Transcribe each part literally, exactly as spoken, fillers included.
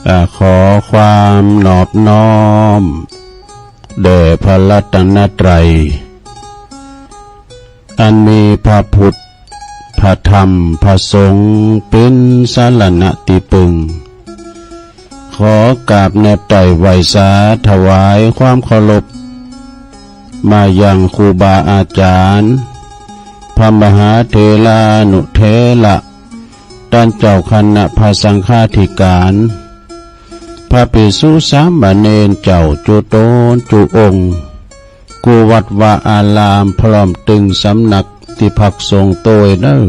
อ่า ขอความนอบน้อมแด่พระรัตนตรัย อันมีพระพุทธ พระธรรม พระสงฆ์ เป๋นสรณะตี้ปึ้ง ขอกราบแนบไต้ไหว้สาถวายความเคารพ มายังครูบาอาจ๋ารย์ พระมหาเถรานุเถระ ต้านเจ้าคณะพระสังฆาธิการ พระภิกษุสามเณรเจ้าจุ๊ต๋นจุ๊องค์ กู้วัดวาอาราม พร้อมตึงสำนักตี้พักสงฆ์โตยเน่อ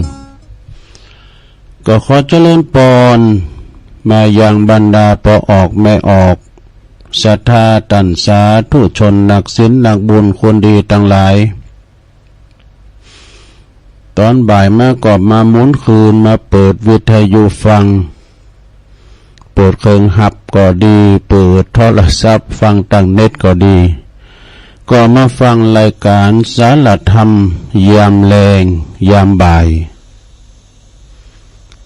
ก็ขอเจริญปอนมายังบรรดาป้อออกแม่ออก ศรัทธาต้านสาธุชนนักศีลนักบุญคนดีตังหลาย ต๋อนบ่ายมาก็มาหมุนคืนมาเปิดวิทยุฟัง เปิดเครื่องฮับก็ดี เปิดโทรศัพท์ฟังตางเน็ตก็ดี ก็มาฟังรายก๋านสารธรรมยามแลงยามบ่าย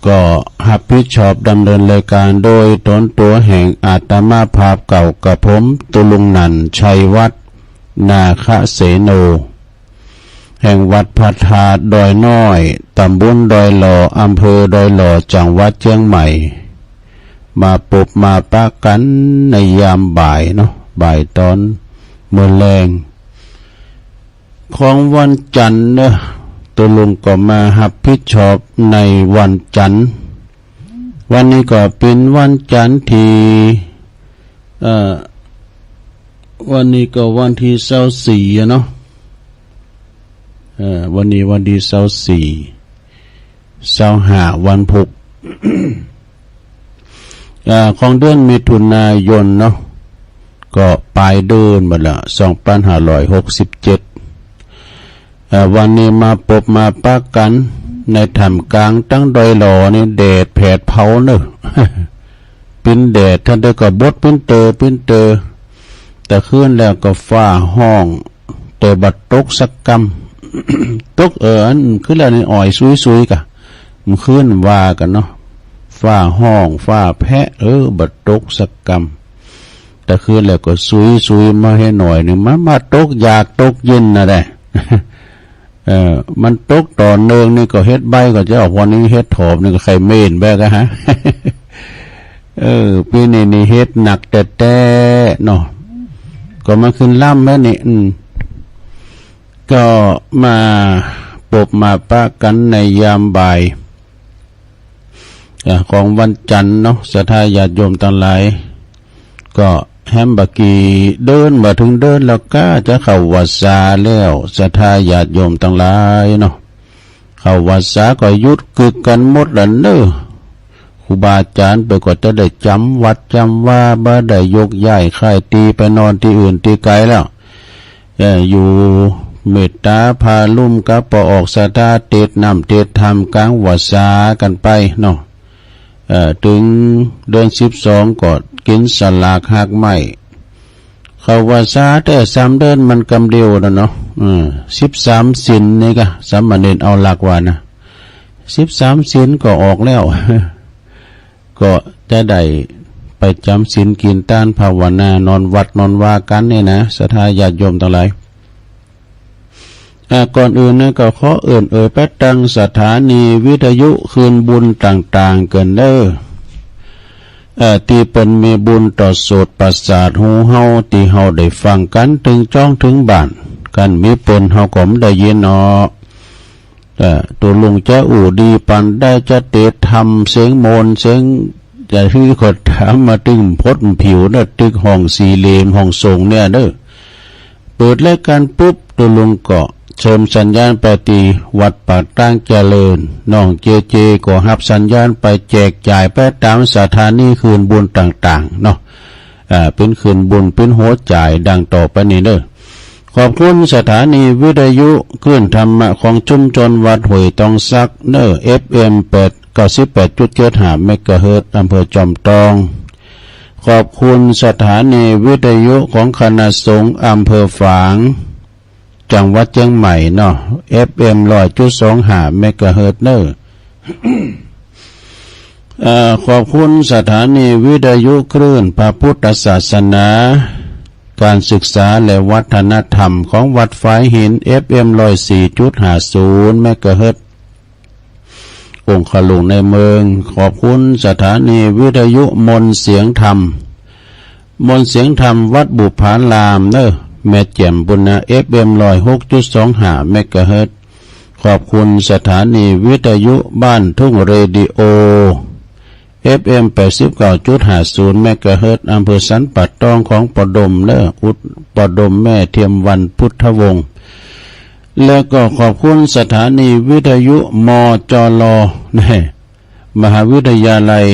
ก็ฮับผิดชอบดำเนินรายก๋านโดยต๋นตั๋วแห่งอาตมาภาพเก่า กระผมตุ๊ลุงนันท์ ชัยวัฒน์ นาคเสโน แห่งวัดพระธาตุดอยน้อย ต๋ำบลดอยหล่อ อำเภอดอยหล่อ จังหวัดเจียงใหม่ มาปบมาปะกั๋นในยามบ่ายเนาะ บ่ายต๋อนเมื่อแลง ของวันจันทร์เนาะ ตุ๊ลุงก็มาฮับผิดชอบในวันจันทร์ วันนี้ก็เป๋นวันจันทร์ตี้ เอ่อ วันนี้ก็วันตี้ซาวสี่อะเนาะ เอ่อ วันนี้วันตี้ซาวสี่ ซาวห้า วันพุธ อ่า ของเดือนมิถุนายนเนาะ ก็ป๋ายเดือนหมดละ สองปันห้าร้อยหกสิบเจ็ด เอ่อ วันนี้มาปบมาปะกั๋นในท่ามก๋างตังดอยหล่อนี่ แดดแผดเผาเน่อ เป๋นแดด ต้านใดก็บดเป๋นเตอร์เป๋นเตอร์ ตะคืนแล้วก็ฟ้าฮ้อง แต่บ่ตกสักกำ ตก เออ อันคืนแล้วนี่อ่อยสุยๆ ก่ะ เมื่อคืนว่ากั๋นเนาะ ฟ้าฮ้อง ฟ้าแผะ เออ บ่ตกสักกำ ตะคืนแล้วก็สุยๆ มาหื้อหน่อยนึ่ง มันมาตกยากตกเย็นน่ะแหละ เออ มันตกต่อเนื่องนี่ก็เห็ดใบ้ก็จะออก วันนี้เห็ดถอบนี่ก็ใค่เม่นแบ้กะฮะ เออ ปี๋นี้นี่เห็ดหนักแต๊ๆ เนาะ ก็มาขึ้นลำแล้วนี่ อืม ก็มาปบมาปะกั๋นในยามบ่าย อ่า ของวันจันทร์เนาะ ศรัทธาญาติโยมตังหลาย ก็แหมบ่ากี้เดิน บ่าเถิงเดินแล้วก้าจะเข้าวัสสาแล้ว ศรัทธาญาติโยมตังหลายเนาะ เข้าวัสสาก็หยุดกึกกั๋นหมดละเน่อ ครูบาอาจ๋ารย์เปิ้นก็จะได้จ๋ำวัดจ๋ำวา บ่ได้ยกย้ายค่ายตี้ไปนอนตี้อื่นตี้ไก๋แล้ว เอ่อ อยู่เมตต๋าพาลุ่มกับป้อออกศรัทธา เตศน์น้ำเตศน์ธรรมก๋างวัสสากั๋นไปเนาะ เอ่อ เถิงเดือนสิบสองก็กิ๋นสลากฮากไม้ เข้าวัสสาแต๊สามเดือนมันกำเดียวน่ะเนาะ เออ สิบสามศีลนี่กะ สามเณรเอาหลักว่านะ สิบสามศีลก็ออกแล้ว ก็จะได้ไปจ๋ำศีลกิ๋นตานภาวนา นอนวัดนอนวากั๋นนี่นะ ศรัทธาญาติโยมตังหลาย อ่า ก่อนอื่นนะก็ขอเอิ้นเอ่ยไปตังสถานีวิทยุคืนบุญต่างๆ เกินเน่อ เอ่อ ตี้เปิ้นมีบุญต่อโสตประสาทหูเฮา ตี้เฮาได้ฟังกั๋นเถิงจ้องเถิงบ้าน คันบ่มีเปิ้นเฮาก็บ่ได้ยินเนาะ เอ่อ ตุ๊ลุงจะอู้ดีปานใด จะเตศน์ธรรมเสียงโมนเสียง จะหื้อก็ถามมา ตึงพดผิวเน่อ ตึกห้องสี่เหลี่ยมห้องส่งเนี่ยเน่อ เปิดรายก๋านปุ๊บ ตุ๊ลุงก็เชิญสัญญาณไปตี้วัดป่าตั้งเจริญ น้องเจเจก็ฮับสัญญาณไปแจกจ่ายไปต๋ามสถานีคืนบุญต่างๆ เนาะ อ่า เป๋นคืนบุญ เป๋นหัวจ่ายดังต่อไปนี้เน่อ ขอบคุณสถานีวิทยุคลื่นธรรมะของชุมชนวัดห้วยตองสักเน่อ เอฟเอ็ม แปด เก้าสิบแปดจุดเจ็ดห้า เมกะเฮิรตซ์ อำเภอจอมตอง ขอบคุณสถานีวิทยุของคณะสงฆ์อำเภอฝาง จังหวัดเจียงใหม่เนาะ เอฟเอ็ม ร้อยจุดสองห้า เมกะเฮิรตซ์เน่อ เอ่อ ขอบคุณสถานีวิทยุคลื่นพระพุทธศาสนา การศึกษาและวัฒนธรรมของวัดฝายหิน เอฟเอ็ม ร้อยสี่จุดห้าศูนย์ เมกะเฮิรตซ์ องคลุงในเมือง ขอบคุณสถานีวิทยุมนต์เสียงธรรม มนต์เสียงธรรมวัดบุปผารามเนอะ แม่แจ่มปุ้นนะ เอฟเอ็ม ร้อยหกจุดสองห้า เมกะเฮิรตซ์ ขอบคุณสถานีวิทยุบ้านทุ่งเรดิโอ เอฟเอ็ม แปดสิบเก้าจุดห้าศูนย์ เมกะเฮิรตซ์ อำเภอสันป่าตองของป้อดมเนอะ อุด ป้อดมแม่เทียมวรรณพุทธวงศ์ แล้วก็ขอบคุณสถานีวิทยุ มจล แน่ มหาวิทยาลัย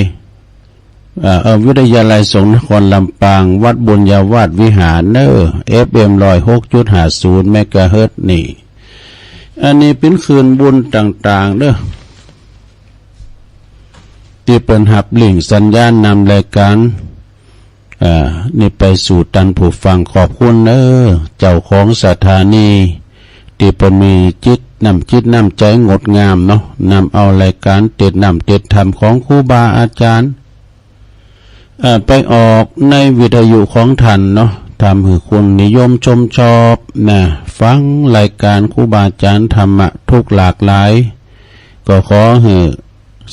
เอ่อ เอ่อ วิทยาลัยสงฆ์นครลำปาง วัดบุญญาวาสวิหารเนอะ เอฟเอ็ม ร้อยหกจุดห้าศูนย์ เมกะเฮิรตซ์ นี่ อันนี้เป๋นคลื่นบุญต่างๆ เนอะ ตี้เปิ้นฮับลิงก์สัญญาณนำรายก๋าน อ่า นี่ไปสู่ต้านผู้ฟัง ขอบคุณเนอะ เจ้าของสถานี ตี้เปิ้นมีจิตน้ำจิตน้ำใจ๋งดงามเนาะ นำเอารายก๋านเตศน์น้ำเตศน์ธรรมของครูบาอาจ๋ารย์ อ่า ไปออกในวิทยุของต้านเนาะ ทำหื้อคนนิยมชมชอบนะ ฟังรายก๋านครูบาอาจ๋ารย์ธรรมะทุกหลากหลาย ก็ขอหื้อ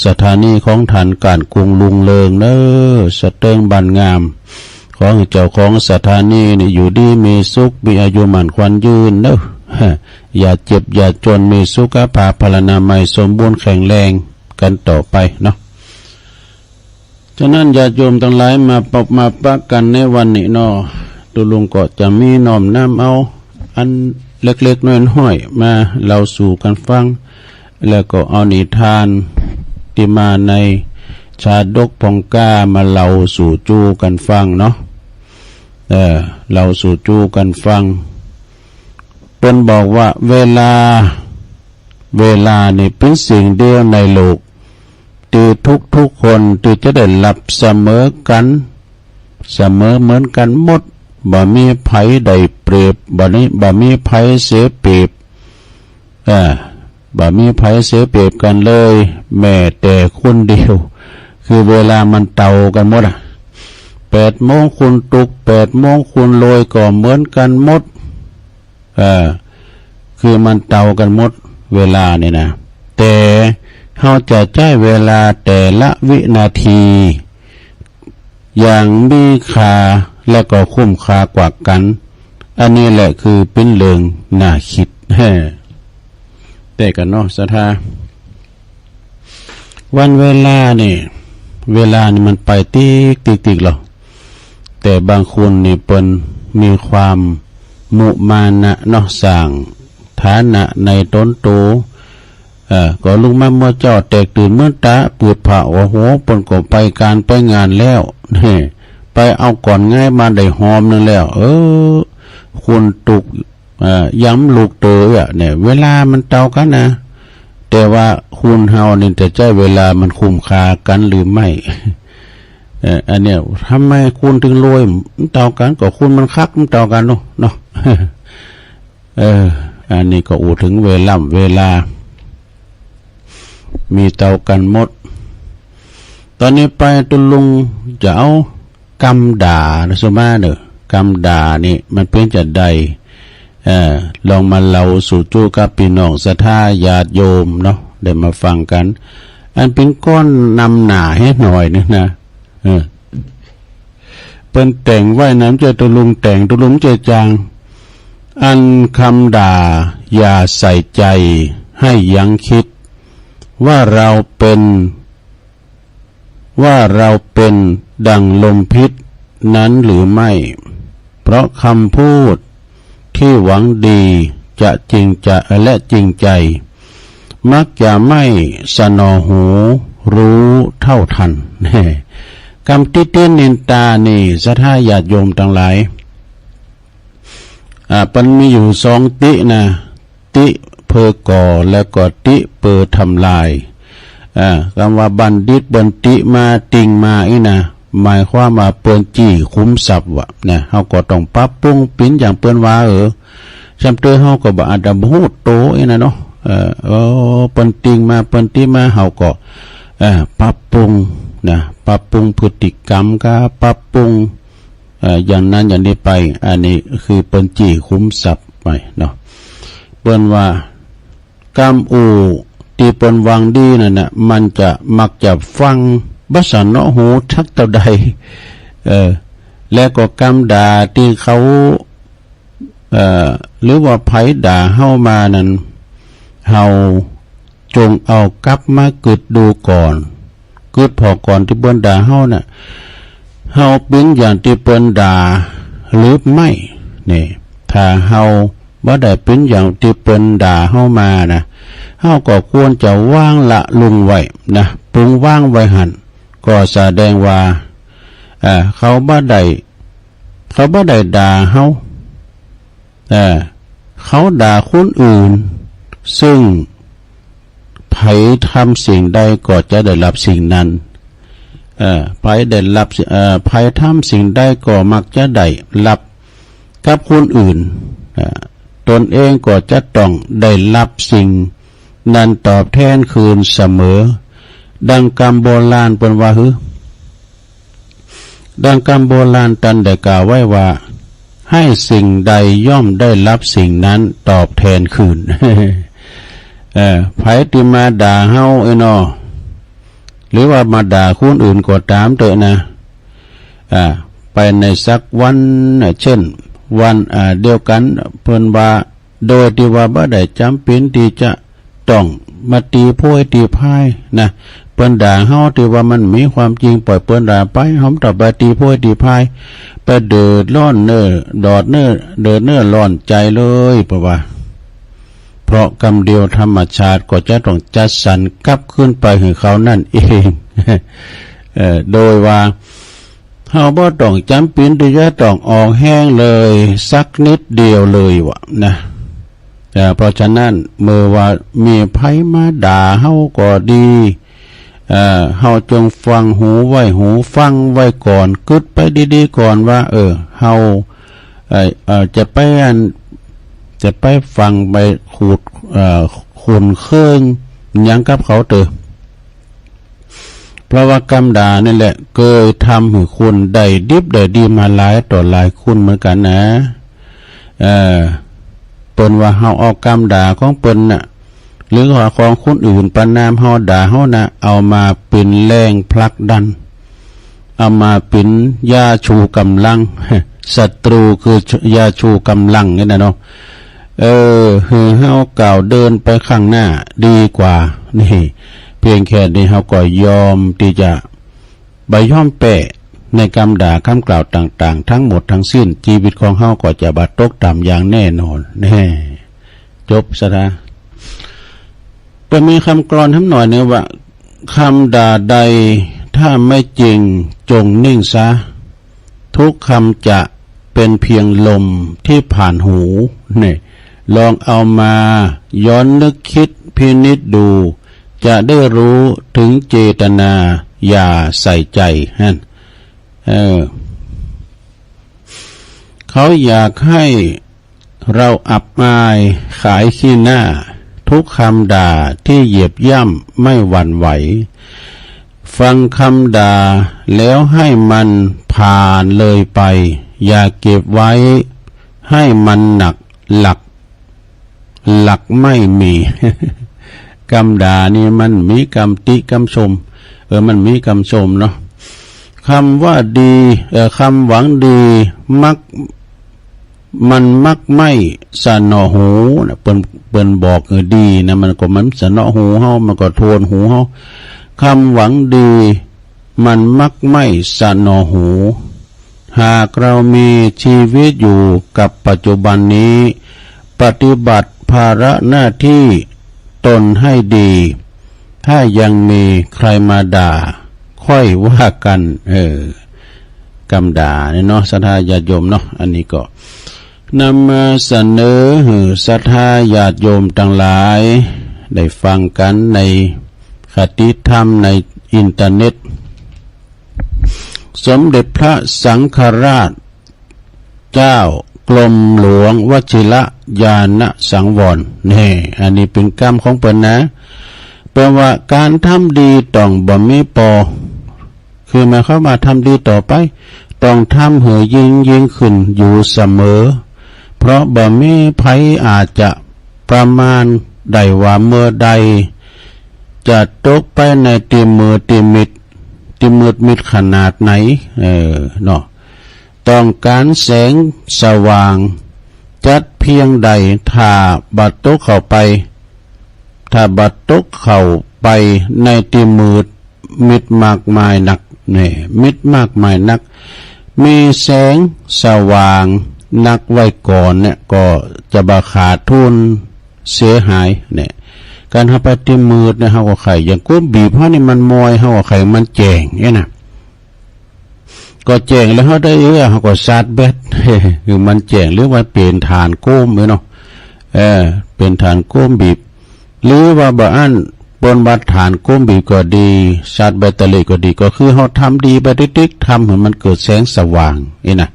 สถานีของต้านก้านกุงรุงเริงเนอะ สะเติงบานงาม ขอหื้อเจ้าของสถานีนี่อยู่ดีมีสุข มีอายุหมั้นขวัญยืนเนอะ อย่าเจ็บอย่าจ๋น มีสุขภาพพลานามัยสมบูรณ์แข็งแรงกั๋นต่อไปเนาะ ฉะนั้นญาติโยมตังหลายมาปะ มาปะกั๋นในวันนี้เนาะ ตุ๊ลุงก็จะมีน้อมนำเอาอันเล็กๆ น้อยๆ มาเล่าสู่กั๋นฟัง แล้วก็เอานิทานตี้มาในชาดกผ่องกล้ามาเล่าสู่จู้กั๋นฟังเนาะ เออ เล่าสู่จู้กั๋นฟัง เปิ้นบอกว่าเวลา เวลานี่เป๋นสิ่งเดียวในโลก ตี้ทุกๆ คนตี้จะได้ฮับเสมอกั๋น เสมอเหมือนกั๋นหมด บ่มีใผได้เปรียบ บ่มี บ่มีใผเสียเปรียบ อ่า บ่มีใผเสียเปรียบกั๋นเลย แม้แต่คนเดียว คือเวลามันเต่ากั๋นหมดอะ แปดโมงคุณตุ๊ก แปดโมงคุณโรยก็เหมือนกั๋นหมด เออ คือมันเต่ากั๋นหมดเวลานี่นะ แต่เฮาจะใจ๊เวลาแต่ละวินาที อย่างมีค่าและก็คุ้มค่ากว่ากั๋น อันนี้แหละคือเป๋นเรื่องน่าคิด แต๊กั๋นเนาะศรัทธา วันเวลานี่ เวลานี่มันไปติ๊กติ๊กติ๊กหรอ แต่บางคนนี่เปิ้นมีความมุมานะเนาะ สร้างฐานะในต๋นโต เอ่อ ก็ลุกมาเมื่อเจ๊า แตกตื่นเมื่อต๋า ปืดผ้า โอ้โห เปิ้นก็ไปก๋านไปงานแล้ว แน่ ไปเอาก่อนไงมาได้หอมนึ่งแล้ว เออ คุณตุ๊ก เอ่อ ย้ำลูกเต๋ออะ เนี่ย เวลามันเต่ากั๋นนะ แต่ว่าคนเฮานี่จะใจ๊เวลามันคุ้มค่ากั๋นหรือไม่ เอ่อ อันเนี้ย ทำไมคนถึงรวย มันเต่ากั๋น ก็คนมันคัก มันเต่ากั๋นเนาะ เนาะ เออ อันนี้ก็อู้เถิงเวล่ำเวลา มีเต่ากั๋นหมด ต๋อนนี้ไปตุ๊ลุงจะเอากำด่านะ สมาเน่อ กำด่านี่มันเป๋นจาใด เอ่อ ลองมาเล่าสู่จู้กับปี้น้องศรัทธาญาติโยมเนาะ ได้มาฟังกั๋น อันเป๋นก้อนนำหน้าแหหน่อยนึ่งนะ เออ เปิ้นแต่งไว้นะ บ่ใจ้ตุ๊ลุงแต่ง ตุ๊ลุงบ่ใจ้จาง อันกำด่าอย่าใส่ใจ๋ ให้ยังคิด ว่าเราเป๋น ว่าเราเป๋นดั่งลมพิษนั้นหรือไม่ เพราะกำพูดตี้หวังดีจะจริงจะ และจริงใจ๋ มักจะไม่สนอหูรู้เต้าตัน แน่ กำติเตียนนินตานี่ ศรัทธาญาติโยมตังหลาย อ่า มันมีอยู่สองตินะ ติเปื้อก่อ แล้วก็ติเปื้อทำลาย อ่า กำว่าบัณฑิตเปิ้นติมา ติ่งมาอี้นะ หมายความว่าเปิ้นจี้ขุมทรัพย์วะ นะ เฮาก็ต้องปรับปรุงเป๋นอย่างเปิ้นว่า เออ ซ้ำเตื้อเฮาก็บ่อาจจะบ่ฮู้โตอี้นะเนาะ เออ เออ เปิ้นติ่งมา เปิ้นติมา เฮาก็ เออ ปรับปรุง นะ ปรับปรุงพฤติกรรมก็ปรับปรุง เอ่อ อย่างนั้นอย่างนี้ไป อันนี้คือเปิ้นจี้ขุมทรัพย์ไปเนาะ เปิ้นว่า กำอู้ตี้เปิ้นหวังดีนั่นน่ะ มันจะมักจะฟังบ่สนอหูสักเต้าใด เออ และก็กำด่าตี้เขา เอ่อ หรือว่าใผด่าเฮามานั้น เฮาจงเอากลับมากึ๊ดดูก่อน กึ๊ดผ่อก่อนตี้เปิ้นด่าเฮาน่ะ เฮาเป๋นอย่างตี้เปิ้นด่าหรือไม่ นี่ ถ้าเฮาบ่ได้เป๋นอย่างตี้เปิ้นด่าเฮามานะ เฮาก็ควรจะวางละลุงไว้นะ ปล่อยวางไว้หั้น ก็แสดงว่า เอ่อ เขาบ่ได้ เขาบ่ได้ด่าเฮา เอ่อ เขาด่าคนอื่น ซึ่งใผทำสิ่งใดก็จะได้รับสิ่งนั้น เอ่อ ใผได้รับ เอ่อ ใผทำสิ่งใดก็มักจะได้รับกับคนอื่น เอ่อ ตนเองก็จะต้องได้รับสิ่งนั้นตอบแทนคืนเสมอ ดังกำโบราณเปิ้นว่าหื้อ ดังกำโบราณตันได้กล่าวไว้ว่า ให้สิ่งใดย่อมได้รับสิ่งนั้นตอบแทนคืน เอ่อ ใผตี้มาด่าเฮาไอ้นอ หรือว่ามาด่าคนอื่นก็ต๋ามเต๊อะนะ อ่า ไปในสักวันน่ะ เช่น วัน อ่า เดียวกั๋น เปิ้นว่า โดยตี้ว่าบ่ได้จ๋ำเป๋นตี้จะต้องมาตี๋โพยตี๋พายนะ เปิ้นด่าเฮาตี้ว่ามันมีความจริง ปล่อยเปิ้นด่าไป เฮาบ่ต้องไปตี๋โพยตี๋พาย ไปเดือดร้อนเนื้อ ดอดเนื้อ เดือดเนื้อร้อนใจ๋เลย เปิ้นว่า เพราะกำเดียวธรรมชาติก็จะต้องจัดสรรกลับคืนไปหื้อเขานั่นเอง เอ่อ โดยว่า เฮาบ่ต้องจ๋ำเป๋นตี้จะต้องออกแฮงเลยสักนิดเดียวเลยวะนะ เอ่อ เพราะฉะนั้นเมื่อว่ามีใผมาด่าเฮาก็ดี เอ่อ เฮาจงฟังหูไว้หู ฟังไว้ก่อน กึ๊ดไปดีๆ ก่อนว่า เออ เฮา เอ่อ เอ่อ จะไปอัน จะไปฟังไปขูด เอ่อ ขุนเคืองหยังกับเขาเต๊อะ เพราะว่ากำด่านี่แหละเกยทำหื้อคนได้ดิบได้ดีมาหลายต่อหลายคนเหมือนกั๋นนะ เอ่อ เปิ้นว่าเฮาเอากำด่าของเปิ้นน่ะ หรือว่าของคนอื่นประณามเฮาด่าเฮาน่ะ เอามาเป๋นแรงผลักดัน เอามาเป๋นยาชูกำลัง ศัตรูคือยาชูกำลังนี่นะเนาะ เออ หื้อเฮาก้าวเดินไปข้างหน้าดีกว่า นี่ เพียงแค่นี้เฮาก็ยอมตี้จะบ่ยอมแป๊ในกำด่าคำกล่าวต่างๆ ทั้งหมดทั้งสิ้น จีวิตของเฮาก็จะบ่ตกต่ำอย่างแน่นอน แน่ จบซะนะ เปิ้นมีกำกลอนหำหน่อยนึ่งว่า คำด่าใดถ้าไม่จริงจงนิ่งซะ ทุกคำจะเป็นเพียงลมที่ผ่านหู เนี่ย ลองเอามาย้อนนึกคิดพินิจดู จะได้รู้ถึงเจตนา อย่าใส่ใจ นั่น เออ เขาอยากให้ เราอับอายขายขี้หน้า ทุกคำด่าที่เหยียบย่ำไม่หวั่นไหว ฟังคำด่าแล้วให้มันผ่านเลยไป อย่าเก็บไว้ให้มันหนัก หลัก หลักไม่มี กำด่านี่มันมีกำติกำชม เออ มันมีกำชมเนาะ คำว่าดี เออ คำหวังดีมัก มันมักไม่สนอหูนะ เปิ้น เปิ้นบอกหื้อดีนะ มันก็ มันสนอหูเฮา มันก็โทนหูเฮา คำหวังดีมันมักไม่สนอหู หากเรามีชีวิตอยู่กับปัจจุบันนี้ ปฏิบัติภาระหน้าที่ตนให้ดี ถ้ายังมีใครมาด่า ค่อยว่ากัน เออ กำด่าเนี่ยเนาะ ศรัทธาญาติโยมเนาะ อันนี้ก็นำมาเสนอหื้อศรัทธาญาติโยมตังหลาย ได้ฟังกั๋นในคติธรรมในอินเทอร์เน็ต สมเด็จพระสังฆราช เจ้ากรมหลวงวชิรญาณสังวร แน่ อันนี้เป๋นกำของเปิ้นนะ เปิ้นว่าก๋านทำดีต้องบ่มีปอ คือหมายความว่าทำดีต่อไป ต้องทำหื้อยิ่งยิ่งขึ้นอยู่เสมอ เพราะบ่มีใผอาจจะประมาณได้ว่าเมื่อใดจะตกไปในตี้มืดตี้มิด ตี้มืดมิดขนาดไหน เออ เนาะ ต้องก๋านแสงสว่างจักเพียงใด ถ้าบ่ตกเข้าไป ถ้าบ่ตกเข้าไปในตี้มืดมิดมากมายนัก นี่ มิดมากมายนัก มีแสงสว่างนักไว้ก่อนเนี่ย ก็จะบ่ขาดทุนเสียหายเนี่ย ก๋านเฮาไปตี้มืดเนี่ย เฮาก็ใค่อย่างโกมบีบเฮานี่มันมอย เฮาก็ใค่มันแจ้งเนี่ยนะ ก็แจ้งแล้วเฮาได้เอื้อ เฮาก็ชาร์จแบต หื้อมันแจ้ง หรือว่าเป๋นถ่านโกมไว้เนาะ เออ เป๋นถ่านโกมบีบ หรือว่าบ่อั้นเปิ้นว่าถ่านโกมบีบก็ดี ชาร์จแบตเตอรี่ก็ดี ก็คือเฮาทำดีไปติ๊กๆ ทำหื้อมันเกิดแสงสว่างนี่นะ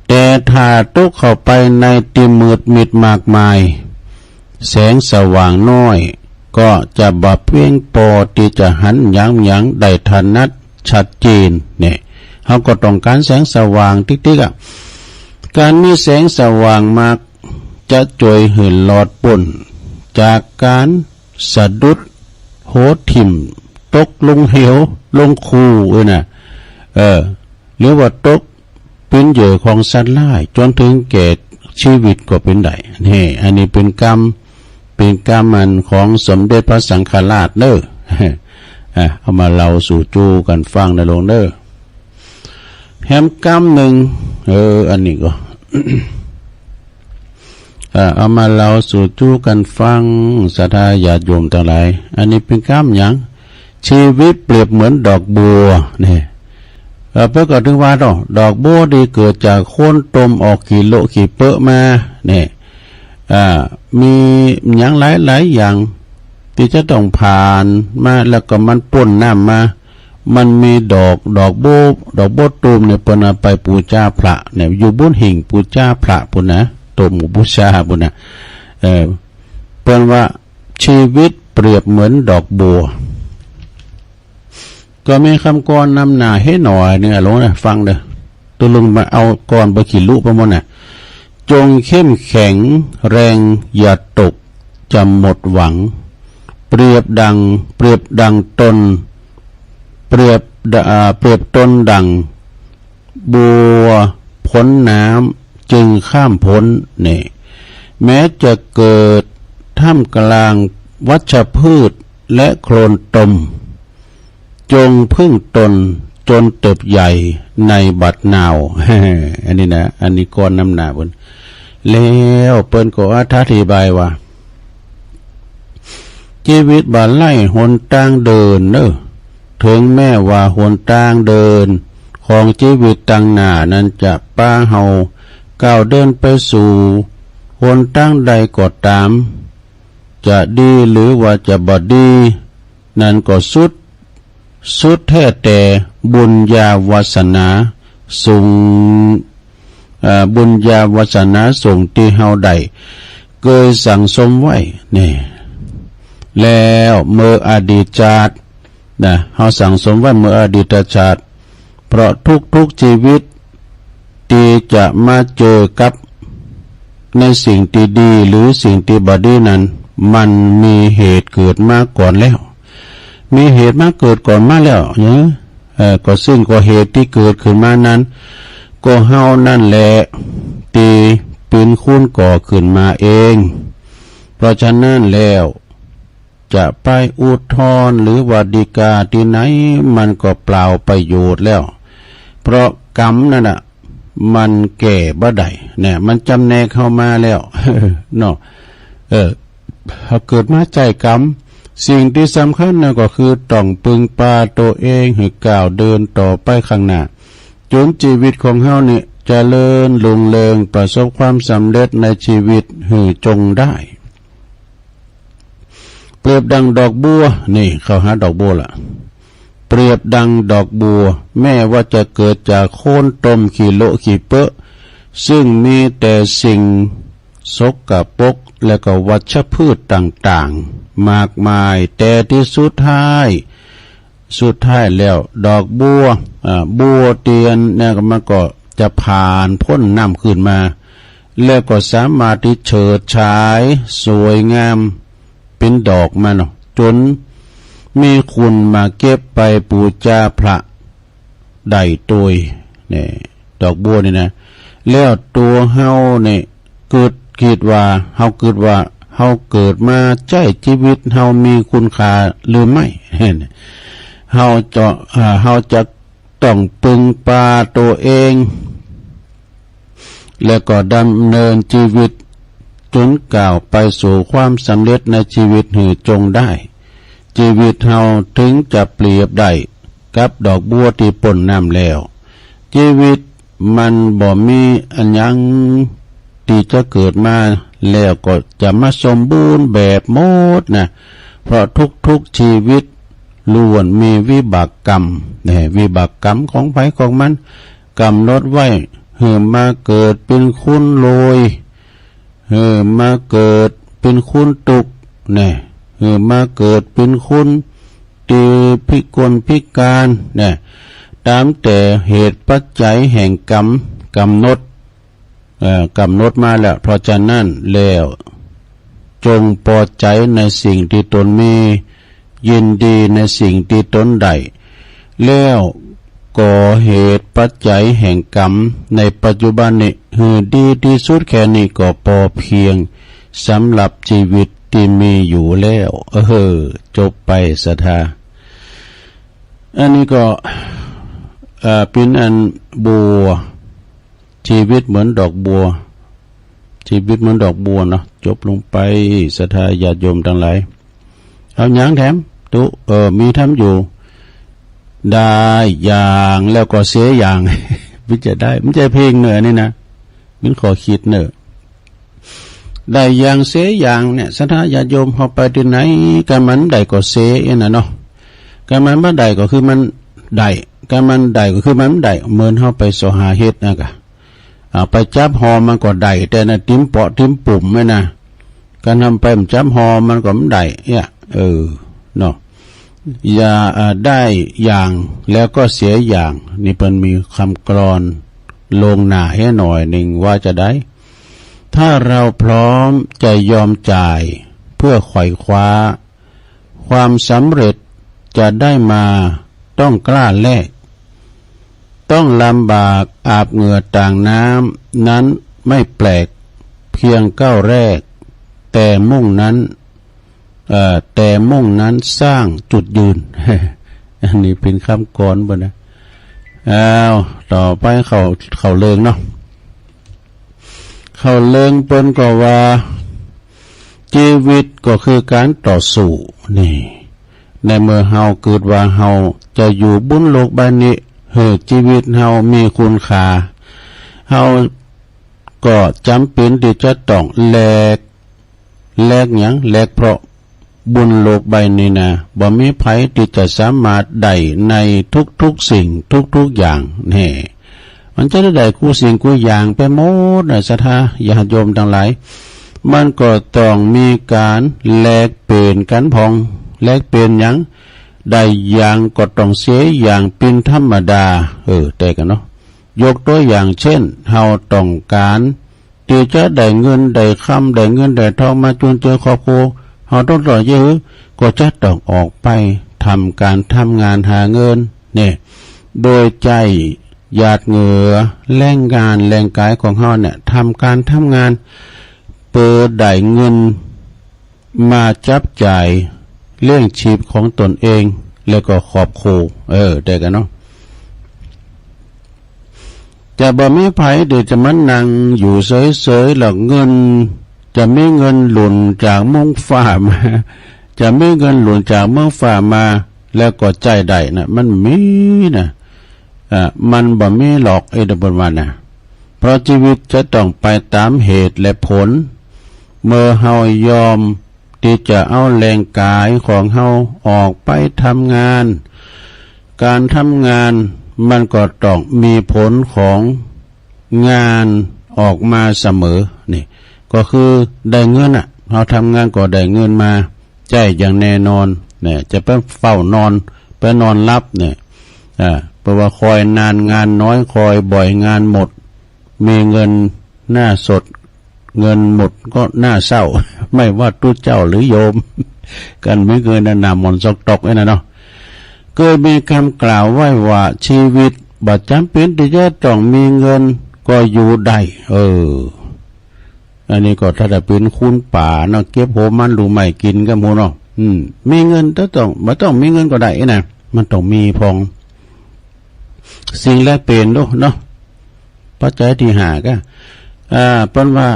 แต่ถ้าตกเข้าไปในตี้มืดมิดมากมาย แสงสว่างน้อย ก็จะบ่เปียงปอตี้จะหันหยังๆ ได้ถนัดชัดเจนเนี่ย เฮาก็ต้องก๋านแสงสว่างติ๊กๆ อะ ก๋านมีแสงสว่างมาก จะจ้วยหื้อหลอดป๊นจากก๋านสะดุด หัวทิ่ม ตกลงเหว ลงคูเอ้ยนะ เออ หรือว่าตก ปิ้นเหยื่อของสัตว์ร้ายจ๋นเถิงแก่จีวิตก็เป๋นได้ นี่ อันนี้เป๋นกำ เป๋นกำอันของสมเด็จพระสังฆราชเน่อ อ่ะ เอามาเล่าสู่จู้กั๋นฟังนะโลมเน่อ แหมกำนึ่ง เออ อันนี้ก็ อ่า เอามาเล่าสู่จู้กั๋นฟัง ศรัทธาญาติโยมตังหลาย อันนี้เป๋นกำหยัง ชีวิตเปรียบเหมือนดอกบัว นี่ เอ่อ เปิ้นก็ตึงว่าเนาะ ดอกบัวตี้เกิดจากโคนต้มออกขี้โละขี้เปอะมา นี่ อ่า มีหยังหลายๆ อย่างตี้จะต้องผ่านมา แล้วก็มันป๊นน้ำมา มันมีดอก ดอกบัว ดอกบัวตูมเนี่ย เปิ้นเอาไปปู๋จาพระเนี่ย อยู่บนหิ้งปู๋จาพระปู้นนะ ต้มปู๋จาปู้นนะ เออ เปิ้นว่า ชีวิตเปรียบเหมือนดอกบัว ก็มีกำกรนำหน้าเฮ้หน่อยนึ่งอะ โลมนะ ฟังเน่อ ตกลงมาเอากรบ่ขี้ลุไปหมดน่ะ จงเข้มแข็งแรงอย่าตกจะหมดหวัง เปรียบดัง เปรียบดังตน เปรียบดะ อ่า เปรียบตนดังบัวพ้นน้ำจึงข้ามพ้น นี่ แม้จะเกิดท่ามกลางวัชพืชและโคลนตม จงพึ่งตนจนเติบใหญ่ในบัดนาว อันนี้นะ อันนี้กรนำหน้าเปิ้น แล้วเปิ้นก็อธิบายว่า จีวิตบ่ไร้หนตางเดินเน่อ เถิงแม้ว่าหนตางเดินของจีวิตตางหน้านั้นจะปาเฮาก้าวเดินไปสู่หนตางใดก็ต๋าม จะดีหรือว่าจะบ่ดี นั้นก็สุด สุดแท้แต่บุญญาวาสนาส่ง เอ่อ บุญญาวาสนาส่งตี้เฮาได้เกยสั่งสมไว้ นี่ แล้วเมื่ออดีตชาตินะ เฮาสั่งสมไว้เมื่ออดีตชาติ เพราะทุกๆ จีวิตตี้จะมาเจอกับในสิ่งตี้ดีหรือสิ่งตี้บ่ดีนั้น มันมีเหตุเกิดมาก่อนแล้ว มีเหตุมาเกิดก่อนมาแล้ว เออ เออ ก็ซึ่งก็เหตุตี้เกิดขึ้นมานั้น ก็เฮานั่นแหละตี้เป๋นคนก่อขึ้นมาเอง เพราะฉะนั้นแล้ว จะไปอุทธรณ์หรือว่าฎีกาตี้ไหน มันก็เปล่าประโยชน์แล้ว เพราะกรรมนั่นน่ะ มันแก้บ่ได้เนี่ย มันจำแนกเฮามาแล้ว เนาะ เออ เฮาเกิดมาใจ๊กรรม สิ่งตี้สำคัญน่ะก็คือต้องพึ่งปาตั๋วเองหื้อก้าวเดินต่อไปข้างหน้า จ๋นจีวิตของเฮานี่เจริญรุ่งเรือง ประสบความสำเร็จในจีวิตหื้อจงได้ เปรียบดังดอกบัว นี่ เข้าหาดอกบัวละ เปรียบดังดอกบัว แม้ว่าจะเกิดจากโคลนตมขี้โละขี้เปอะ ซึ่งมีแต่สิ่งสกปรกและก็วัชพืชต่างๆ มากมาย แต่ตี้สุดท้าย สุดท้ายแล้วดอกบัว อ่า บัวเตียนเนี่ยมันก็จะผ่านพ้นน้ำขึ้นมา แล้วก็สามารถตี้เฉิดฉายสวยงามเป๋นดอกมาเนาะ จ๋นมีคนมาเก็บไปปู๋จาพระได้ตวย เนี่ย ดอกบัวนี่นะ แล้วตั๋วเฮาเนี่ยกึ๊ด กึ๊ดว่า เฮากึ๊ดว่า เฮาเกิดมาใจ๊จีวิตเฮามีคุณค่าหรือไม่ เฮาจะ อ่า เฮาจะต้องปึงปาตั๋วเอง แล้วก็ดำเนินจีวิตจ๋นก้าวไปสู่ความสำเร็จในจีวิตหื้อจ๋งได้ จีวิตเฮาเถิงจะเปรียบได้กับดอกบัวตี้ป๊นน้ำแล้ว จีวิตมันบ่มีอะหยังตี้จะเกิดมาแล้วก็จะมาสมบูรณ์แบบหมดนะ เพราะทุกๆ จีวิตล้วนมีวิบากกรรม เนี่ย วิบากกรรมของใผของมัน ก๋ำหนดไว้ หื้อมาเกิดเป๋นคนรวย หื้อมาเกิดเป๋นคนตุ๊กข์ เนี่ย หื้อมาเกิดเป๋นคนตี้พิกลพิก๋าน เนี่ย ต๋ามแต่เหตุปัจจัยแห่งกรรมก๋ำหนด เอ่อ ก๋ำหนดมาแล้ว เพราะฉะนั้นแล้ว จงปอใจ๋ในสิ่งตี้ตนมี ยินดีในสิ่งตี้ตนได้ แล้วก่อเหตุปัจจัยแห่งกรรมในปัจจุบันนี้หื้อดีตี้สุด แค่นี้ก็ปอเปียงสำหรับจีวิตตี้มีอยู่แล้ว เออ จบไปศรัทธา อันนี้ก็ เอ่อ เป๋นอันบัว จีวิตเหมือนดอกบัว จีวิตเหมือนดอกบัวเนาะ จบลงไป ศรัทธาญาติโยมตังหลาย เอาหยังแถม ตุ๊ เออ มีธรรมอยู่ ได้อย่างแล้วก็เสียอย่าง มันจะได้ มันจะเพ่งเน่อนี่นะ มันข้อคิดเน่อ ได้อย่างเสียอย่างเนี่ย ศรัทธาญาติโยม เฮาไปตี้ไหน กามันได้ก็เสียเองนะเนาะ กามันบ่ได้ก็คือมันได้ กามันได้ก็คือมันบ่ได้ เหมือนเฮาไปเสาะหาเห็ดนะกะ อ่า ไปจับหอมันก็ได้ แต่นะ ติมเปาะติมปุ่มเนี่ยนะ กาเฮาไปบ่จับหอมันก็บ่ได้ เนี่ย เออ เนาะ อย่า อ่า ได้อย่างแล้วก็เสียอย่าง นี่เปิ้นมีกำกลอนลงหน้าหื้อหน่อยนึ่งว่าจะใด ถ้าเราพร้อมจะยอมจ่ายเพื่อไขว่คว้า ความสำเร็จจะได้มาต้องกล้าแลก ต้องลำบากอาบเหงื่อต่างน้ำนั้นไม่แปลก เพียงก้าวแรก แต่มุ่งนั้น เอ่อ แต่มุ่งนั้นสร้างจุดยืน อันนี้เป๋นกำกลอนเปิ้นนะ อ้าว ต่อไปเข้า เข้าเรื่องเนาะ เข้าเรื่องเปิ้นก็ว่า จีวิตก็คือก๋านต่อสู้ นี่ ในเมื่อเฮากึ๊ดว่าเฮาจะอยู่บนโลกใบนี้หื้อจีวิตเฮามีคุณค่า เฮาก็จ๋ำเป๋นตี้จะต้องแลก แลกหยัง แลกเพราะบนโลกใบนี้นะ บ่มีใผตี้จะสามารถได้ในทุกๆ สิ่งทุกๆ อย่าง แน่ มันจะได้กู้สิ่งกู้อย่างไปหมดนะ ศรัทธาญาติโยมตังหลาย มันก็ต้องมีก๋านแลกเป๋นกั๋นพ่อง แลกเป๋นหยัง ได้อย่างก็ต้องเสียอย่างเป๋นธรรมดา เออ แต่กะเนาะ ยกตั๋วอย่างเจ้น เฮาต้องก๋านตี้จะได้เงินได้คำ ได้เงินได้ทองมาจุนเจือครอบครัว เฮาต้องต่อเยอะ ก็จะต้องออกไปทำก๋านทำงานหาเงิน เนี่ย โดยใจ๊หยาดเหงื่อแฮงงานแฮงก๋ายของเฮาเนี่ย ทำก๋านทำงาน เปื้อได้เงินมาจับจ่ายเลี้ยงชีพของตนเอง แล้วก็ครอบครัว เออ แต่กะเนาะ จะบ่มีใผตี้จะมานั่งอยู่เสยๆ แล้วเงิน จะมีเงินหล่นจากเมืองฟ้ามา จะมีเงินหล่นจากเมืองฟ้ามา แล้วก็ใจ๊ได้นะ มันมีนะ อ่ะ มันบ่มีหรอก เอ้ย เปิ้นว่านะ เพราะจีวิตจะต้องไปต๋ามเหตุและผล เมื่อเฮายอมตี้จะเอาแฮงก๋ายของเฮาออกไปทำงาน ก๋านทำงานมันก็ต้องมีผลของงานออกมาเสมอ นี่ ก็คือได้เงินน่ะ เฮาทำงานก็ได้เงินมา ใจ๊อย่างแน่นอน เนี่ย จะไปเฝ้านอน ไปนอนหลับเนี่ย อ่า เพราะว่าคอยนานงานน้อย คอยบ่อยงานหมด มีเงินหน้าสด เงินหมดก็หน้าเศร้า ไม่ว่าตุ๊เจ้าหรือโยม กันมีเงินหนาๆ หมอนซอกตอกไอ้นั่นเนาะ เกยมีกำกล่าวไว้ว่า ชีวิตบ่จ๋ำเป๋นตี้จะต้องมีเงินก็อยู่ได้ เออ อันนี้ก็ถ้าจะเป๋นคนป่าเนาะ เก็บโหมันลูกไม้กิ๋นก็หมู่เนาะ อืม มีเงินจะต้อง บ่ต้องมีเงินก็ได้นะ มันต้องมีพ่อง สิ่งแลกเป๋นดูเนาะ ปัจจัยตี้ห้าก็ อ่า เปิ้นว่า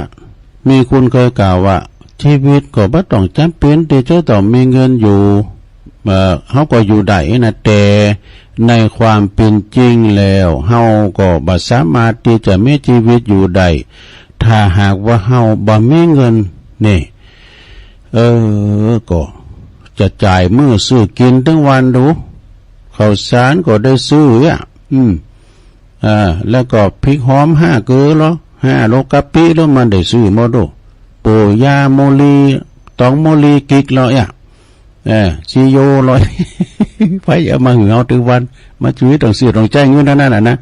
มีคนเกยกล่าวว่า ชีวิตก็บ่ต้องจ๋ำเป๋นตี้จะต้องมีเงินอยู่ เอ่อ เฮาก็อยู่ได้นะ แต่ในความเป๋นจริงแล้ว เฮาก็บ่สามารถตี้จะมีชีวิตอยู่ได้ ถ้าหากว่าเฮาบ่มีเงิน นี่ เออ ก็จะจ่ายมื้อซื้อกิ๋นตึงวันดู ข้าวสารก็ได้ซื้ออ่ะ อืม อ่า แล้วก็พริกหอมห้าเกลือลอ ห้าโล กะปิลอ มันได้ซื้อหมดดู โปะยาโมลี ตองโมลีกิกลออ่ะ เออ ซีโยลอ ไผเอามาหื้อเฮาตึงวัน มาจุ้ยต้องซื้อต้องจ่ายเงินเท่านั้นน่ะนะ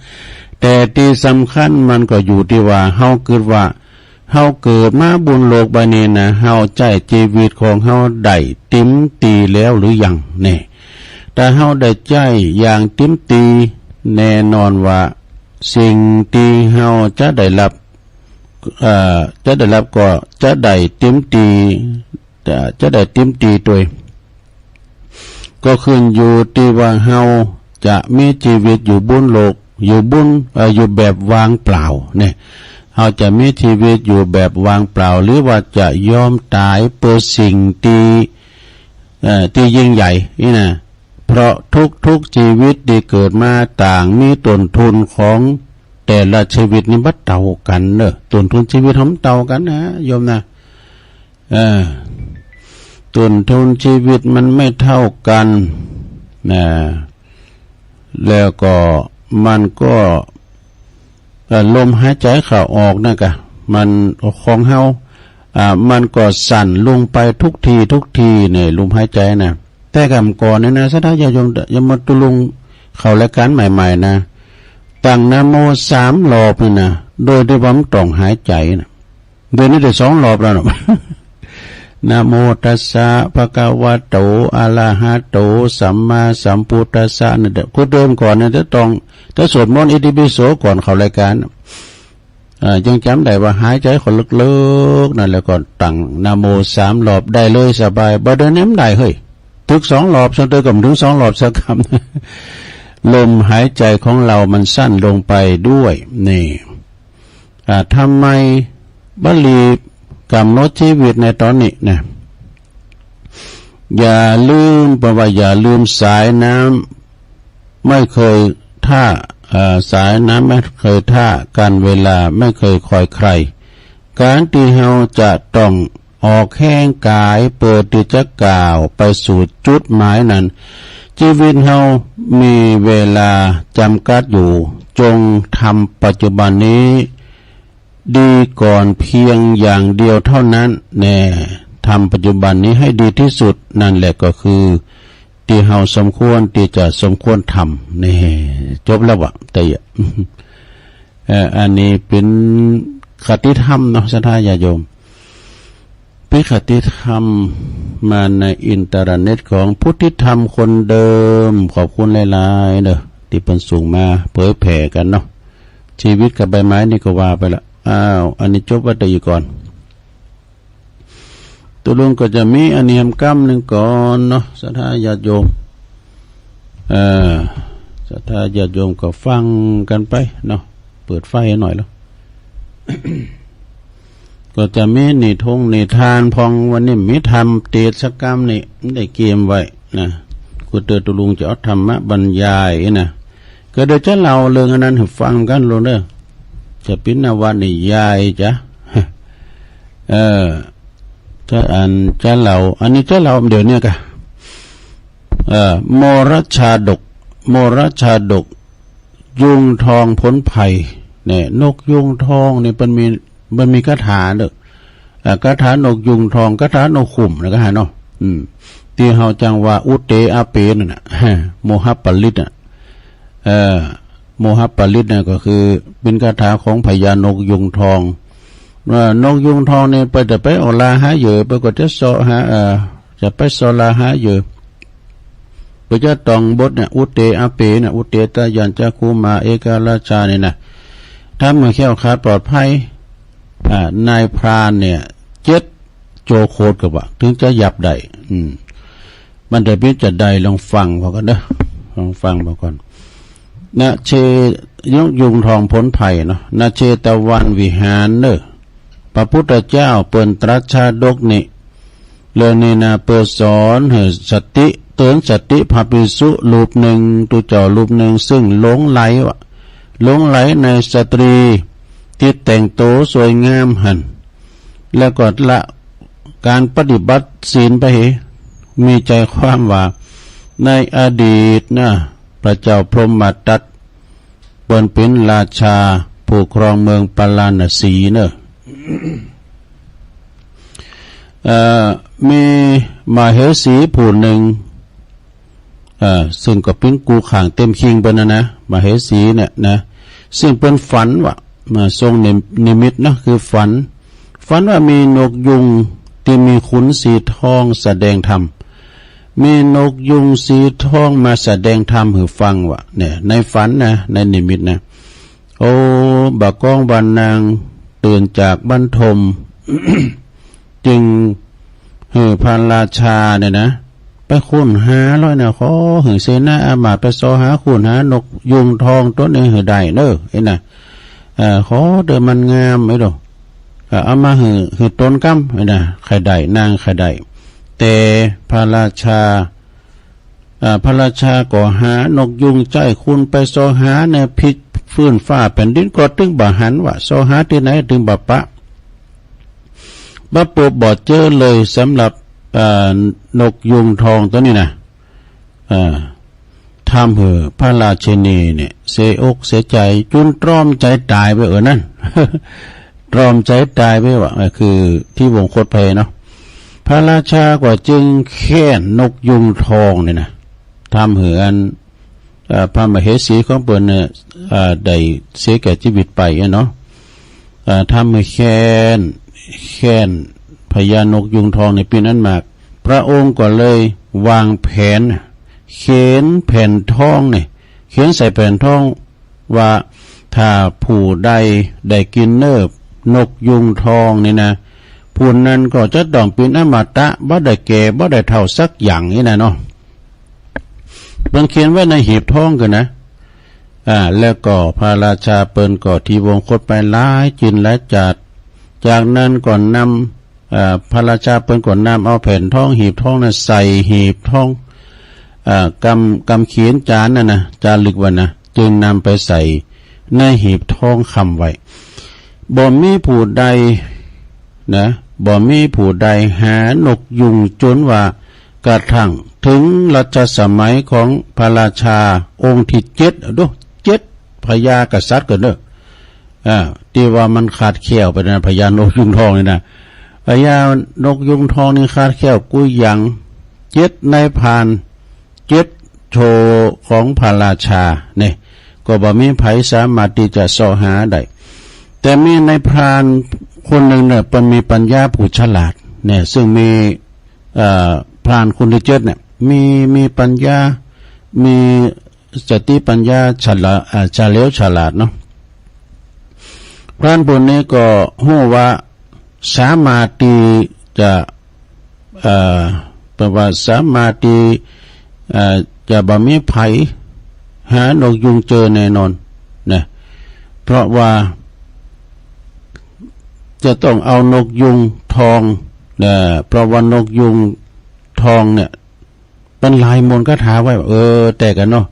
แต่ตี้สำคัญมันก็อยู่ตี้ว่า เฮาคิดว่า เฮาเกิดมาบนโลกใบนี้นะ เฮาใจ๊ชีวิตของเฮาได้เต็มตี้แล้วหรือยัง นี่ ถ้าเฮาได้ใจ๊อย่างเต็มตี้ แน่นอนว่าสิ่งตี้เฮาจะได้รับ เอ่อ จะได้รับก็จะได้เต็มตี้ จะ จะได้เต็มตี้ตวย ก็ขึ้นอยู่ตี้ว่าเฮาจะมีชีวิตอยู่บนโลก อยู่บน เอ่อ อยู่แบบว่างเปล่าเนี่ย เฮาจะมีชีวิตอยู่แบบว่างเปล่า หรือว่าจะยอมต๋ายเปื้อสิ่งตี้ เอ่อ ตี้ยิ่งใหญ่นี่นะ เพราะทุกๆ ชีวิตตี้เกิดมาต่างมีต้นทุนของแต่ละชีวิตนี่บ่เต้ากั๋นเนาะ ต้นทุนชีวิตบ่เต้ากั๋นนะโยมนะ เออ ต้นทุนชีวิตมันไม่เท่ากั๋นนะ แล้วก็มันก็ เอ่อ ลมหายใจ๋เข้าออกนั่นกะ มันของเฮา อ่า มันก็สั้นลงไปทุกทีทุกทีเนี่ย ลมหายใจ๋นะ แต่ก่ำก่อนเนี่ยนะ ศรัทธาญาติโยม ยมมาตุลุงเข้ารายการใหม่ๆ นะ ตั้งนะโมสามรอบนี่นะ โดยตี้ว่าบ่ต้องหายใจ๋นะ เดี๋ยวนี้ได้สองรอบแล้วเนาะ นะโมตัสสะ ภะคะวะโต อะระหะโต สัมมาสัมพุทธัสสะ นี่เด้อ คือเดิมก่อนเนี่ยจะต้อง จะสวดมนต์อิติปิโสก่อนเข้ารายการ อ่า ยังจ๋ำได้ว่าหายใจ๋เข้าลึกๆ นั่นแล้วก็ตั้งนะโมสามรอบได้เลยสบาย บ่เดี๋ยวนี้บ่ได้เฮ้ย เถิงสองรอบ ส่วนเถิงก็บ่เถิงสองรอบสักกำ ลมหายใจ๋ของเฮามันสั้นลงไปด้วย นี่ อ่า ทำไมบาลีก๋ำหนดชีวิตในต๋อนนี้นะ อย่าลืม แปลว่าอย่าลืมสายน้ำไม่เคยถ้า เอ่อ สายน้ำไม่เคยถ้า กาลเวลาไม่เคยคอยใคร่ ก๋านตี้เฮาจะต้องออกแฮงก๋ายเปื้อตี้จะก้าวไปสู่จุดหมายนั้น ชีวิตเฮามีเวลาจ๋ำกัดอยู่ จงทำปัจจุบันนี้ ดีก่อนเพียงอย่างเดียวเท่านั้นแน่ ทำปัจจุบันนี้ให้ดีที่สุด นั่นแหละก็คือตี้เฮาสมควรตี้จะสมควรทำ นี่ จบแล้ววะ แต่ เอ่อ อันนี้เป๋นคติธรรมเนาะ ศรัทธาญาติโยม เป๋นคติธรรมมาในอินเทอร์เน็ตของพุทธิธรรมคนเดิม ขอบคุณหลายๆ เด้อ ตี้เปิ้นส่งมาเผยแผ่กั๋นเนาะ ชีวิตกับใบไม้นี่ก็ว่าไปละ อ้าว อันนี้จบไว้แต่อี้ก่อน ตกลงก็จะมีอันนี้กำนึ่งก่อนเนาะ ศรัทธาญาติโยม เอ่อ ศรัทธาญาติโยมก็ฟังกั๋นไปเนาะ เปิดไฟให้หน่อยแล้ว ก็จะมีนิทงนิทานพ่อง วันนี้มีธรรมเตสน์สักกำนี่ บ่ได้เกียมไว้นะ ครูเตอร์ตุลุงจะเอาธรรมะบรรยายนะ ก็เดี๋ยวจะเล่าเรื่องอันนั้นหื้อฟังกั๋นโลดเน่อ จะปิณณวนิยายจ๊ะ เออ จะอันจะเล่า อันนี้จะเล่าเดี๋ยวนี้กะ เอ่อ มรชาดก มรชาดก ยุงทองผลไพร เนี่ย นกยุงทองเนี่ยมันมี มันมีคาถาเน่อ อ่า คาถานกยุงทอง คาถานกขุมนะ คาถาเนาะ อืม ตี้เฮาจั๊งว่าอุเตอะเปนั่นน่ะ โมหปริตรน่ะ เอ่อ โมหปริตรน่ะก็คือเป๋นคาถาของพญานกยูงทอง ว่านกยูงทองนี่เปิ้นจะไปออกล่าหาเหยื่อ เปิ้นก็จะเซาะหา เอ่อ จะไปเซาะล่าหาเหยื่อ เปิ้นจะต้องบทเนี่ย อุเตอะเปเนี่ย อุเตตะยัญจะคุมาเอกราชาเนี่ยนะ ถ้าเมื่อแคล้วคลาดปลอดภัย อ่า นายพรานเนี่ย เจ็ดโจโขดก็ว่า เถิงจะหยับได้ อืม มันจะเป๋นจะใด ลองฟังผ่อก่อนเด้อ ลองฟังผ่อก่อน ณ เช นกยูงทองผลภัยเนาะ ณ เชตวันวิหารเน่อ พระพุทธเจ้าเปิ้นตรัสชาดกนี้ เรื่องนี้นะ เปื้อสอนหื้อสติ เตื๋อนสติพระภิกษุรูปนึ่ง ตุ๊เจ้ารูปนึ่ง ซึ่งหลงใหลว่า หลงใหลในสตรีตี้แต่งโตสวยงามหั้น แล้วก็ละก๋านปฏิบัติศีลไปเห มีใจ๋ความว่า ในอดีตนะ พระเจ้าพรหมทัต เปิ้นเป๋นราชาผู้ครองเมืองปาราณสีเน่อ เอ่อ มีมเหสีผู้นึ่ง เอ่อ ซึ่งก็เป๋นกู่ข้างเต็มคิงเปิ้นนะนะ มเหสีเนี่ยนะ ซึ่งเปิ้นฝันว่า มาทรงนิ นิมิตนะ คือฝัน ฝันว่ามีนกยูงตี้มีขนสีทองแสดงธรรม มีนกยูงสีทองมาแสดงธรรมหื้อฟังว่า เนี่ย ในฝันนะ ในนิมิตนะ โอ้ บ่ากองว่านางตื่นจากบรรทม จึงหื้อพระราชาเนี่ยนะ ไปค้นหาเลยนะ ขอหื้อเสนาอามาตย์ไปเซาะหาค้นหานกยูงทองตั๋วนี้หื้อได้เน่อ เอ๊ะนะ เอ่อ ขอเต๊อะมันงาม เอ๊ะโด เอ่อ เอามาหื้อ หื้อตนกำ เอ๊ะนะ ใค่ได้ นางใค่ได้ แต่พระราชา อ่า พระราชาก็หานกยูงใจ๊คนไปเซาะหาในพิษพื้นฟ้าแผ่นดินก็ตึงบ่หันว่า เซาะหาตี้ไหนตึงบ่ปะ บ่ปบบ่เจอเลยสำหรับ อ่า นกยูงทองตั๋วนี้นะ อ่า ทำหื้อพระราชินีเนี่ยเสียอกเสียใจ๋ จุนตรอมใจ๋ต๋ายไปเออนั่น ตรอมใจ๋ต๋ายไปว่า ก็คือตี้วงคตภัยเนาะ พระราชาก็จึงแค้นนกยูงทองเนี่ยนะ ทำหื้ออัน เอ่อ พระมเหสีของเปิ้นเนี่ย เอ่อ ได้เสียแก่จีวิตไปอะเนาะ เอ่อ ทำหื้อแค้น แค้นพญานกยูงทองเนี่ยเป๋นอันมาก พระองค์ก็เลยวางแผน เขียนแผ่นทองเนี่ย เขียนใส่แผ่นทอง ว่าถ้าผู้ใดได้กิ๋นเนื้อนกยูงทองนี่นะ ผู้นั้นก็จะต้องเป๋นอมตะ บ่ได้แก่ บ่ได้เฒ่าสักอย่างนี่นะเนาะ เปิ้นเขียนไว้ในหีบทองกั๋นนะ อ่า แล้วก็พระราชาเปิ้นก็ตี้วงคตไปหลายจินหลายจาติ จากนั้นก็นำ อ่า พระราชาเปิ้นก็นำเอาแผ่นทอง หีบทองนั้นใส่หีบทอง อ่า กำ กำเขียนจารึกนั่นนะ จารึกไว้นะ จึงนำไปใส่ในหีบทองคำไว้ บ่มีผู้ใดนะ บ่มีผู้ใดหานกยูงจ๋นว่ากระทั่งเถิงรัชสมัยของพระราชาองค์ตี้เจ็ด โอ้ เจ็ดพญากษัตริย์กั๋นเน่อ อ่า ตี้ว่ามันขาดแคลนไปนะ พญานกยูงทองนี่นะ พญานกยูงทองนี่ขาดแคลนกู้อย่าง เจ็ดนายพราน เจ็ดโจของพระราชาเนี่ย ก็บ่มีใผสามารถตี้จะเซาะหาได้ แต่มีนายพรานคนนึ่งเนี่ย เปิ้นมีปัญญาผู้ฉลาดเนี่ย ซึ่งมี เอ่อ พรานคนตี้เจ็ดเนี่ย มี มีปัญญา มี สติปัญญาฉลาด อ่า เฉลียวฉลาดเนาะ พรานผู้นี้ก็ฮู้ว่าสามารถตี้จะ เอ่อ แปลว่าสามารถตี้ เอ่อ จะบ่มีใผหานกยูงเจอแน่นอนนะ เพราะว่าจะต้องเอานกยูงทอง เอ่อ เพราะว่านกยูงทองเนี่ย เปิ้นลายมนต์คาถาไว้ เออ แต๊กั๋นเนาะ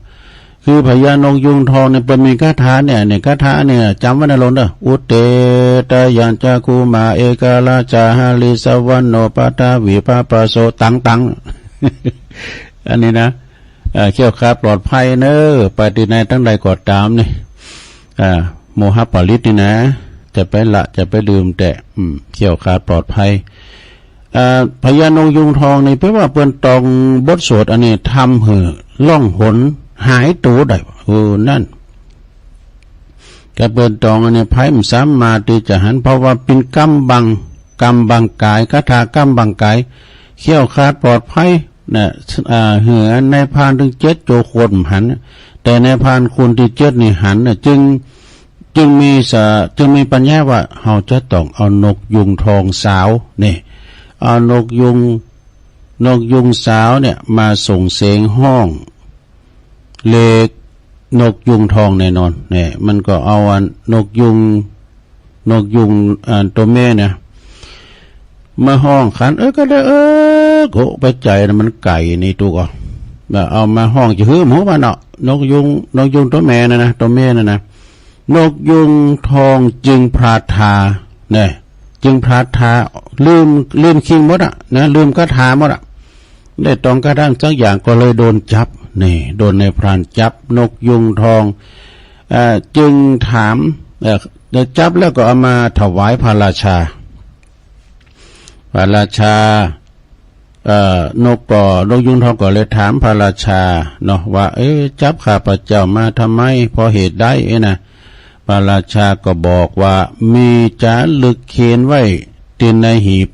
คือพญานกยูงทองเนี่ย เปิ้นมีคาถาเนี่ย เนี่ย คาถาเนี่ย จ๋ำไว้นะโลนเน่อ อุเตตะยัญจะคุมาเอกราชาหริสวรรณโณปัทวีปะปะโส ตังตัง อันนี้นะ เอ่อ แคล้วคลาดปลอดภัยเน่อ ไปตี้ไหนตังใดก็ต๋ามนี่ อ่า โมหปริตรนี่นะ จะไปละ จะไปดื่มแต๊ อืม แคล้วคลาดปลอดภัย เอ่อ พญานกยูงทองนี่เป๋นว่าเปิ้นตองบทสวดอันนี้ ทำหื้อล่องหนหายตั๋วได้ เออ นั่น ก็เปิ้นตองอันนี้ ใผบ่สามารถตี้จะหัน เพราะว่าเป๋นกำบัง กำบังก๋าย คาถากำบังก๋าย แคล้วคลาดปลอดภัยนะ อ่า หื้ออันนายพรานตึงเจ็ดโจรคนบ่หัน แต่นายพรานคนตี้เจ็ดนี่หันนะ จึง จึงมีสะ จึงมีปัญญาว่า เฮาจะต้องเอานกยูงทองสาวนี่ เอานกยูง นกยูงสาวเนี่ยมาส่งเสียงฮ้อง เรียกนกยูงทองแน่นอน เนี่ย มันก็เอาอันนกยูง นกยูง อ่า ตั๋วแม่เนี่ย มาฮ้องขัน เออ ก็ได้ เออ โห ไปใจ๋นะ มันไก๋นี่ตุ๊กอ่ะ เอามาฮ้องจะหื้อหมู่บ้านเนาะ นกยูง นกยูงตั๋วแม่น่ะนะ ตั๋วแม่น่ะนะ นกยูงทองจึงพลาดท่า เนี่ย จึงพลาดท่า ลืม ลืมคิงหมดอะนะ ลืมคาถาหมดอะ ได้ตองคาถาสักอย่างก็เลยโดนจับ นี่ โดนนายพรานจับ นกยูงทอง เอ่อ จึงถาม เอ่อ ได้จับแล้วก็เอามาถวายพระราชา พระราชา เอ่อ นกก็ นกยูงทองก็เลยถามพระราชาเนาะว่า เอ๊ะ จับข้าพเจ้ามาทำไม เพราะเหตุใดเอ๊ะนะ พระราชาก็บอกว่า มีจารึกเขียนไว้ตี้ในหีบ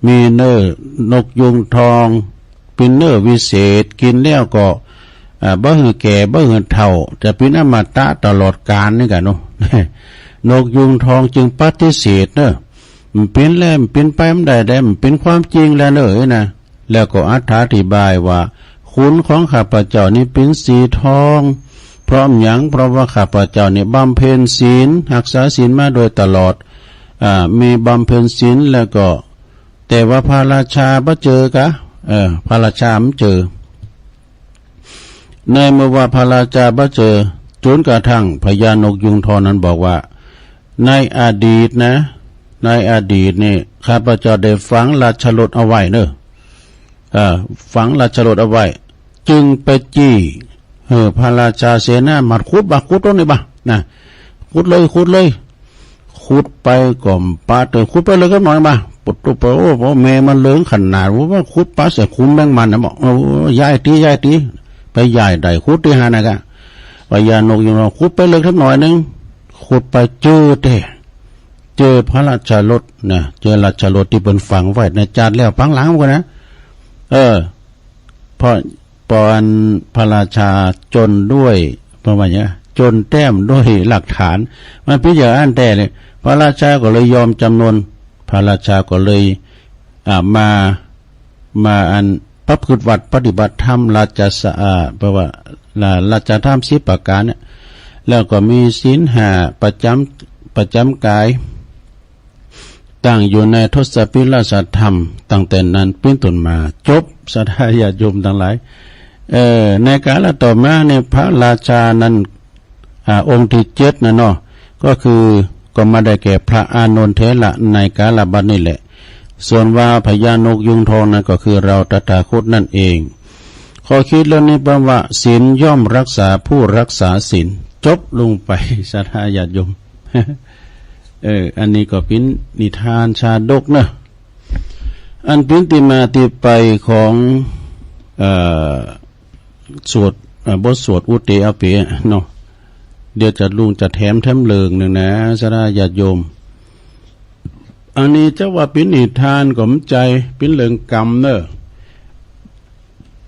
มีเนื้อนกยูงทอง เป๋นเนื้อวิเศษ กิ๋นแล้วก็ อ่า บ่หื้อแก่ บ่หื้อเฒ่า จะเป๋นอมตะตลอดกาลนี่กะเนาะ นกยูงทองจึงปฏิเสธเนาะ บ่เป๋นแล บ่เป๋นไปบ่ได้แล บ่เป๋นความจริงแลเนาะ เอ๊ะนะ แล้วก็อธิบายว่า คุณของข้าพเจ้านี้เป๋นสีทอง เพราะหยัง เพราะว่าข้าพเจ้านี้บำเพ็ญศีล รักษาศีลมาโดยตลอด อ่า มีบำเพ็ญศีลแล้วก็ แต่ว่าพระราชาบ่เจอกะ เออ พระราชาบ่เจอ ในเมื่อว่าพระราชาบ่เจอ จ๋นกระทั่งพญานกยูงทองนั้นบอกว่า ในอดีตนะ ในอดีตนี่ ข้าพเจ้าได้ฝังราชรถเอาไว้เนาะ เอ่อ ฝังราชรถเอาไว้ จึงไปจี้ เออ พระราชาเสนามาดขุดบ่า ขุดตรงนี้บ่า นะ ขุดเลย ขุดเลย ขุดไปก็บ่ปะ เออ ขุดไปเลิกสักหน่อยบ่า ปุดตุ๊บไป โอ้ โอ้ แม่มันเลิงขนาด ว่าขุดปะใส่ขุมแมงมันนะ บอก โอ้ ย้ายตี้ ย้ายตี้ ไปย้ายได้ ขุดตี้หั้นนะกะ พญานกยูงทองขุดไปเลิกสักหน่อยนึ่ง ขุดไปเจอแต๊ เจอพระราชรถนะ เจอราชรถตี้เปิ้นฝังไว้ในจาดแล้ว ปางหลังมันนะ เออ พอ ปออันพระราชาจ๋นด้วย ประมาณเนี้ย จ๋นแต้มด้วยหลักฐาน มันเป๋นอย่างอั้นแต๊เลย พระราชาก็เลยยอมจ๋ำนน พระราชาก็เลย อ่า มา มาอันประพฤติวัตรปฏิบัติธรรม ราชสะ อ่า แปลว่า ราชธรรมสิบประก๋านเนี่ย แล้วก็มีศีลห้าประจ๋ำ ประจ๋ำก๋าย ตั้งอยู่ในทศพิราชธรรม ตั้งแต่นั้นเป๋นต้นมา จบ ศรัทธาญาติโยมตังหลาย เอ่อ ในกาลต่อมาเนี่ย พระราชานั้น อ่า องค์ตี้เจ็ดน่ะเนาะ ก็คือ ก็มาได้แก่พระอานนทเถระในกาลบัดนี้แหละ ส่วนว่าพญานกยูงทองนั้นก็คือเราตถาคตนั่นเอง ข้อคิดเรื่องนี้แปลว่า ศีลย่อมรักษาผู้รักษาศีล จบลงไป ศรัทธาญาติโยม เออ อันนี้ก็เป๋นนิทานชาดกเนาะ อันเป๋นตี้มาตี้ไปของ เอ่อ สวด เอ่อ บทสวดอุเตอาเปะเนาะ เดี๋ยวจะลุงจะแถมแถมเลิงนึ่งนะ ศรัทธาญาติโยม อันนี้จะว่าเป๋นนิทานก็บ่ใจ้ เป๋นเลิงกำเนาะ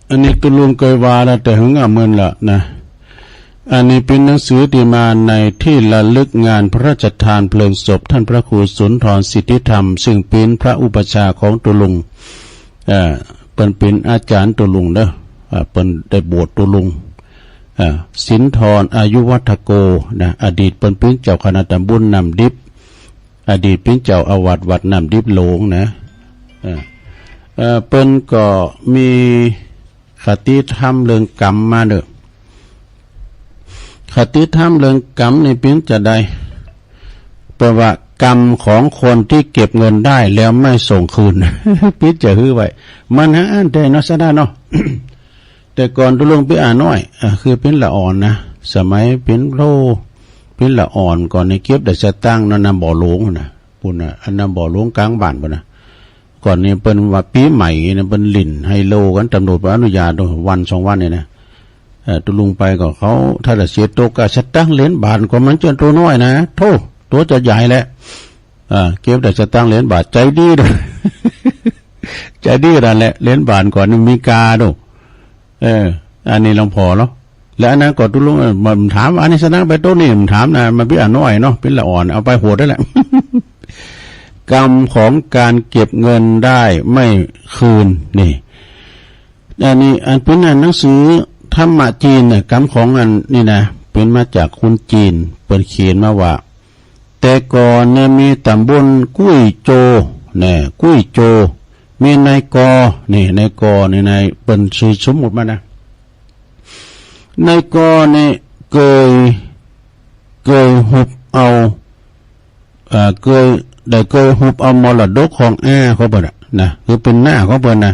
อันนี้ตุ๊ลุงเกยว่าแล้วแต่หึงอะเมินละนะ อันนี้เป๋นหนังสือตี้มาในที่ระลึกงานพระราชทานเพลิงศพท่านพระครูสุนทรสิทธิธรรม ซึ่งเป๋นพระอุปัชฌาย์ของตุ๊ลุง เอ่อ เปิ้นเป๋นอาจ๋ารย์ตุ๊ลุงเนาะ อ่า เปิ้นได้บวชตุ๊ลุง อ่า สินทรอายุวัฒโก นะ อดีตเปิ้นเป๋นเจ้าคณะตำบลน้ำดิบ อดีตเป๋นเจ้าอาวาสวัดน้ำดิบหลวงนะ เอ่อ เอ่อ เปิ้นก็มีคติธรรมเรื่องกำมาเนาะ คติธรรมเรื่องกำนี่เป๋นจาใด แปลว่ากรรมของคนที่เก็บเงินได้แล้วไม่ส่งคืน เป๋นจาหื้อไว้ มันหาอั้นแต๊เนาะ ศรัทธาเนาะ แต่ก่อนตุ๊ลุงเป๋นอาน้อย อ่า คือเป๋นละอ่อนนะ สมัยเป๋นโพ เป๋นละอ่อนก่อนนี่เก็บได้สตางค์เนาะ น้ำบ่อหลวงน่ะ ปู้นน่ะ อันน้ำบ่อหลวงก๋างบ้านปู้นน่ะ ก่อนนี่เปิ้นว่าปี๋ใหม่นี่เปิ้นหลิ้นไฮโลกั๋น ตำรวจบ่อนุญาต วันสองวันนี่นะ เอ่อ ตุ๊ลุงไปก็เขา ถ้าจะเสียตั๋วก็สตางค์เหรียญบาทก็มันเจ้าตั๋วน้อยนะ โธ่ ตั๋วจะใหญ่แหละ เอ่อ เก็บได้สตางค์เหรียญบาท ใจ๋ดีเด้อ ใจ๋ดีขนาดแหละ เหรียญบาทก่อนนี่มีกาดู เออ อันนี้หลวงพ่อเนาะ แล้วอันนั้นก็ตุ๊ลุง เอ่อ มันถาม อันนี้สตางค์ไปโต๊ะนี่ มันถามนะ มันเปีย๋น้อยเนาะ เปีย๋ละอ่อน เอาไปโหดนั่นแหละ กรรมของการเก็บเงินได้ไม่คืน นี่ อันนี้ อันเป๋นอ่านหนังสือธรรมะจีนน่ะ กรรมของอันนี้นะ เป๋นมาจากคนจีน เปิ้นเขียนมาว่า แต่ก่อนเนี่ยมีต๋ำบลกุ้ยโจว นะ กุ้ยโจว มีนายกอ นี่ นายกอ นี่ นาย เปิ้นชื่อสมมุติมานะ นายกอเนี่ยเกย เกยหุบเอา เอ่อ เกย ได้เกยหุบเอามรดกของอาของเปิ้นน่ะ นะ คือเป๋นน้าของเปิ้นน่ะ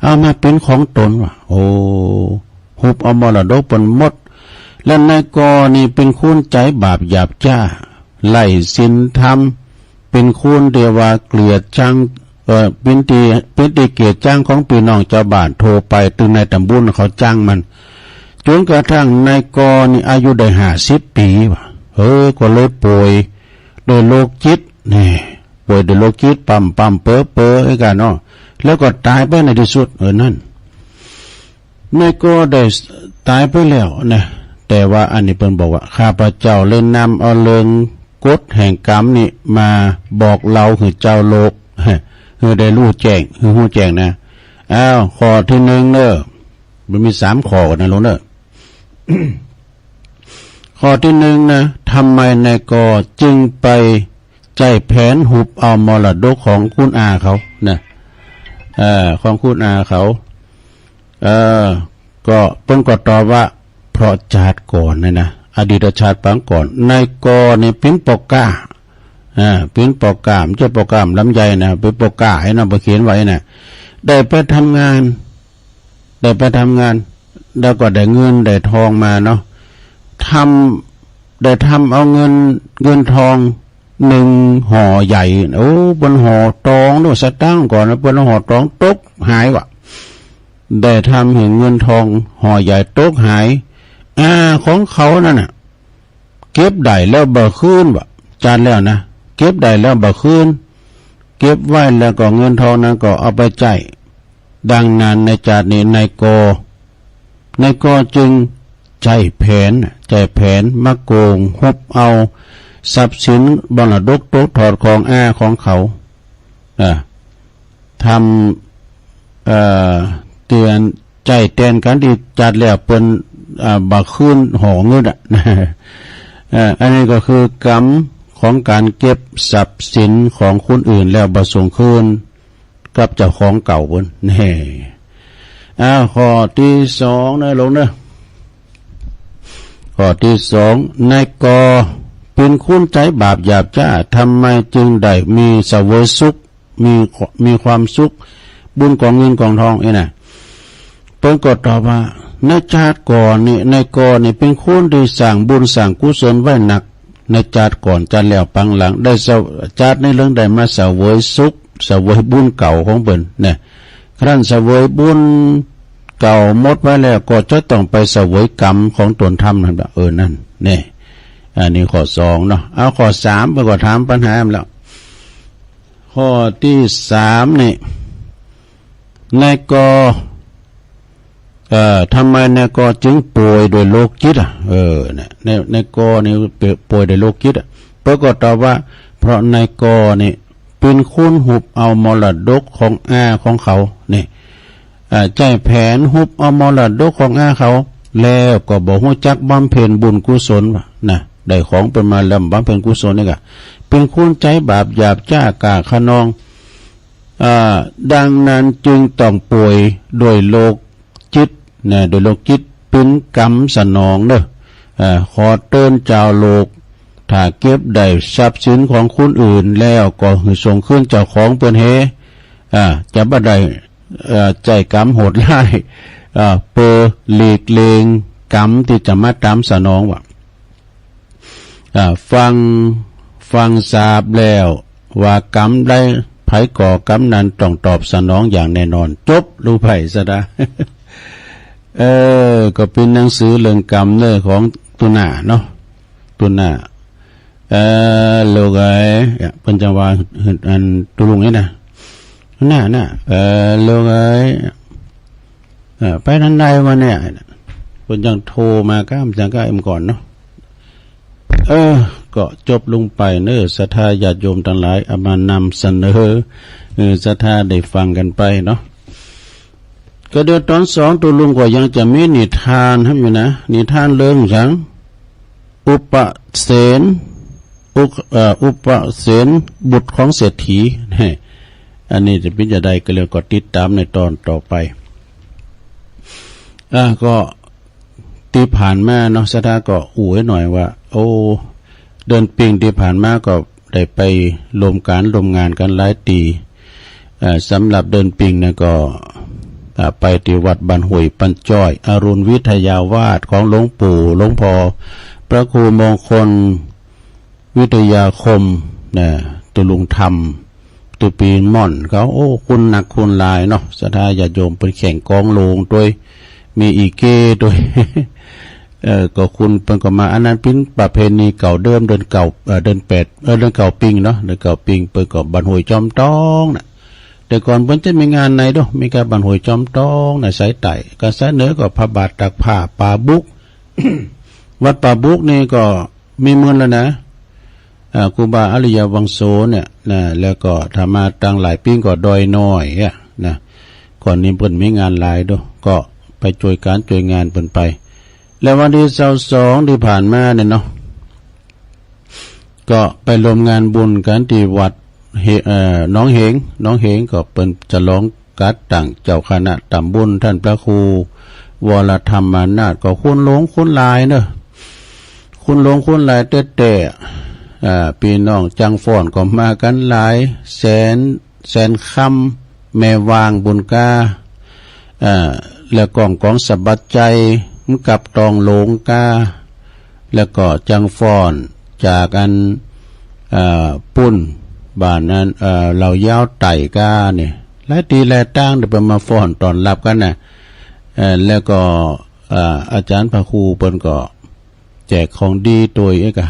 เอามาเป๋นของตนว่ะ โอ้ หุบเอามรดกเปิ้นหมด และนายกอนี่เป๋นคนใจ๋บาปหยาบจ๊า ไร้ศีลธรรม เป๋นคนตี้ว่าเกลียดชัง เอ่อ เป๋นตี้ เป๋นตี้เกลียดชังของปี้น้องจาวบ้านทั่วไป ตึงในต๋ำบลเขาจั้งมัน จ๋นกระทั่งนายกอนี่อายุได้ห้าสิบปี๋ว่ะ เออ ก็เลยป่วยด้วยโรคจิต นี่ ป่วยด้วยโรคจิต ปั๊มๆ เป๋อๆ ไอ้กั๋นเนาะ แล้วก็ต๋ายไปในตี้สุด เออ นั่น นายกอได้ต๋ายไปแล้วนะ แต่ว่าอันนี้เปิ้นบอกว่า ข้าพเจ้าเลยนำเอาเรื่องกฎแห่งกรรมนี่มาบอกเล่าหื้อจาวโลก หื้อได้ฮู้แจ้ง หื้อฮู้แจ้งนะ อ้าว ข้อตี้นึ่งเน่อ มันมีสามข้อกั๋นนะลุงเน่อ ข้อตี้นึ่งนะ ทำไมนายกอจึงไปใจ๊แผนหุบเอามรดกของคุณอาเขานะ เอ่อ ของคุณอาเขา เอ่อ ก็เปิ้นก็ตอบว่า เพราะจาติก่อนเนี่ยนะ อดีตชาติปางก่อน นายกอเนี่ยเป๋นป้อก๊า อ่า เป๋นป้อก๊า บ่ใจ้ป้อก๊าลำไยนะ เป๋นป้อก๊าไอ้นะ บ่เขียนไว้นะ ได้ไปทำงาน ได้ไปทำงาน แล้วก็ได้เงินได้ทองมาเนาะ ทำ ได้ทำเอาเงิน เงินตองนึ่งห่อใหญ่ โอ้ เปิ้นห่อตองโน่น สตางค์ก่อนนะ เปิ้นห่อตองตกหายว่ะ ได้ทำหื้อเงินตองห่อใหญ่ตกหาย อาของเขานั่นน่ะ เก็บได้แล้วบ่คืนว่ะ จาติแล้วนะ เก็บได้แล้วบ่คืน เก็บไว้แล้วก็เงินตองนั้นก็เอาไปใจ๊ ดังนั้นในจาตินี้นายกอ นายกอจึงใจ๊แผน ใจ๊แผนมาโก๋งหุบเอาทรัพย์สินมรดกตกทอดของอาของเขา อ่า ทำ เอ่อ เตียน ใจ๊แตนกั๋นตี้จาติแล้วเปิ้น อ่า บ่คืนห่อเงินอ่ะ เอ่อ อันนี้ก็คือกรรมของก๋านเก็บทรัพย์สินของคนอื่นแล้วบ่ส่งคืนกับเจ้าของเก่าเปิ้น แน่ อ้าว ข้อตี้สองเน่อลุงเน่อ ข้อตี้สอง นายกอเป๋นคนใจ๋บาปหยาบจ๊า ทำไมจึงได้มีเสวยสุข มี มีความสุข บุญก๋องเงินก๋องตองอี้นะ เปิ้นก็ตอบว่า ในจาติก่อนนี่ นายกอนี่เป๋นคนตี้สร้างบุญสร้างกุศลไว้นัก ในจาติก่อน จาติแล้วปางหลัง ได้เสว- จาตินี้เลิงได้มาเสวยสุข เสวยบุญเก่าของเปิ้นนะ ครั้นเสวยบุญเก่าหมดไปแล้ว ก็จะต้องไปเสวยกรรมของต๋นทำนั่นแหละ เออ นั่น นี่ อันนี้ข้อสองเนาะ เอาข้อสาม เปิ้นก็ถามปัญหามาแล้ว ข้อตี้สามนี่ นายกอ เอ่อ ทำไมนายกอจึงป่วยด้วยโรคจิตอ่ะ เออ เนี่ย นาย- นายกอนี่ป่วยด้วยโรคจิตอ่ะ เปิ้นก็ตอบว่า เพราะนายกอนี่เป๋นคนหุบเอามรดกของอาของเขา นี่ อ่า ใจ๊แผนหุบเอามรดกของอาเขา แล้วก็บ่ฮู้จักบำเพ็ญบุญกุศลว่ะนะ ได้ของเปิ้นมาแล้วบำเพ็ญกุศลนี่ก่ะ เป๋นคนใจ๋บาปหยาบจ๊าก้าคะนอง อ่า ดังนั้นจึงต้องป่วยด้วยโรคจิตนะ ด้วยโรคจิต เป๋นกรรมสนองเน่อ อ่า ขอเตื๋อนจาวโลก ถ้าเก็บได้ทรัพย์สินของคนอื่นแล้วก็หื้อส่งคืนเจ้าของเปิ้นเฮ อ่า จะบ่ได้ เอ่อ ใจ๊กรรมโหดร้าย เอ่อ เปื้อหลีกเลี่ยงกรรมตี้จะมาต๋ามสนองว่ะ อ่า ฟัง ฟังสาบแล้วว่ากรรมได้ผ ผก่อกรรมนั้นต้องตอบสนองอย่างแน่นอน จบลงไปซะนะ เออ ก็เป๋นหนังสือเรื่องกรรมเน่อของตุ๊หน้าเนาะ ตุ๊หน้า เออ ลูกเอ๋ย เปิ้นจังว่า อันตุ๊ลุงนี่นะ ตุ๊หน้า ตุ๊หน้า เออ ลูกเอ๋ย เออ ไปตังใดวะเนี่ย เปิ้นจังโทรมาก้ามจังก้าเอ็มก่อนเนาะ เออ ก็จบลงไปเน่อ ศรัทธาญาติโยมตังหลาย เอามานำเสนอ เออ ศรัทธาได้ฟังกั๋นไปเนาะ ก็เดี๋ยวต๋อนสองตุ๊ลุงก็ยังจะมีนิทานหื้ออยู่นะ นิทานเรื่องสัง อุปเสน อุก- เอ่อ อุปเสนบุตรของเศรษฐี อันนี้จะเป๋นจะใดก็แล้วก็ติดต๋ามในต๋อนต่อไป อ่า ก็ตี้ผ่านมาเนาะ ศรัทธาก็อู้หน่อยว่า โอ้ เดือนปิงตี้ผ่านมาก็ได้ไปร่วมก๋านร่วมงานกั๋นหลายตี้ เอ่อ สำหรับเดือนปิงนะก็ อ่า ไปตี้วัดบ้านห้วยปันจ้อย อรุณวิทยาวาสของหลวงปู่หลวงพ่อพระครูมงคลวิทยาคมนะ ตุ๊ลุงธรรม ตุ๊ปีม่อนเขา โอ้ คุณหนักคุณหลายเนาะ ศรัทธาญาติโยม เปิ้นแข่งกองหลวงตวย มีอีเก้ตวย เออ ก็คุณเปิ้นก็มา อันนั้นเป๋นประเพณีเก่าเดิม เดือนเก้า เอ่อ เดือนแปด เอ่อ เดือนเก้าปิงเนาะ เดือนเก้าปิงเปิ้นก็บ้านห้วยจอมตองน่ะ แต่ก่อนเปิ้นจะมีงานในเด้อ มีก้าบ้านห้วยจอมตองน่ะ สายใต้ ก้าสายเหนือก็พระบาทตากผ้าป่าบุก วัดป่าบุกนี่ก็มีเมินแล้วนะ อ่า ครูบาอริยวังโสเนี่ยนะ แล้วก็ถ้ามาตังหลายปิงก็ดอยน้อยอะนะ ก่อนนี้เปิ้นมีงานหลายเด้อ ก็ไปจ้วยก๋านจ้วยงานเปิ้นไป แล้ววันตี้ซาวสองตี้ผ่านมาเนี่ยเนาะ ก็ไปร่วมงานบุญกั๋นตี้วัดเฮ- เอ่อ หนองเหง หนองเหงก็เปิ้นฉลองกั๋น ตั้งเจ้าคณะต๋ำบล ต้านพระครูวรธรรมานาถ ก็คนหลวงคนหลายเนาะ คนหลวงคนหลายแต๊ๆ อ่า ปี้น้องจังฟ้อนก็มากั๋นหลาย แสน แสนคำ แม่วางบุญกา อ่า แล้วก้องกองสะบัดชัย กับตองหลงกา แล้วก็จังฟ้อนจากอัน อ่า ปุ้นบ้านอัน อ่า เหล่ายาวไต่กาเนี่ย หลายตี้หลายตางเปิ้นมาฟ้อนต้อนฮับกั๋นน่ะ เอ่อ แล้วก็ อ่า อาจ๋ารย์พระครูเปิ้นก็ แจกของดีตวยเอกอะ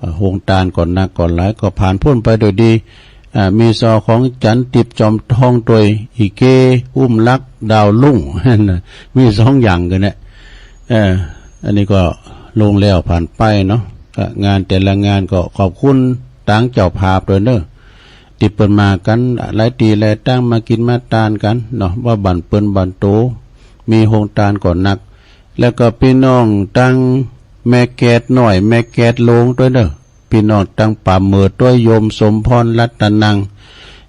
อ่า โฮงตานก็หนักก็หลาย ก็ผ่านป๊นไปโดยดี อ่า มีซอของจันทร์ติบจอมทองตวย อีเก้ อุ้มลักษณ์ ดาวรุ่ง มีสองอย่างกั๋นเนี่ย เออ อันนี้ก็ลงแล้วผ่านไปเนาะ ก็งานแต่ละงานก็ขอบคุณตางเจ้าภาพตวยเนาะ ตี้เปิ้นมากั๋นหลายตี้หลายตาง มากิ๋นมาตานกั๋นเนาะ ว่าบ้านเปิ้นบ้านโต มีโฮงตานก็หนัก แล้วก็ปี้น้องตังแม่แกดน้อย แม่แกดหลวงตวยเนาะ ปี้น้องตังป่าเหมิดตวย โยมสมพร รัตนัง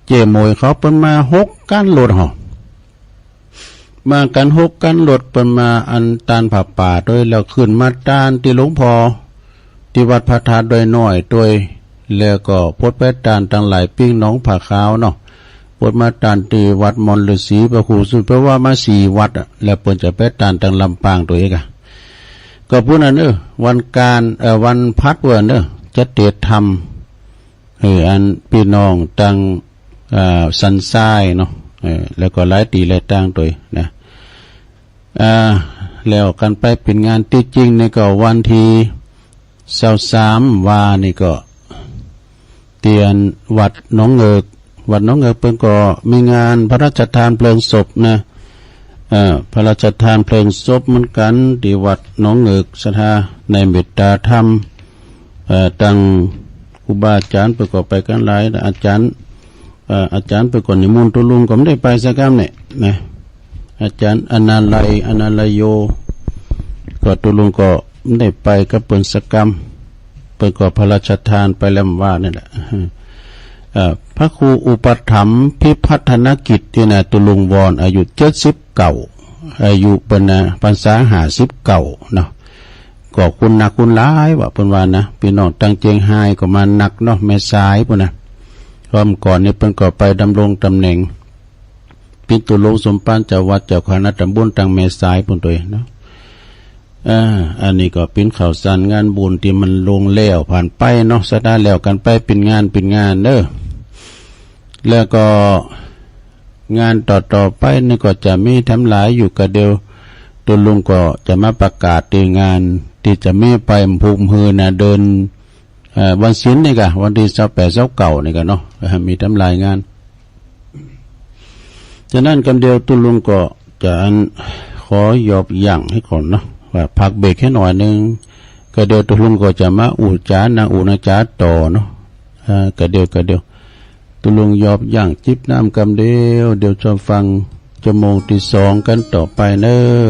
เจ๊หมวยเขา เปิ้นมาหกคันรถหอ มากั๋นหกคันรถ เปิ้นมาอันตานผ้าป่าตวย แล้วขึ้นมาตานตี้หลวงพ่อ ตี้วัดพระธาตุดอยน้อยตวย แล้วก็ปดไปตานตังหลายปิ้งหนองผาขาวเนาะ ปดมาตานตี้วัดมอนฤๅษี พระครูสุด แปลว่ามาสี่วัดอะ แล้วเปิ้นจะไปตานตังลำปางตวยเอกอะ ก็ปู้นั้นเออ วันกาน เอ่อ วันพัดเปิ้นเออ จะเตรียมทำ เออ อันปี้น้องตัง เอ่อ สันทรายเนาะ เออ แล้วก็หลายตี้หลายตางตวยนะ อ่า แล้วกั๋นไปเป๋นงานตี้จริงนี่ก็วันตี้ซาวสามวานี่ก็ ตี้วัดหนองเหงือก วัดหนองเหงือกเปิ้นก็มีงานพระราชทานเพลิงศพนะ เอ่อ พระราชทานเพลิงศพเหมือนกั๋น ตี้วัดหนองเหงือก ศรัทธาในเมตตาธรรม เอ่อ ตังครูบาอาจ๋ารย์เปิ้นก็ไปกั๋นหลาย อาจ๋ารย์ เอ่อ อาจ๋ารย์เปิ้นก็นิมนต์ตุ๊ลุงก็บ่ได้ไปสักกำเนี่ยนะ อาจ๋ารย์อนาลัย อนาลัยโย ก็ตุ๊ลุงก็บ่ได้ไปกับเปิ้นสักกำ เปิ้นก็พระราชทานไปแล้วว่านั่นแหละ เอ่อ พระครูอุปถัมภ์พิพัฒนกิจนี่นะ ตุ๊ลุงวอนอายุเจ็ดสิบเก้า อายุเปิ้นนะ พรรษาห้าสิบเก้าเนาะ ก็คุณหนักคุณหลายว่าเปิ้นว่านะ ปี้น้องตังเจียงฮายก็มาหนักเนาะ แม่สายปู้นนะ คราวก่อนนี่เปิ้นก็ไปดำรงต๋ำแหน่ง เป๋นตุ๊ลุงสมภารเจ้าวัดเจ้าคณะต๋ำบลตังแม่สายปู้นตวยเนาะ อ่า อันนี้ก็เป๋นข่าวสารงานบุญตี้มันลงแล้วผ่านไปเนาะ ศรัทธาแล้วกั๋นไปเป๋นงานเป๋นงานเด้อ แล้วก็งานต่อๆ ไปนี่ก็จะมีแถมหลายอยู่ กาเดียวตุ๊ลุงก็จะมาประกาศตี้งานตี้จะมีไป หมู่หื้อนะ เดือน เอ่อ วันศิลป์นี่ก่ะ วันตี้ซาวแปด ซาวเก้านี่ก่ะเนาะ เอ่อ มีแถมหลายงาน ฉะนั้นกำเดียวตุ๊ลุงก็จะอันขอยอบยั้งหื้อก่อนเนาะ ว่าพักเบรกหื้อหน่อยนึ่ง กาเดียวตุ๊ลุงก็จะมาอู้จ๋า นั่งอู้นั่งจ๋าต่อเนาะ เอ่อ กาเดียว กาเดียว ตุ๊ลุงยอบยั้งจิบน้ำกำเดียว เดี๋ยวจะฟังจักโมงตี้สองกั๋นต่อไปเน่อ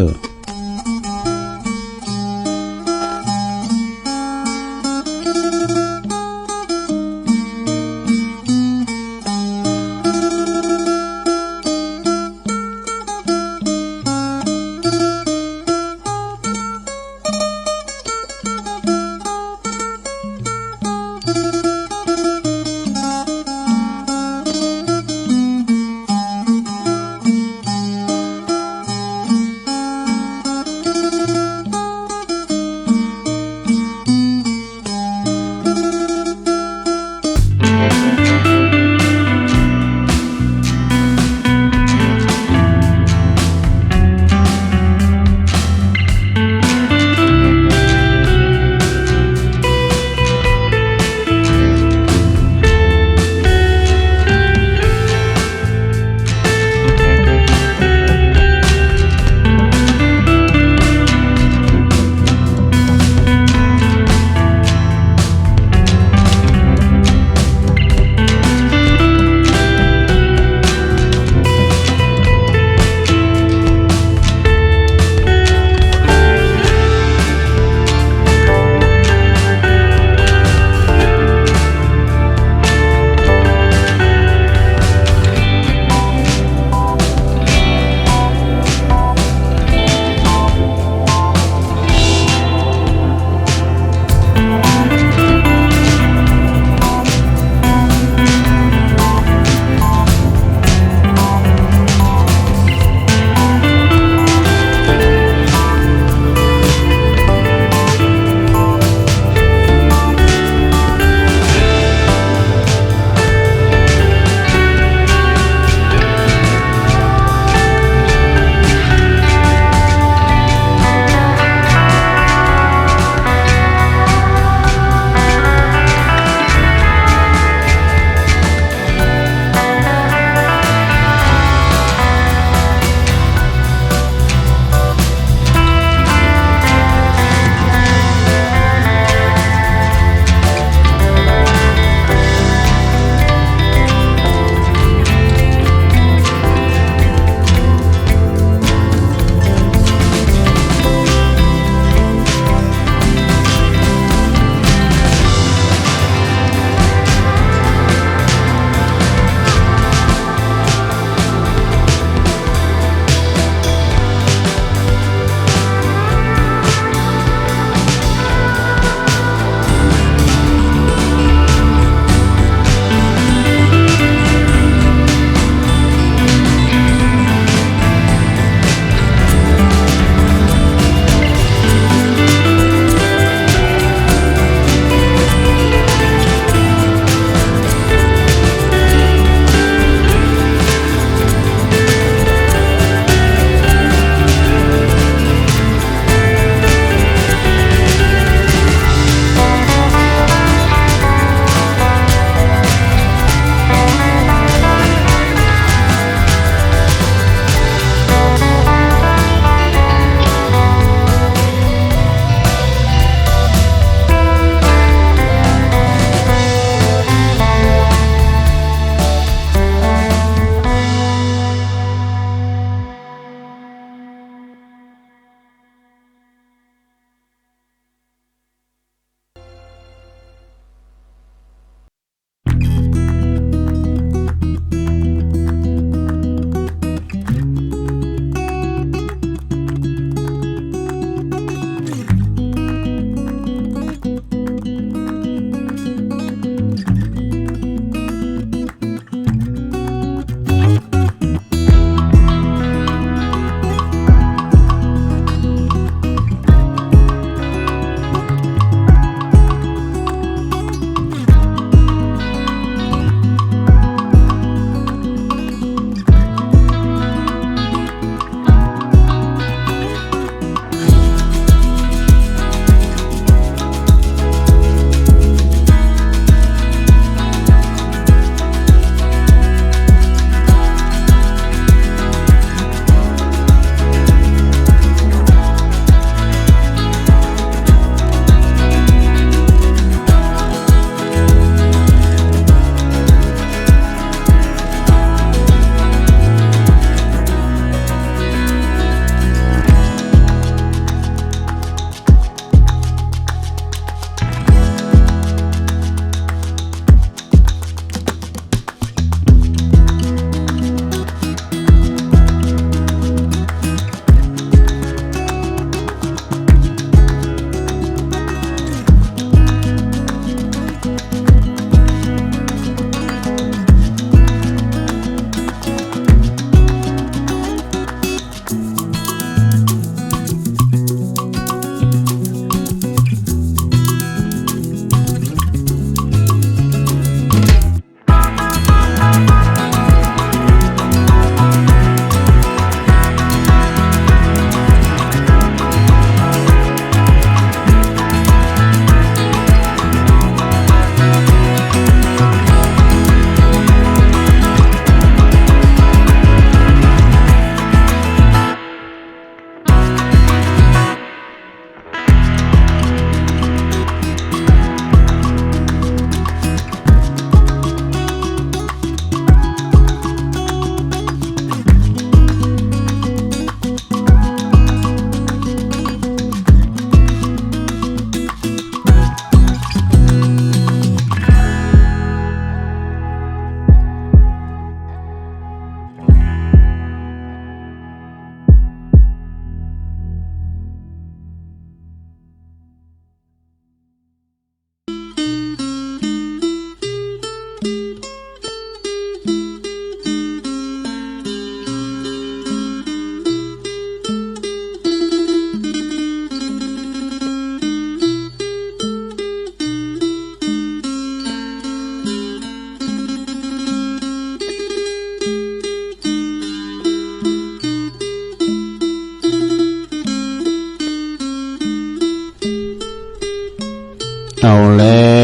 เอาแล้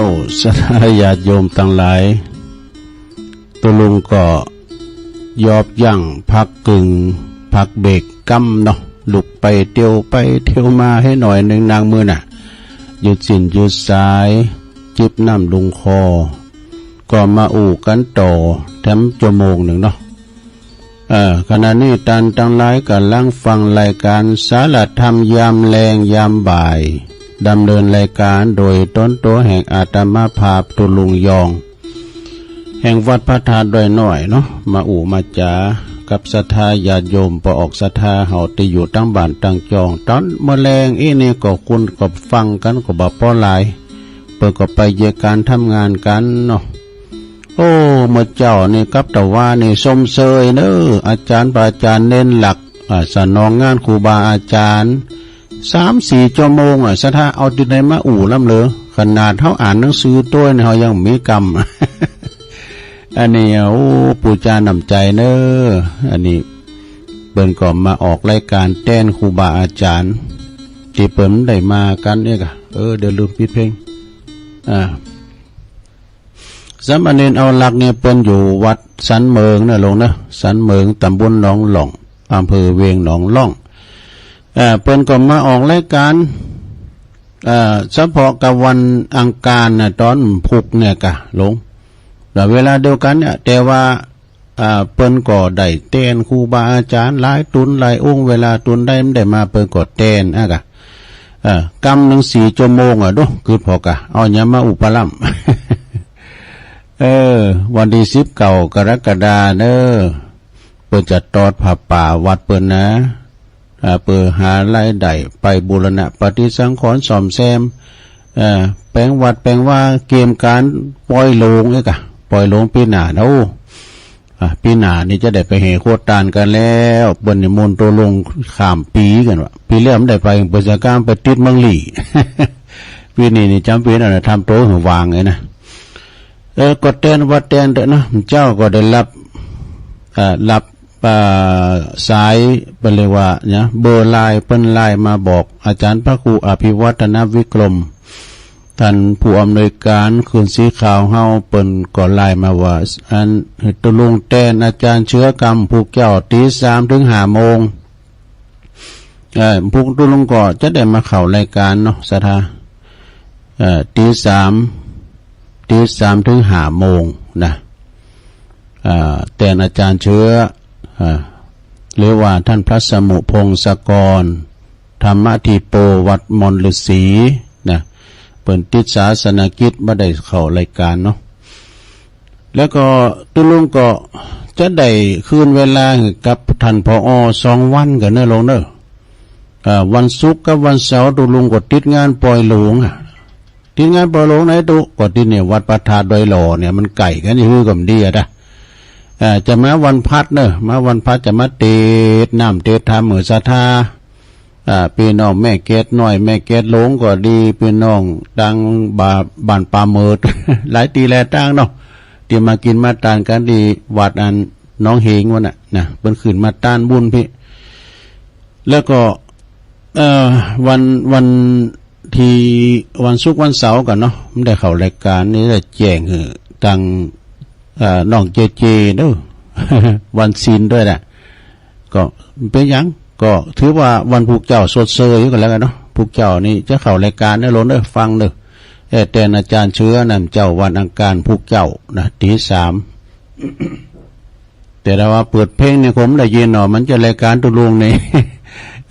ว ศรัทธาญาติโยมตังหลาย ตุ๊ลุงก็ยอบยั้งพักกึ่ง พักเบรกกำเนาะ ลุกไปเตียวไปเตียวมาหื้อหน่อยนึ่ง นางมื้อน่ะ ยืดสิ้นยืดสาย จิบน้ำลงคอ ก็มาอู้กั๋นต่อแถมจั่วโมงนึ่งเนาะ เออ ขณะนี้ต้านตังหลายก่ำลังฟังรายก๋านสารธรรมยามแลงยามบ่าย ดำเนินรายก๋านโดยต๋นตั๋วแห่งอาตมาภาพตุ๊ลุงยอง แห่งวัดพระธาตุดอยน้อยเนาะ มาอู้มาจ๋ากับศรัทธาญาติโยม ปอออกศรัทธาเฮาตี้อยู่ตังบ้านตังจอง ต๋อนเมื่อแลงอี้นี่ก็คนก็ฟังกั๋นก็บ่ปอหลาย เปิ้นก็ไปเยียะก๋านทำงานกั๋นเนาะ โอ้ เมื่อเจ๊านี่กับตะวานี่ชมเชยเน้อ อาจ๋ารย์ พระอาจ๋ารย์เณรหลัก อ่า สนองงานครูบาอาจ๋ารย์ สามสี่จั่วโมงอะ ศรัทธาเอาตี้ใดมาอู้ล้ำเหลือ ขนาดเฮาอ่านหนังสือตวยนี่เฮายังมีกำ อันนี้ โอ้ ปู๋จาน้ำใจ๋เน้อ อันนี้เปิ้นก็มาออกรายก๋านแตนครูบาอาจ๋ารย์ ตี้เปิ้นได้มากั๋นเนี่ยกะ เออ เดี๋ยวลืมปิดเพลง อ่า สามเณรเอาหลักเนี่ยเปิ้นอยู่วัดสันเหมิงเนาะลุงเนาะ สันเหมิง ตำบลหนองล่อง อำเภอเวียงหนองล่อง เอ่อ เปิ้นก็มาออกรายก๋าน เอ่อ เฉพาะกับวันอังคารน่ะ ต๋อนพุกเนี่ยกะลุง แต่เวลาเดียวกั๋นเนี่ย แต่ว่า อ่า เปิ้นก็ได้แตนครูบาอาจ๋ารย์หลายตุ๊นหลายองค์ เวลาตุ๊นใดบ่ได้มาเปิ้นก็แตนอะกะ เออ กำนึ่งสี่จั่วโมงอะดู กึ๊ดผ่อกะ เอาหยังมาอู้ปะล้ำ เออ วันตี้สิบเก้ากรกฎาเน้อ เปิ้นจะตอดผ้าป่าวัดเปิ้นนะ อ่า เปื้อหารายได้ไปบูรณะปฏิสังขรณ์ซ่อมแซม เอ่อ แป๋งวัดแป๋งวา เกียมก๋านปล่อยโลงเอ้ยกะ ปล่อยโลงปี๋หน้าเนาะ อ่ะ ปี๋หน้านี่จะได้ไปแห่ขั่วตานกั๋นแล้ว เปิ้นนิมนต์ตุ๊ลุงข้ามปี๋กั๋นว่า ปี๋แล้วบ่ได้ไป เปิ้นจะก้ามไปติดเมืองลี้ ปี๋นี้นี่จ๋ำเป๋นอันน่ะ ทำตั๋วหื้อว่างไงนะ เออ ก็แตนวัดแตนเต๊อะนะ เจ้าก็ได้รับ เอ่อ รับ เอ่อ สาย เปิ้นเรียกว่าหยัง เบอร์ไลน์ เปิ้นไลน์มาบอก อาจ๋ารย์พระครูอภิวัฒนวิกรม ต้านผู้อำนวยก๋านคืนสีขาวเฮา เปิ้นก็ไลน์มาว่า อัน ตุ๊ลุงแตนอาจ๋ารย์เชื้อกำพุกเจ๊า ตีสามเถิงห้าโมง เอ่อ พุกตุ๊ลุงก็จะได้มาเข้ารายก๋านเนาะ ศรัทธา เอ่อ ตีสาม ตีสามเถิงห้าโมงนะ เอ่อ แตนอาจ๋ารย์เชื้อ เอ่อ หรือว่าต้านพระสมุพงศกร ธรรมธิโป วัดมอนฤๅษีนะ เปิ้นติดศาสนกิจบ่ได้เข้ารายก๋านเนาะ แล้วก็ตุ๊ลุงก็จะได้คืนเวลาหื้อกับต้าน ผอ สองวันกั๋นเน้อลุงเน้อ อ่า วันศุกร์กับวันเสาร์ตุ๊ลุงก็ติดงานปล่อยโลงอะ ติดงานปล่อยโลงไหนตุ๊ ก็ตี้เนี่ยวัดพระธาตุดอยหล่อเนี่ย มันใก้กั๋น จะหื้อก็บ่ดีอะนะ อ่า จะมาวันพัดเน้อ มาวันพัดจะมาเตศน์น้ำเตศน์ธรรมหื้อศรัทธา อ่า ปี้น้องแม่เกศน้อย แม่เกศหลวงก็ดี ปี้น้องตางบ่า บ้านป่าเหมิด หลายตี้แลตางเนาะ ตี้มากิ๋นมาตานกั๋นตี้วัดอันหนองเหงวันน่ะนะ เปิ้นขึ้นมาต้านบุญปี้ แล้วก็ เอ่อ วัน วันตี้ วันศุกร์วันเสาร์กั๋นเนาะ บ่ได้เข้ารายก๋านนี่ ได้แจ้งหื้อตาง เอ่อ น้องเจเจเน้อ วันศีลตวยน่ะ ก็บ่เป๋นหยัง ก็ถือว่าวันพุกเจ๊าชดเชยกั๋นแล้วกั๋นเนาะ พุกเจ๊านี่จะเข้ารายก๋านเน้อลุงเน้อ ฟังเน้อ เอ่อ แตนอาจ๋ารย์เชื้อนั่นเจ้าวันอังคารพุกเจ๊านะ ตีสาม แต่ถ้าว่าเปิดเพลงนี่คงบ่ได้ยินเนาะ มันจะรายก๋านตุ๊ลุงนี่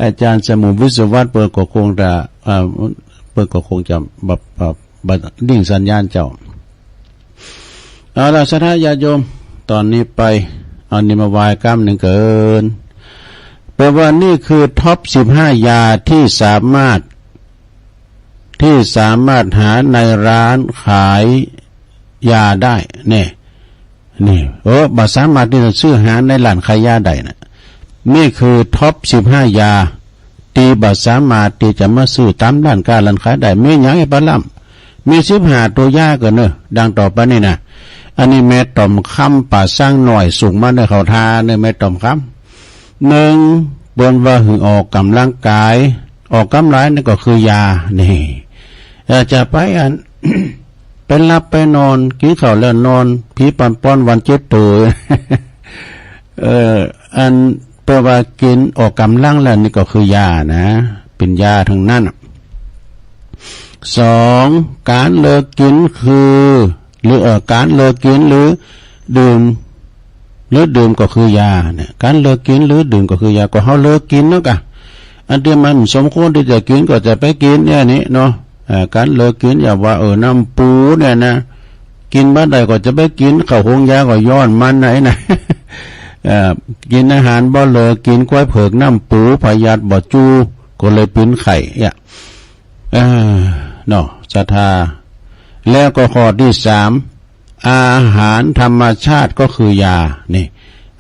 อาจ๋ารย์สมุห์ วิศวัตร เปิ้นก็คงจะ เอ่อ เปิ้นก็คงจะแบบ แบบ แบบดิ่งสัญญาณเจ้า เอาละ ศรัทธาญาติโยม ต๋อนนี้ไป เอานี่มาไหว้กำนึ่งเกิน แปลว่านี่คือท็อปสิบห้ายาที่สามารถ ที่สามารถหาในร้านขายยาได้ เนี่ย นี่ เออ บ่สามารถตี้จะซื้อหาในร้านขายยาได้นะ นี่คือท็อปสิบห้ายา ตี้บ่สามารถตี้จะมาซื้อต๋ามร้านค้าร้านขายได้ มีหยังไอ้ปะล้ำ มีสิบห้าตัวยากั๋นเน้อ ดังต่อไปนี่นะ อันนี้แม่ต่อมคำ ป่าซางน้อย ส่งมาเน้อ เข้าท่าเน้อ แม่ต่อมคำ นึ่ง เปิ้นว่าหื้อออกก๋ำลังกาย ออกก๋ำหลายนี่ก็คือยา นี่ แต่จะไปอัน ไปหลับไปนอน กิ๋นข้าวแล้วนอน ผีปันป้อนวันเจ็ดเต๋อ เอ่อ อันแปลว่ากิ๋นออกก๋ำลังแล้วนี่ก็คือยานะ เป๋นยาตังนั้นน่ะ สอง ก๋านเลิกกิ๋นคือ หรือ เอ่อ ก๋านเลิกกิ๋นหรือดื่ม หรือดื่มก็คือยาเนี่ย ก๋านเลิกกิ๋นหรือดื่มก็คือยา ก็เฮาเลิกกิ๋นเนาะกะ อันตี้มันบ่สมควรตี้จะกิ๋นก็จะไปกิ๋นเนี่ยนี่เนาะ เอ่อ ก๋านเลิกกิ๋น อย่างว่า เออ น้ำปูเนี่ยนะ กิ๋นบ่ได้ก็จะไปกิ๋น เข้าโฮงยาก็ย้อนมันไหนนะ เอ่อ กิ๋นอาหารบ่เลิก กิ๋นก้วยเผิอก น้ำปู พยาธิบ่จู้ ก็เลยเป๋นไข้เนี่ย เออ เนาะ ศรัทธา แล้วก็ข้อตี้สาม อาหารธรรมชาติก็คือยา นี่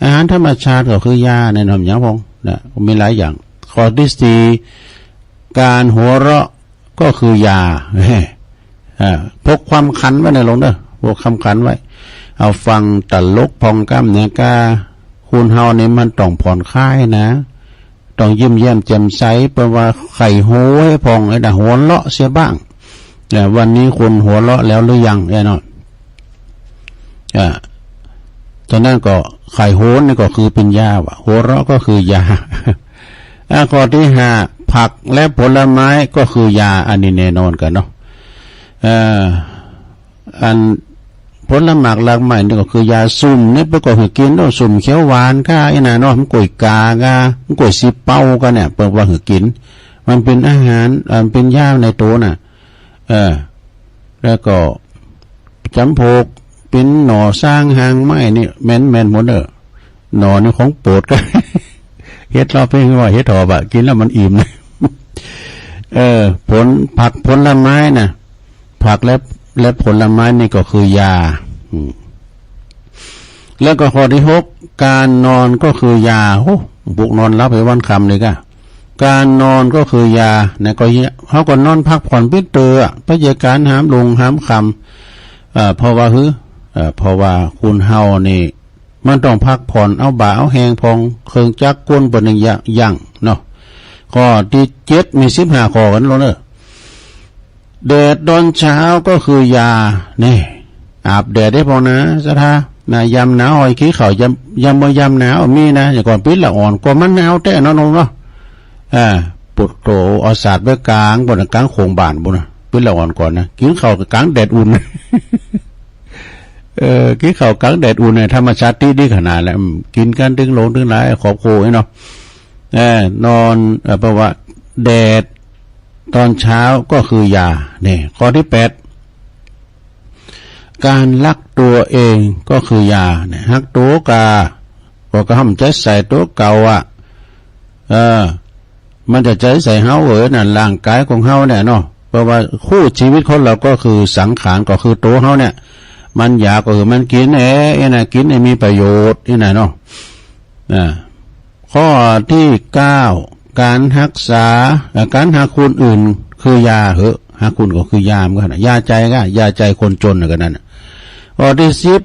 อาหารธรรมชาติก็คือยาแน่นอน อย่างพองนะ มีหลายอย่าง ข้อตี้สี่ ก๋านหัวเราะก็คือยา เอ่อ พกความขันไว้นะลงเด้อ พกความขันไว้ เอาฟังตลกพองก้ำเนี่ยกา คนเฮานี่มันต้องผ่อนคลายนะ ต้องยิ้มแย้มแจ่มใส เปิ้นว่าไข้โฮให้ผ่องไอ้นะ หัวเราะเสียบ้าง เอ่อ วันนี้คุณหัวเราะแล้วหรือยัง เอ้ยเนาะ อ่า ฉะนั้นก็ไข้โฮนี่ก็คือเป๋นยาว่ะ หัวเราะก็คือยา อ่า ข้อตี้ห้า ผักและผลไม้ก็คือยา อันนี้แน่นอนกั๋นเนาะ เอ่อ อันผลหมากรากไม้นี่ก็คือยา ส้มนี่เปิ้นก็หื้อกิ๋นเนาะ ส้มเขียวหวานก้า ไอ้น่ะเนาะ มันก๋วยกากา มันก๋วยสิเป้าก้าเนี่ย เปิ้นว่าหื้อกิ๋น มันเป๋นอาหาร อ่า มันเป๋นยาในตั๋วน่ะ เออ แล้วก็จ๋ำโผก เป๋นหน่อส้างฮางไม้นี่ แม่นๆ หมดเน่อ หน่อนี่ของโปรดก้า เห็ดลอบเพ่งว่าเห็ดหอบอะ กิ๋นแล้วมันอิ่ม เออ ผล ผักผลไม้น่ะ ผักและ และผลไม้นี่ก็คือยา อืม แล้วก็ข้อตี้หก ก๋านนอนก็คือยา โอ้ ปลุกนอนหลับหื้อวันค่ำเลยก้า ก๋านนอนก็คือยา นะ ก็เฮาก็นอนพักผ่อนปิ๊ดเตออะ บ่ใจ้ก๋านหามรุ่งหามค่ำ เอ่อ เพราะว่าหื้อ เอ่อ เพราะว่าคนเฮานี่ มันต้องพักผ่อน เอาบ่าเอาแฮงผ่อง เครื่องจักรกลเปิ้นนึ่งยะ ยั้งเนาะ ข้อตี้เจ็ด มีสิบห้าข้อกั๋นลงเน่อ แดดต๋อนเช้าก็คือยา นี่ อาบแดดได้พ่องนะ ศรัทธา นะ ยามหนาว ไอ้ขี้เถ้า ยาม ยามบ่ ยามหนาวมีนะ อย่างก่อนปิ๊ดละอ่อน ก็มันหนาวแต๊เนาะ เนาะ อ่า ปุดโต เอาสาดไว้ก๋างปู๊นน่ะ ก๋างโข่งบ้านปู๊นน่ะ ปิ๊ดละอ่อนก่อนนะ กิ๋นข้าวก๋างแดดอุ่น เออ กิ๋นข้าวก๋างแดดอุ่นเนี่ย ธรรมชาติดีขนาดแล้ว อืม กิ๋นกั๋นตึงหลงตึงหลาย ครอบครัวเนาะ เออ นอน เอ่อ แปลว่าแดดต๋อนเช้าก็คือยา นี่ ข้อตี้แปด ก๋านฮักตั๋วเองก็คือยา เนี่ย ฮักตั๋วกา ก็กระห้ำใจ๋ใส่ตั๋วเก่าอะ เออ มันจะใจ๋ใส่เฮาเหอะ นั่นร่างก๋ายของเฮาเนี่ยเนาะ เพราะว่าคู่จีวิตของเฮาก็คือสังขาร ก็คือตั๋วเฮาเนี่ย มันอยากก็หื้อมันกิ๋น เอ้ย ไอ้น่ะ กิ๋นให้มีประโยชน์ ไอ้น่ะเนาะ อ่า ข้อตี้เก้า ก๋านฮักษา เอ่อ ก๋านฮักคนอื่นคือยาเหอะ ฮักคนก็คือยาเหมือนกั๋นน่ะ ยาใจ๋ก้า ยาใจ๋คนจนน่ะ ก็นั่นน่ะ ข้อตี้สิบ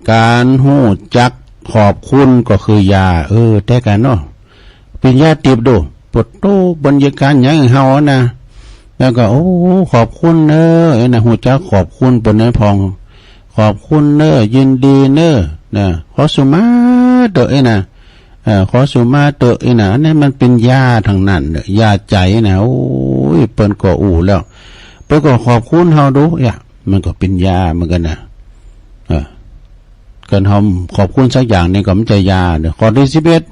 ก๋านฮู้จักขอบคุณก็คือยา เออ แต๊กั๋นเนาะ เป๋นยาติ๊บดู ปวดโต บรรยากาศหยังหื้อเฮานะ แล้วก็ โอ้ ขอบคุณเน้อ ไอ้น่ะ ฮู้จักขอบคุณเปิ้นในพ่อง ขอบคุณเน้อ ยินดีเน้อ นะ ขอสุมาเต๊อะ ไอ้น่ะ เอ่อ ขอสุมาเต๊อะ ไอ้น่ะ อันนี้มันเป๋นยาตังนั้นเน้อ ยาใจ๋นะ โอ้ย เปิ้นก็อู้แล้ว เปิ้นก็ขอบคุณเฮาดู เนี่ย มันก็เป๋นยาเหมือนกั๋นนะ เออ ก๋านเฮาขอบคุณสักอย่างนี่ก็มันจะยาเน้อ ข้อตี้สิบเอ็ด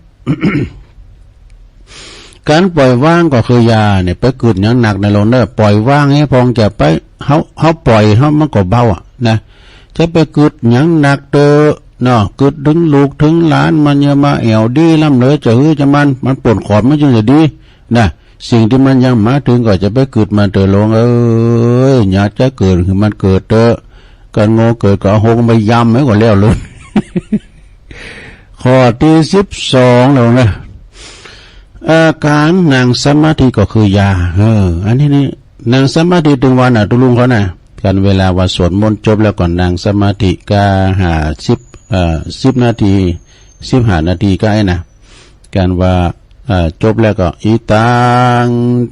ก๋านปล่อยวางก็คือยาเนี่ย ไปกึ๊ดหยังหนักในโลกเน้อ ปล่อยวางหื้อพ่อง จะไป เฮา เฮาปล่อย เฮา มันก็เบาอะนะ จะไปกึ๊ดหยังหนักเต๊อะเนาะ กึ๊ดเถิงลูกเถิงหลาน มันจะมาแอ่วดีล้ำเหลือจะหื้อจะมัน มันป้นขอบมันจึงจะดีนะ สิ่งตี้มันยังบ่เถิงก็จะไปกึ๊ดมันเต๊อะลงเอ้ย อยากจะเกิดหื้อมันเกิดเต๊อะ ก๋านโง่เกิดก็เอาหกไปยำไว้ก่อนแล้วเลย ข้อตี้สิบสองแล้วนะ เอ่อ ก๋านนั่งสมาธิก็คือยา เออ อันนี้นี่ นั่งสมาธิตึงวันน่ะ ตุ๊ลุงเขาน่ะ กั๋นเวลาว่าสวดมนต์จบแล้วก็นั่งสมาธิ กาห้าสิบ เอ่อ สิบนาที สิบห้านาทีก็ไอ้น่ะ กั๋นว่า อ่า จบแล้วก็ อิตัง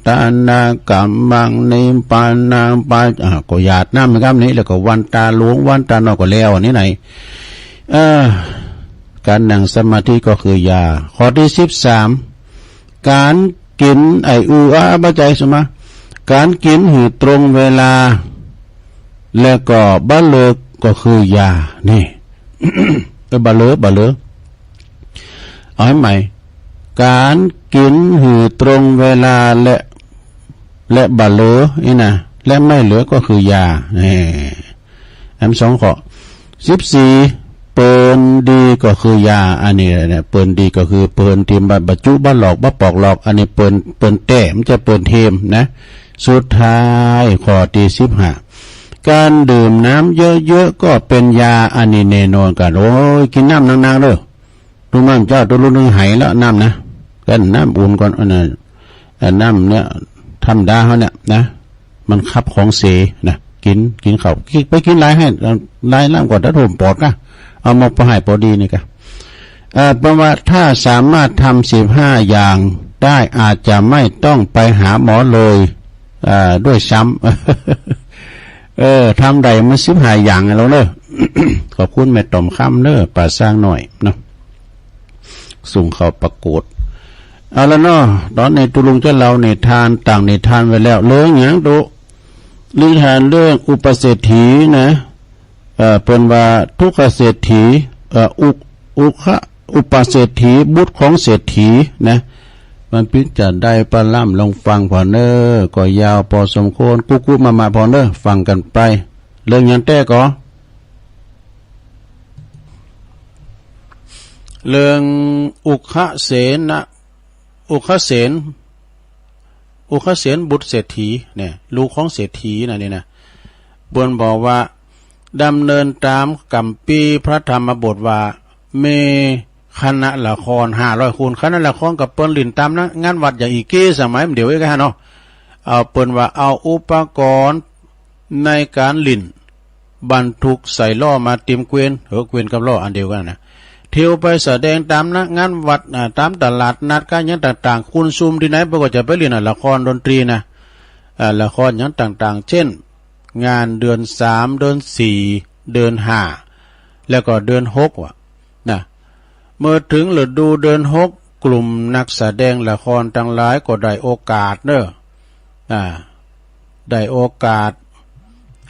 ทานะกัมมัง นิพพานะปัจ อ่า ก็หยาดน้ำกำนี้ แล้วก็วันต๋าหลวง วันต๋าน้อยก็แล้ว อันนี้ไหน เออ ก๋านนั่งสมาธิก็คือยา ข้อตี้สิบสาม ก๋านกิ๋น ไอ้ อือ อา อา บ่ใจ้ สมมา ก๋านกิ๋นหื้อตรงเวลา แล้วก็บ่เลิกก็คือยา นี่ เออ บ่เลิก บ่เลิก เอาหื้อใหม่ ก๋านกิ๋นหื้อตรงเวลาและ และบ่เลิก นี่นะ และไม่เลิกก็คือยา แหม อันสองข้อ สิบสี่ เปิลดีก็คือยา อันนี้เนี่ย เปิลดีก็คือเปิลตี้บ่ บ่จุ บ่หลอก บ่ปอกหลอก อันนี้เปิล เปิลแต๊ บ่ใจ้เปิลเทมนะ สุดท้าย ข้อตี้สิบห้า ก๋านดื่มน้ำเยอะๆ ก็เป๋นยา อันนี้แน่นอนกั๋น โอ้ย กิ๋นน้ำนักๆ เน่อ ลุงม่านเจ้าตุ๊ลุกนึ่งไหแล้วน้ำนะ กั๋นน้ำอุ่นก่อน อันนั้น อันน้ำเนี่ย ธรรมดาเฮาเนี่ยนะ มันขับของเสนะ กิ๋น กิ๋นข้าว กิ๋น ไปกิ๋นหลายหื้อ หลายน้ำก่อน ถ้าถ่วมปอดก็ เอามาปอหื้อปอดีนี่ก็ เอ่อ เพราะว่าถ้าสามารถทำสิบห้าอย่างได้ อาจจะไม่ต้องไปหาหมอเลย เอ่อ ด้วยซ้ำ เออ ทำได้มันสิบห้าอย่างแล้วเนอะ ขอบคุณแม่ต่อมคำเนอะ ป้าช้างน้อยเนาะ ส่งเข้าประกวด เอาละเนาะ ต๋อนนี้ตุ๊ลุงจะเล่านิทาน ตั้งนิทานไว้แล้ว เรื่องหยังตุ๊ นิทานเรื่องอุปเศรษฐีนะ เอ่อ เปิ้นว่าทุกขเศรษฐี เอ่อ อุ อุค อุปเศรษฐี บุตรของเศรษฐีนะ มันเป๋นจาใดปะล่ำ ลองฟังผ่อเน่อ ก็ยาวปอสมควร กุ๊กกุ๊กมามาผ่อเน่อ ฟังกั๋นไป เรื่องหยังแต๊ก่อ เรื่องอุคเสน อุคเสน อุคเสนบุตรเศรษฐีเนี่ย ลูกของเศรษฐีนะนี่นะ เปิ้นบอกว่า ดำเนินต๋ามกัมภีร์พระธรรมบทว่า มีคณะละครห้าร้อยคน คณะละครก็เปิ้นหลิ้นต๋ามนะ งานวัดอย่างอี้เก้ สมัยเดี๋ยวอี้ก็หั้นเนาะ เอาเปิ้นว่าเอาอุปกรณ์ในก๋านหลิ้น บรรทุกใส่ล้อมาเตียมเกวียน เออ เกวียนกับล้ออันเดียวกั๋นนะ เที่ยวไปแสดงต๋ามนะ งานวัด อ่า ต๋ามตลาดนัดก๋านหยังต่างๆ คนชุมตี้ไหนเปิ้นก็จะไปหลิ้น อ่ะ ละครดนตรีนะ อ่า ละครหยังต่างๆ เจ้น งานเดือนสาม เดือนสี่ เดือนห้า แล้วก็เดือนหกว่ะ นะ เมื่อเถิงฤดูเดือนหก กลุ่มนักแสดงละครตังหลายก็ได้โอกาสเน่อ อ่า ได้โอกาส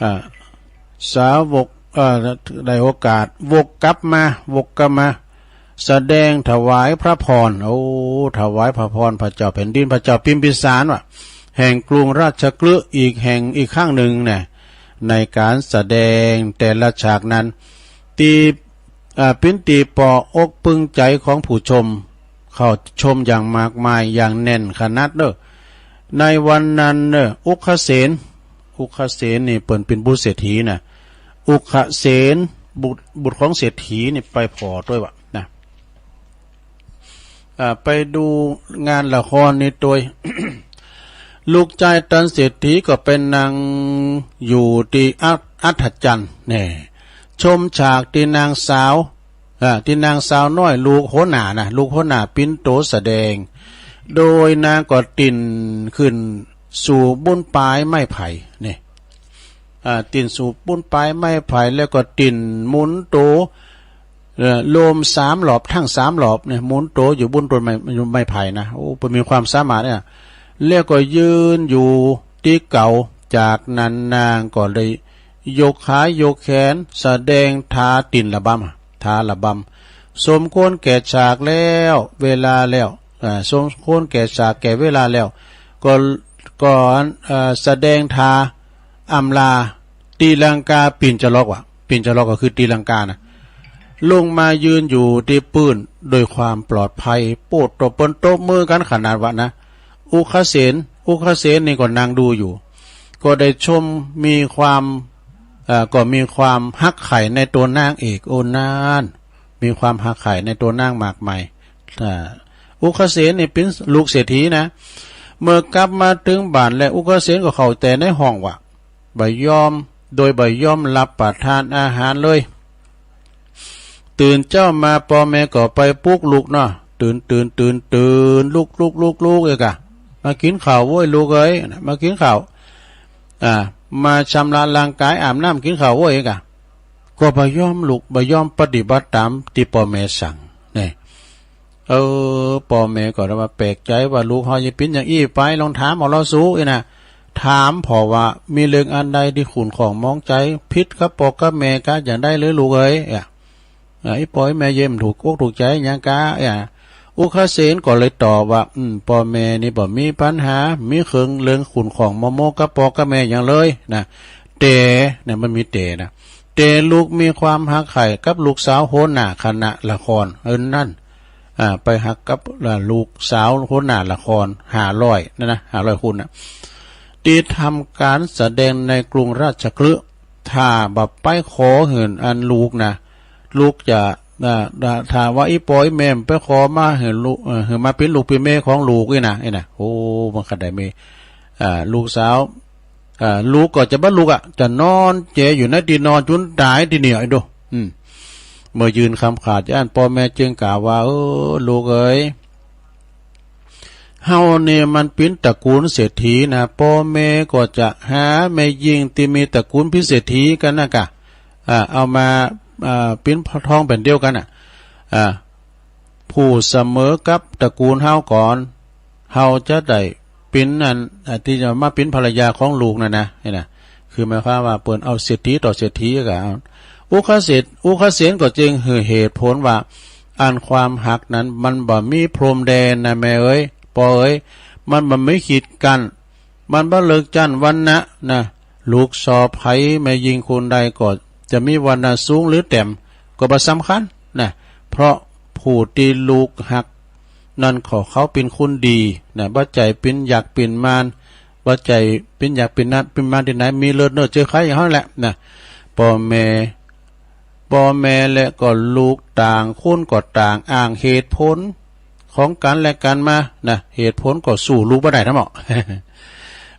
อ่า สาวก เอ่อ ได้โอกาส วกกลับมา วกกลับมา แสดงถวายพระพร โอ้ ถวายพระพรพระเจ้าแผ่นดิน พระเจ้าพิมพิสารว่ะ แห่งกรุงราชคฤห์อีกแห่ง อีกครั้งหนึ่งนะ ในก๋านแสดงแต่ละฉากนั้น ตี้ อ่า เป๋นตี้ปออกปึ้งใจ๋ของผู้ชม เข้าชมอย่างมากมาย อย่างแน่นขนาดเน่อ ในวันนั้นเน่อ อุคเสน อุคเสนนี่เปิ้นเป๋นบุตรเศรษฐีนะ อุคเสน บุตร บุตรของเศรษฐีนี่ไปผ่อตวยว่ะนะ อ่า ไปดูงานละครนี้ตวย ลูกจายตันเศรษฐีก็ไปนั่งอยู่ตี้อัฐ อัฐจันทร์แน่ ชมฉากตี้นางสาว อ่า ตี้นางสาวน้อย ลูกหัวหน้านะ ลูกหัวหน้าปิ่นโตแสดง โดยนางก็ติ่นขึ้นสู่บุ้นปายไม้ไผ่นี่ อ่า ติ่นสู่บุ้นปายไม้ไผ่ แล้วก็ติ่นหมุนโต เอ่อ โลมสามรอบ ตึงสามรอบเนี่ย หมุนโตอยู่บุ้นต้นไม้ ไม้ไผ่นะ โอ้ เปิ้นมีความสามารถเนี่ย แล้วก็ยืนอยู่ตี้เก่า จากนั้นนางก็ได้ยกขายกแขน แสดงท่าติ่นระบำ ท่าระบำ สมควรแก่ฉากแล้ว เวลาแล้ว อ่า สมควรแก่ฉากแก่เวลาแล้ว ก็ ก็ เอ่อ แสดงท่าอำลา ตีลังกาปิ่นจรอกว่ะ ปิ่นจรอกก็คือตีลังกานะ ลงมายืนอยู่ตี้ปื้นโดยความปลอดภัย โป๊ด ตบเปิ้นตบมือกั๋นขนาดว่ะนะ อุคเสน อุคเสนนี่ก็นั่งดูอยู่ ก็ได้ชม มีความ เอ่อ ก็มีความฮักใคร่ในตัวนางเอก โอ้ นาน มีความฮักใคร่ในตัวนางมากมาย อ่า อุคเสนนี่เป๋นลูกเศรษฐีนะ เมื่อกลับมาเถิงบ้านแล้ว อุคเสนก็เข้าแต่ในห้องว่ะ บ่ยอม โดยบ่ยอมรับประทานอาหารเลย ตื่นเจ๊ามาป้อแม่ก็ไปปลุกลุกเนาะ ตื่น ตื่น ตื่น ตื่น ลุก ลุก ลุก ลุก เอกะ มากิ๋นข้าวโว้ยลูกเอ๋ย มากิ๋นข้าว อ่า มาชำระร่างก๋าย อาบน้ำกิ๋นข้าวโว้ย เอกะ ก็บ่ยอมลุก บ่ยอมปฏิบัติต๋ามตี้ป้อแม่สั่ง นี่ เออ ป้อแม่ก็ได้ว่าแปลกใจ๋ว่าลูกเฮาจะเป๋นอย่างอี้ไป ลองถามเอาลอสู อี้นะ ถามผ่อว่ามีเรื่องอันใดตี้ขุ่นข้องหมองใจ๋ ผิดกับป้อกับแม่กาอย่างใดหรือลูกเอ๋ย อ่ะ อ่ะ อีป้ออีแม่เย้ยบ่ถูกอกถูกใจ๋หยังกา อ่ะ อุคเสนก็เลยตอบว่า อืม ป้อแม่นี่บ่มีปัญหา มีเรื่อง เรื่องขุ่นข้องมัวโมกับป้อกับแม่หยังเลยนะ แต่ เนี่ยมันมีแต่นะ แต่ลูกมีความฮักใค่กับลูกสาวหัวหน้าคณะละคร เออ นั่น อ่า ไปฮักกับ อ่า ลูกสาวหัวหน้าละคร ห้าร้อย นั่นนะ ห้าร้อย คนน่ะ ตี้ทำก๋านแสดงในกรุงราชคฤห์ ถ้าบ่ไปขอหื้ออันลูกนะ ลูกจะ อ่า ถ้าว่าอีป้ออีแม่ไปขอมาหื้อลูก เอ่อ หื้อมาเป๋นลูกเป๋นเมียของลูกอี้นะ อี้นะ โอ้ มันขนาดมี อ่า ลูกสาว อ่า ลูกก็จะบ่ลุกอะ จะนอนเจอยู่ในตี้นอนจุนต๋ายตี้เนี่ย ไอ้ดู อืม เมื่อยืนคำขาดอย่างอั้น ป้อแม่จึงกล่าวว่า เออ ลูกเอ๋ย เฮานี่มันเป๋นตระกูลเศรษฐีนะ ป้อแม่ก็จะหาแม่ญิงตี้มีตระกูลเป๋นเศรษฐีกั๋นนะกะ อ่า เอามา อ่า เป๋นพ่อท้องแผ่นเดียวกั๋นน่ะ อ่า ผู้เสมอกับตระกูลเฮาก่อน เฮาจะได้เป๋นอัน อ่า ตี้จะมาเป๋นภรรยาของลูกนั่นนะ นี่นะ คือหมายความว่าเปิ้นเอาเศรษฐีต่อเศรษฐีกั๋น อุคเสน อุคเสนก็จึงหื้อเหตุผลว่า อันความฮักนั้นมันบ่มีพรมแดนนะแม่เอ๋ย ป้อเอ๋ย มันบ่มีขีดกั้น มันบ่เลือกจั้นวรรณะนะ ลูกสะใภ้แม่ญิงคนใดก็จะมีวรรณะสูงหรือแต้มก็บ่สำคัญนะ เพราะผู้ตี้ลูกฮักนั้นขอเขาเป๋นคนดีนะ บ่ใจ้เป๋นยักษ์เป๋นมาร บ่ใจ้เป๋นยักษ์เป๋นนัดเป๋นมารตี้ไหน มีเลือดเนื้อเจื้อไขอย่างหั้นแหละนะ ป้อแม่ ป้อแม่และก็ลูกต่างคนก็ต่างอ้างเหตุผลของกั๋นและกั๋นมานะ เหตุผลก็สู้ลูกบ่ได้ทั้งหมด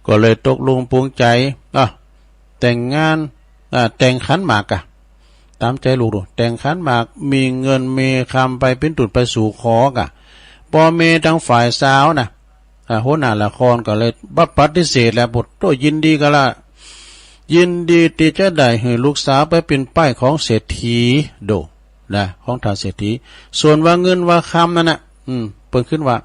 ก็เลยตกลงปลงใจ๋ อ่ะ แต่งงาน อ่ะ แต่งขันหมากกะ ต๋ามใจ๋ลูกดู แต่งขันหมาก มีเงินมีคำไปเป๋นตุ๊นไปสู่ขอกะ ป้อแม่ตางฝ่ายสาวนะ อ่า หัวหน้าละครก็เลยบ่ปฏิเสธแล้ว บ่โต้ยินดีกั๋นละ ยินดีตี้จะได้หื้อลูกสาวไปเป๋นใป๊ของเศรษฐีโดนะ ของต้านเศรษฐี ส่วนว่าเงินว่าคำนั้นน่ะ อืม เปิ้นขึ้นว่า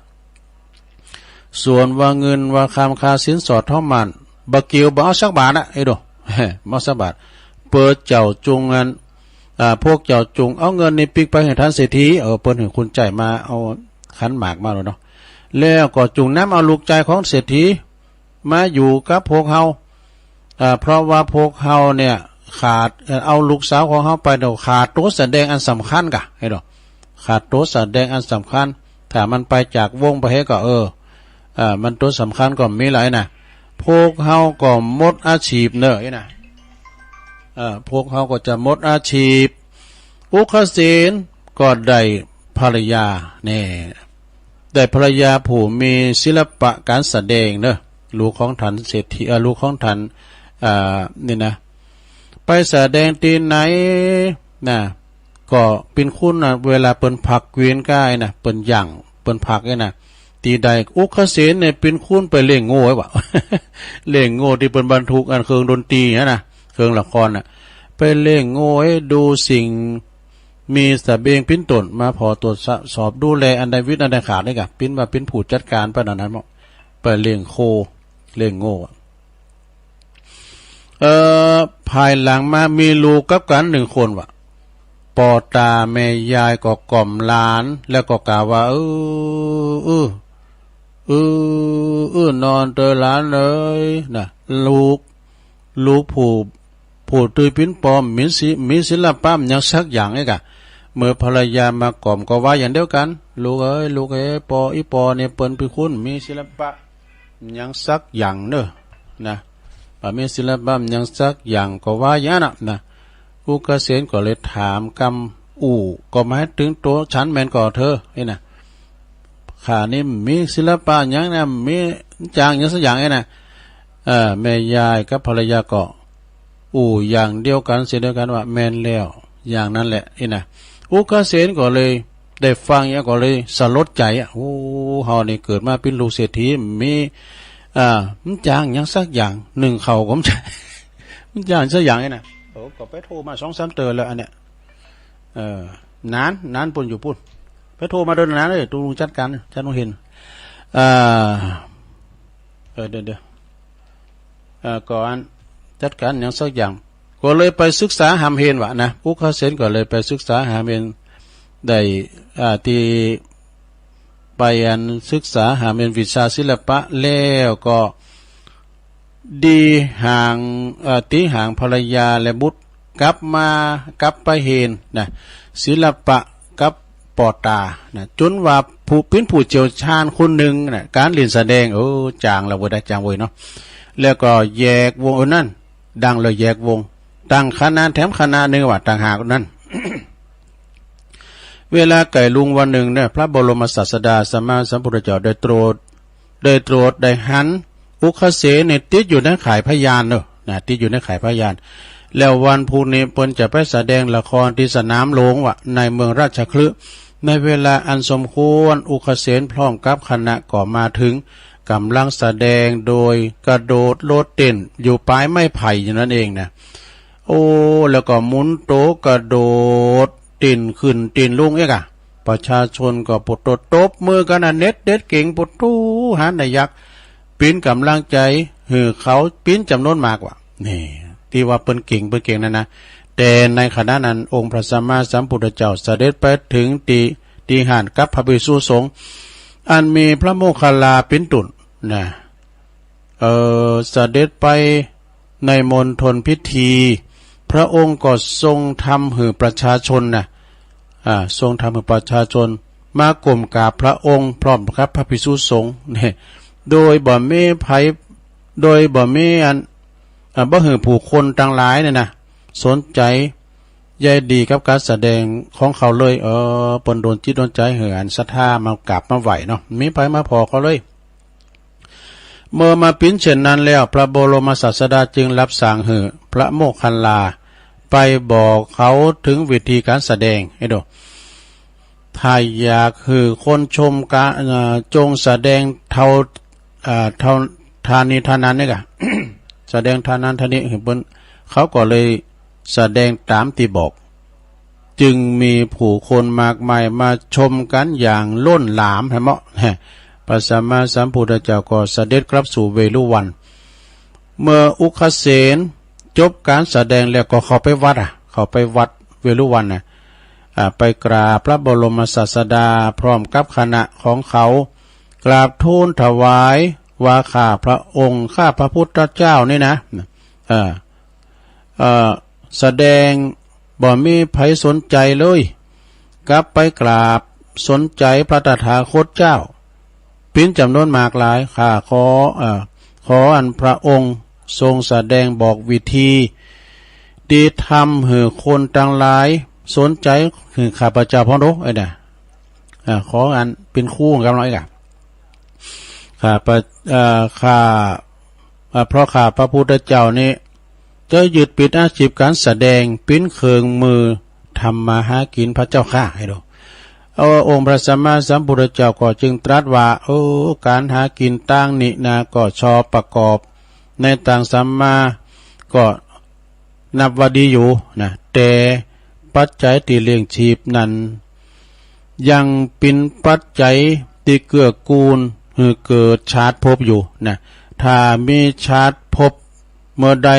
ส่วนว่าเงินว่าคำค่าสินสอดทองหมั้น บ่เกี่ยว บ่เอาสักบาทนะ ไอ้โด บ่เอาสักบาท เปิ้นเจ้าจุงอัน อ่า พวกเจ้าจุงเอาเงินนี้ปิ๊กไปหื้อต้านเศรษฐี เออ เปิ้นหื้อคนใจ๊มาเอาขันหมากมาแล้วเนาะ แล้วก็จุงนำเอาลูกใจ๊ของเศรษฐีมาอยู่กับพวกเฮา อ่า เพราะว่าพวกเฮาเนี่ยขาด เอ่อ เอาลูกสาวของเฮาไปเดี๋ยวขาดตั๋วแสดงอันสำคัญกะ ไอ้ดอก ขาดตั๋วแสดงอันสำคัญ ถ้ามันไปจากวงไปเฮก็ เออ อ่า มันตั๋วสำคัญก็มีหลายนะ พวกเฮาก็หมดอาชีพเนอะ ไอ้นะ เอ่อ พวกเฮาก็จะหมดอาชีพ อุคเสนก็ได้ภรรยา แน่ ได้ภรรยาผู้มีศิลปะก๋านแสดงเนอะ ลูกของต้านเศรษฐี เอ่อ ลูกของต้าน อ่า นี่นะ ไปแสดงตี้ไหนนะ ก็เป๋นคนนะ เวลาเปิ้นพักเวียนก้ายนะ เปิ้นหยั่ง เปิ้นพักเนี่ยนะ ตี้ใด อุคเสนเนี่ยเป๋นคนไปเล่งโง่ไว้วะ เล่งโง่ตี้เปิ้นบรรทุกอันเครื่องดนตรีหั้นนะ เครื่องละครน่ะ ไปเล่งโง่ไอ้ดูสิ่งมีสะเบงเป๋นต้น มาผ่อตรวจสอบดูแลอันใดวิดอันใดขาดนี่กะ เป๋นว่าเป๋นผู้จัดก๋านไปนั้นนั้นเนาะ ไปเล่งโค เล่งโง่อะ เอ่อ ภายหลังมามีลูกกับกั๋นหนึ่งคนวะ ป้อต๋าแม่ยายก็กล่อมหลาน แล้วก็กล่าวว่า เออ เออ เออ เออ นอนเตอะหลานเอ๋ย นะ ลูก ลูกผู้ ผู้ตี้เป๋นป้อมีศิ มีศิลปะหยังสักอย่างไอ้กะ เมื่อภรรยามากล่อมก็ว่าอย่างเดียวกั๋น ลูกเอ๋ย ลูกเอ๋ย ป้อ อีป้อเนี่ยเปิ้นเป๋นคนมีศิลปะ หยังสักอย่างเนอะ นะ บ่ามีศิลปะหยังสักอย่างก็ว่าอย่างนั้นน่ะ นะ อุคเสนก็เลยถามกำ อู้ ก็หมายเถิงตั๋วฉันแม่นก่อเธอ ไอ้นะ ข้านี่มีศิลปะหยังนะ มีจ๋างหยังสักอย่างไอ้นะ เอ่อ แม่ยายกับภรรยาก็ อู้ อย่างเดียวกั๋น เสียงเดียวกั๋นว่า แม่นแล้ว อย่างนั้นแหละ ไอ้นะ อุคเสนก็เลย ได้ฟังอย่างก็เลยสลดใจ๋อะ โอ้ เฮานี่เกิดมาเป๋นลูกเศรษฐี มี อ่า บ่จ้างหยังสักอย่าง นึ่งข้าวก็บ่จ้าง บ่จ้างสักอย่างนี่นะ โอ้ ก็ไปโทรมาสองสามเตื้อแล้วอันเนี้ย เออ นาน นานปู้นอยู่ปู้น ไปโทรมาเดินนานเลย ตูลุงจัดก๋าน จัดลุงเห็น อ่า เออ เดี๋ยว เดี๋ยว เอ่อ ก่อนจัดก๋านหยังสักอย่าง ก็เลยไปศึกษาหามเห็นว่านะ อุกเขสนก็เลยไปศึกษาหามเห็น ได้ อ่า ตี้ไปอันศึกษาหามเห็นวิชาศิลปะแล้วก็ ดีหาง เอ่อ ตี๋หางภรรยาและบุตร กลับมา กลับไปเห็นนะ ศิลปะกับป้อต๋านะ จ๋นว่าผู้ เป๋นผู้เจียวชาญคนนึ่งนะ ก๋านเล่นแสดง โอ้ จ๋างละเว้ยนะ จ๋างเว้ยเนาะ แล้วก็แยกวง เออ นั้น ดังแล้วแยกวง ตั้งคณะแถมคณะนึ่งว่าต่างหากนั้น เวลาใก้ลุงวันนึ่งเนี่ย พระบรมศาสดาสัมมาสัมพุทธเจ้าได้ตรวจ ได้ตรวจ ได้หัน อุกเขสนเนี่ยติดอยู่ในข่ายพยานเนาะ นะ ติดอยู่ในข่ายพยาน แล้ววันพุธนี้เปิ้นจะไปแสดงละครตี้สนามหลวงวะ ในเมืองราชคฤห์ ในเวลาอันสมควร อุกเขสนพร้อมกับคณะก็มาเถิง ก๋ำลังแสดงโดยกระโดดโลดเต้นอยู่ป๋ายไม้ไผ่อยู่นั้นเองนะ โอ้ แล้วก็หมุนโต๋กระโดด เต้นขึ้นเต้นลงเอ๊ะกะ ประชาชนก็ปะโตตบมือกั๋นนะ เน็ดเด็ดเก่ง ปะโต หาได้อยากเป๋นก๋ำลังใจ๋หื้อเขาเป๋นจ๋ำนวนมากวะ นี่ ตี้ว่าเปิ้นเก่ง เปิ้นเก่งนั้นนะ แต่ในขณะนั้นองค์พระสัมมาสัมพุทธเจ้าเสด็จไปเถิงตี้ ตี้หั้นกับพระภิกษุสงฆ์ อันมีพระโมคคัลลาเป๋นตุ๊นนะ เอ่อ เสด็จไปในมณฑลพิธี พระองค์ก็ทรงธรรมหื้อประชาชนนะ อ่า ทรงธรรมหื้อประชาชน มาก้มกราบพระองค์พร้อมกับพระภิกษุสงฆ์เนี่ย โดยบ่มีใผ โดยบ่มีอัน อ่า บ่หื้อผู้คนตังหลายเนี่ยนะ สนใจ๋ใยดีกับก๋านแสดงของเขาเลย เออ เปิ้นโดนจิตโดนใจ๋หื้ออันศรัทธามากราบมาไหว้เนาะ บ่มีใผมาผ่อเขาเลย เมื่อมาเป๋นเช่นนั้นแล้ว พระบรมศาสดาจึงรับสั่งหื้อพระโมคคัลลาไปบอกเขาเถิงวิธีก๋านแสดง เห็นบ่ ถ้าอยากหื้อคนชมกะ เอ่อ จงแสดงเท่า เอ่อ เท่า เท่านี้เท่านั้นนี่กะ แสดงเท่านั้นเท่านี้ หื้อเปิ้น เขาก็เลยแสดงต๋ามตี้บอก จึงมีผู้คนมากมายมาชมกั๋นอย่างล้นหลาม หันบ่ พระสัมมาสัมพุทธเจ้าก็เสด็จกลับสู่เวฬุวัน เมื่ออุกเขสนจบก๋านแสดงแล้วก็เข้าไปวัดอะ เข้าไปวัดเวฬุวันน่ะ อ่า ไปกราบพระบรมศาสดาพร้อมกับคณะของเขา กราบทูลถวายว่า ข้าพระองค์ ข้าพระพุทธเจ้านี่นะ เอ่อ เอ่อ แสดงบ่มีใผสนใจ๋เลย กลับไปกราบสนใจ๋พระตถาคตเจ้า เป๋นจ๋ำนวนมากหลาย ข้าขอ เอ่อ ขออันพระองค์ทรงแสดงบอกวิธี ตี้ทำหื้อคนตังหลายสนใจ๋หื้อข้าพเจ้าพ่องโด เอ้ยนะ อ่า ขออันเป๋นครูของกำลังอีกอะ ข้าพระ เอ่อ ข้า อ่า เพราะข้าพระพุทธเจ้านี้ จะยึดปิดอาชีพก๋านแสดงเป๋นเครื่องมือทำมาหากิ๋นพระเจ้าข้า หันบ่ เออ องค์พระสัมมาสัมพุทธเจ้าก็จึงตรัสว่า เออ ก๋านหากิ๋นตางนี้นะ ก็ชอบประกอบในตางสัมมา ก็นับว่าดีอยู่นะ แต่ปัจจัยตี้เลี้ยงชีพนั้น ยังเป๋นปัจจัยตี้เกื้อกูลหื้อเกิดชาติภพอยู่นะ ถ้ามีชาติภพเมื่อใด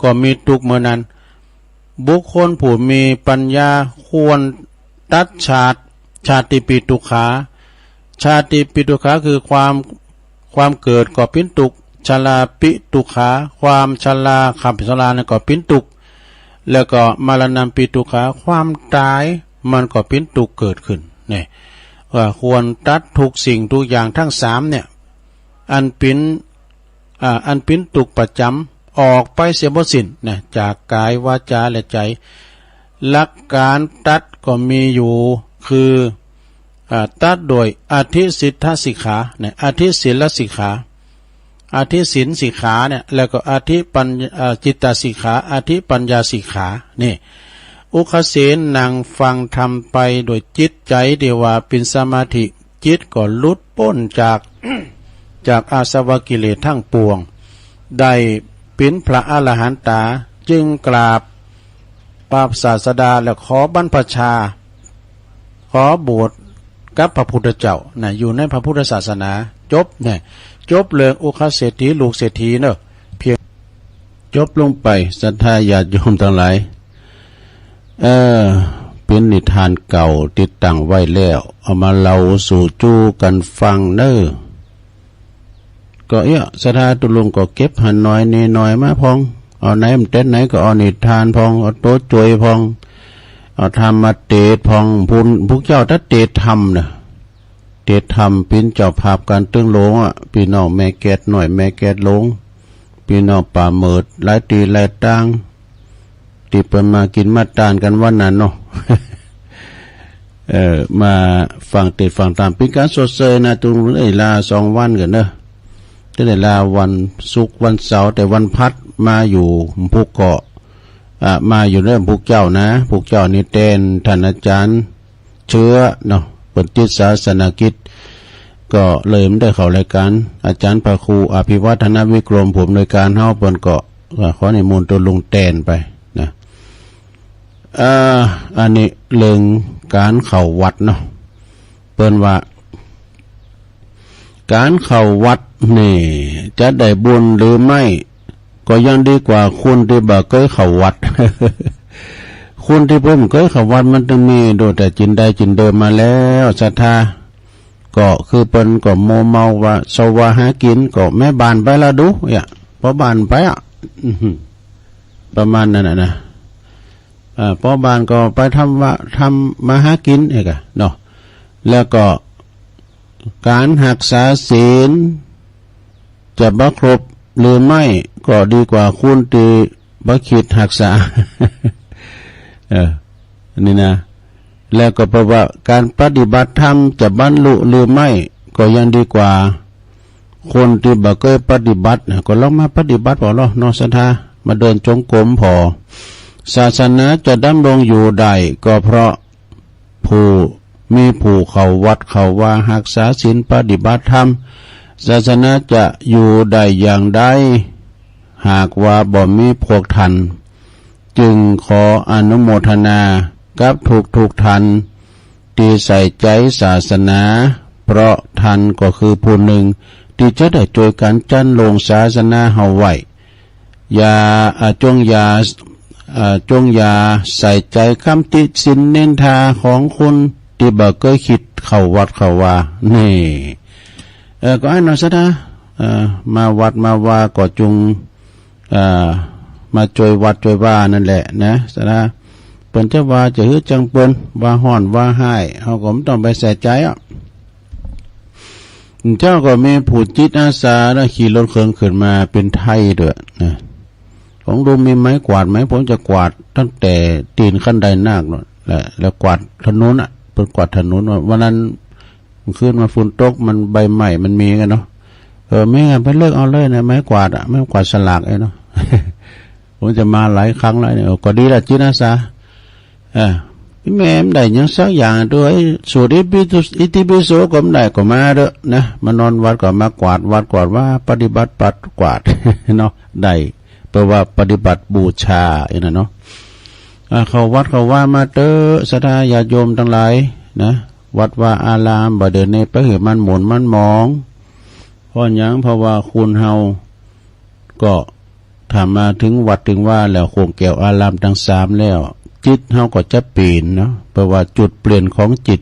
ก็มีตุ๊กข์เมื่อนั้น บุคคลผู้มีปัญญาควรตัดชาติ ชาติปิตุกขา ชาติปิตุกขาคือความ ความเกิดก็เป๋นตุ๊กข์ ชราปิตุกขา ความชรา ความชรานั้นก็เป๋นตุ๊กข์ แล้วก็มรณัมปิตุกขา ความต๋ายมันก็เป๋นตุ๊กข์เกิดขึ้น นี่ ว่าควรตัดทุกสิ่งทุกอย่างทั้งสามเนี่ย อันเป๋น อ่า อันเป๋นตุ๊กข์ประจ๋ำออกไปเสียหมดสิ้นนะ จากกายวาจาและใจ๋ หลักก๋านตัดก็มีอยู่ คือ อ่า ตัดโดยอธิศีลสิกขานะ อธิศีลสิกขา อธิศีลสิกขาเนี่ย แล้วก็อธิปัญ อ่า จิตตสิกขา อธิปัญญาสิกขา นี่ อุคเสนนั่งฟังธรรมไปโดยจิตใจ๋ตี้ว่าเป๋นสมาธิ จิตก็หลุดป๊นจาก จากอาสวะกิเลสตังปวง ได้เป๋นพระอรหันตา จึงกราบพระศาสดาแล้วขอบรรพชา ขอบวชกับพระพุทธเจ้านะ อยู่ในพระพุทธศาสนา จบนะ จบเรื่องอุคเสนลูกเศรษฐีเนาะ เพียง จบลงไป ศรัทธาญาติโยมตังหลาย เออ เป๋นนิทานเก่าตี้ตั้งไว้แล้ว เอามาเล่าสู่จู้กั๋นฟังเน่อ ก็เอี้ย ศรัทธาตุ๊ลุงก็เก็บหันน้อยเนน้อยมาพ่อง เอาไหนมันเต็ดไหนก็เอานิทานพ่อง เอาโตจวยพ่อง เอาธรรมเตสน์พ่อง พุ้น พุทธเจ้าตรัสเตสน์ธรรมเน่อ เตสน์ธรรมเป๋นเจ้าภาพก๋านตึงโลงอะ ปี้น้องแม่แกดน้อยแม่แกดหลวง ปี้น้องป่าเหมิด หลายตี้หลายตาง ตี้เปิ้นมากิ๋นมาตานกั๋นวันนั้นเนาะ เออ มาฟังเตสน์ฟังธรรม เป๋นก๋านสดเสยนะ ตุ๊ลุงได้ลาสองวันก่อนเน่อ จะได้ลาวันศุกร์วันเสาร์ แต่วันพัดมาอยู่พุกเกาะ อ่ะ มาอยู่เน่อพุกเจ้านะ พุกเจ้านี่แตนท่านอาจ๋ารย์ เชื้อเนาะ เปิ้นติดศาสนกิจ ก็เลยบ่ได้เข้ารายก๋าน อาจ๋ารย์พระครูอภิวัฒนวิกรม ผู้อำนวยก๋านเฮา เปิ้นก็ อ่า ขอนิมนต์ตุ๊ลุงแตนไปนะ อ่า อันนี้เรื่องก๋านเข้าวัดเนาะ เปิ้นว่า ก๋านเข้าวัดนี่จะได้บุญหรือไม่ ก็ยังดีกว่าคนตี้บ่เกยเข้าวัด คนตี้บ่เกยเข้าวัดมันตึงมี ดูแต่จิ่นได้จิ่นเดิมมาแล้ว ศรัทธา ก็คือเปิ้นก็มัวเมาว่าเซาะว่าหากิ๋น ก็แม่บ้านไปละดู เอี้ย ป้อบ้านไปอะ อื้อหือ ประมาณนั้นน่ะนะ อ่า ป้อบ้านก็ไปทำว่า ทำมาหากิ๋นเองอะเนาะ แล้วก็ก๋านฮักษาศีล จะบ่ครบหรือไม่ ก็ดีกว่าคนตี้บ่คิดฮักษา เออ นี่นะ แล้วก็แปลว่าก๋านปฏิบัติธรรมจะบรรลุหรือไม่ ก็ยังดีกว่าคนตี้บ่เกยปฏิบัตินะ ก็ลองมาปฏิบัติผ่อเนาะ ศรัทธา มาเดินจงกรมผ่อ ศาสนาจะดำรงอยู่ได้ ก็เพราะ ผู้ มีผู้เข้าวัดเข้าวาฮักษาศีลปฏิบัติธรรม ศาสนาจะอยู่ได้อย่างใด หากว่าบ่มีพวกท่าน จึงขออนุโมทนากับทุกๆ ท่านตี้ใส่ใจ๋ศาสนา เพราะท่านก็คือผู้นึ่งตี้จะได้จ้วยกั๋นจั้นโลงศาสนาเฮาไว้ อย่า อ่า จงอย่า อ่า จงอย่าใส่ใจ๋กำติฉิ่นนินทาของคนตี้บ่เกยคิดเข้าวัดเข้าวา นี่ เออ ก็อั้นเนาะ ศรัทธา เออ มาวัดมาวาก็จง เออ มาจ้วยวัดจ้วยวานั่นแหละนะ ศรัทธา เปิ้นจะวาจะหื้อจังเปิ้น วาฮ้อนวาฮ้าย เฮาก็บ่ต้องไปใส่ใจ๋อะ เจ้าก็มีผู้จิตอาสานะ ขี่รถเคิงขึ้นมาเป๋นไทยตวยนะ ของลุงมีไม้กวาดไหม ผมจะกวาดตั้งแต่ตี๋นขั้นไดนาคโน่นแหละ แล้วกวาดถนนอะ เปิ้นกวาดถนน วันนั้น คืนมาฝนตก มันใบไม้มันมีกั๋นเนาะ เออ มีไง ไปเลือกเอาเลยนะ ไม้กวาดอะ ไม้กวาดสลากไอ้เนาะ ผมจะมาหลายครั้งแล้วเนี่ย เออ ก็ดีละ จิตอาสา เออ แม่บ่ได้หยังสักอย่างตวย ไอ้สูตรอิติปิโส อิติปิโสก็บ่ได้ ก็มาเต๊อะนะ มานอนวัดก็มากวาดวัดกวาดวา ปฏิบัติปัดกวาด เนาะ ได้ แปลว่าปฏิบัติบูชา ไอ้นั่นเนาะ อ่า เข้าวัดเข้าวามาเต๊อะ ศรัทธาญาติโยมตังหลายนะ วัดวาอาราม บ่าเดี่ยวนี้ไปหื้อมันหม่นมันหมอง เพราะหยัง เพราะว่าคนเฮา ก็ถ้ามาเถิงวัดเถิงวาแล้ว โค้งแก้วอารามตังสามแล้ว จิตเฮาก็จะเปลี่ยนเนาะ แปลว่าจุดเปลี่ยนของจิต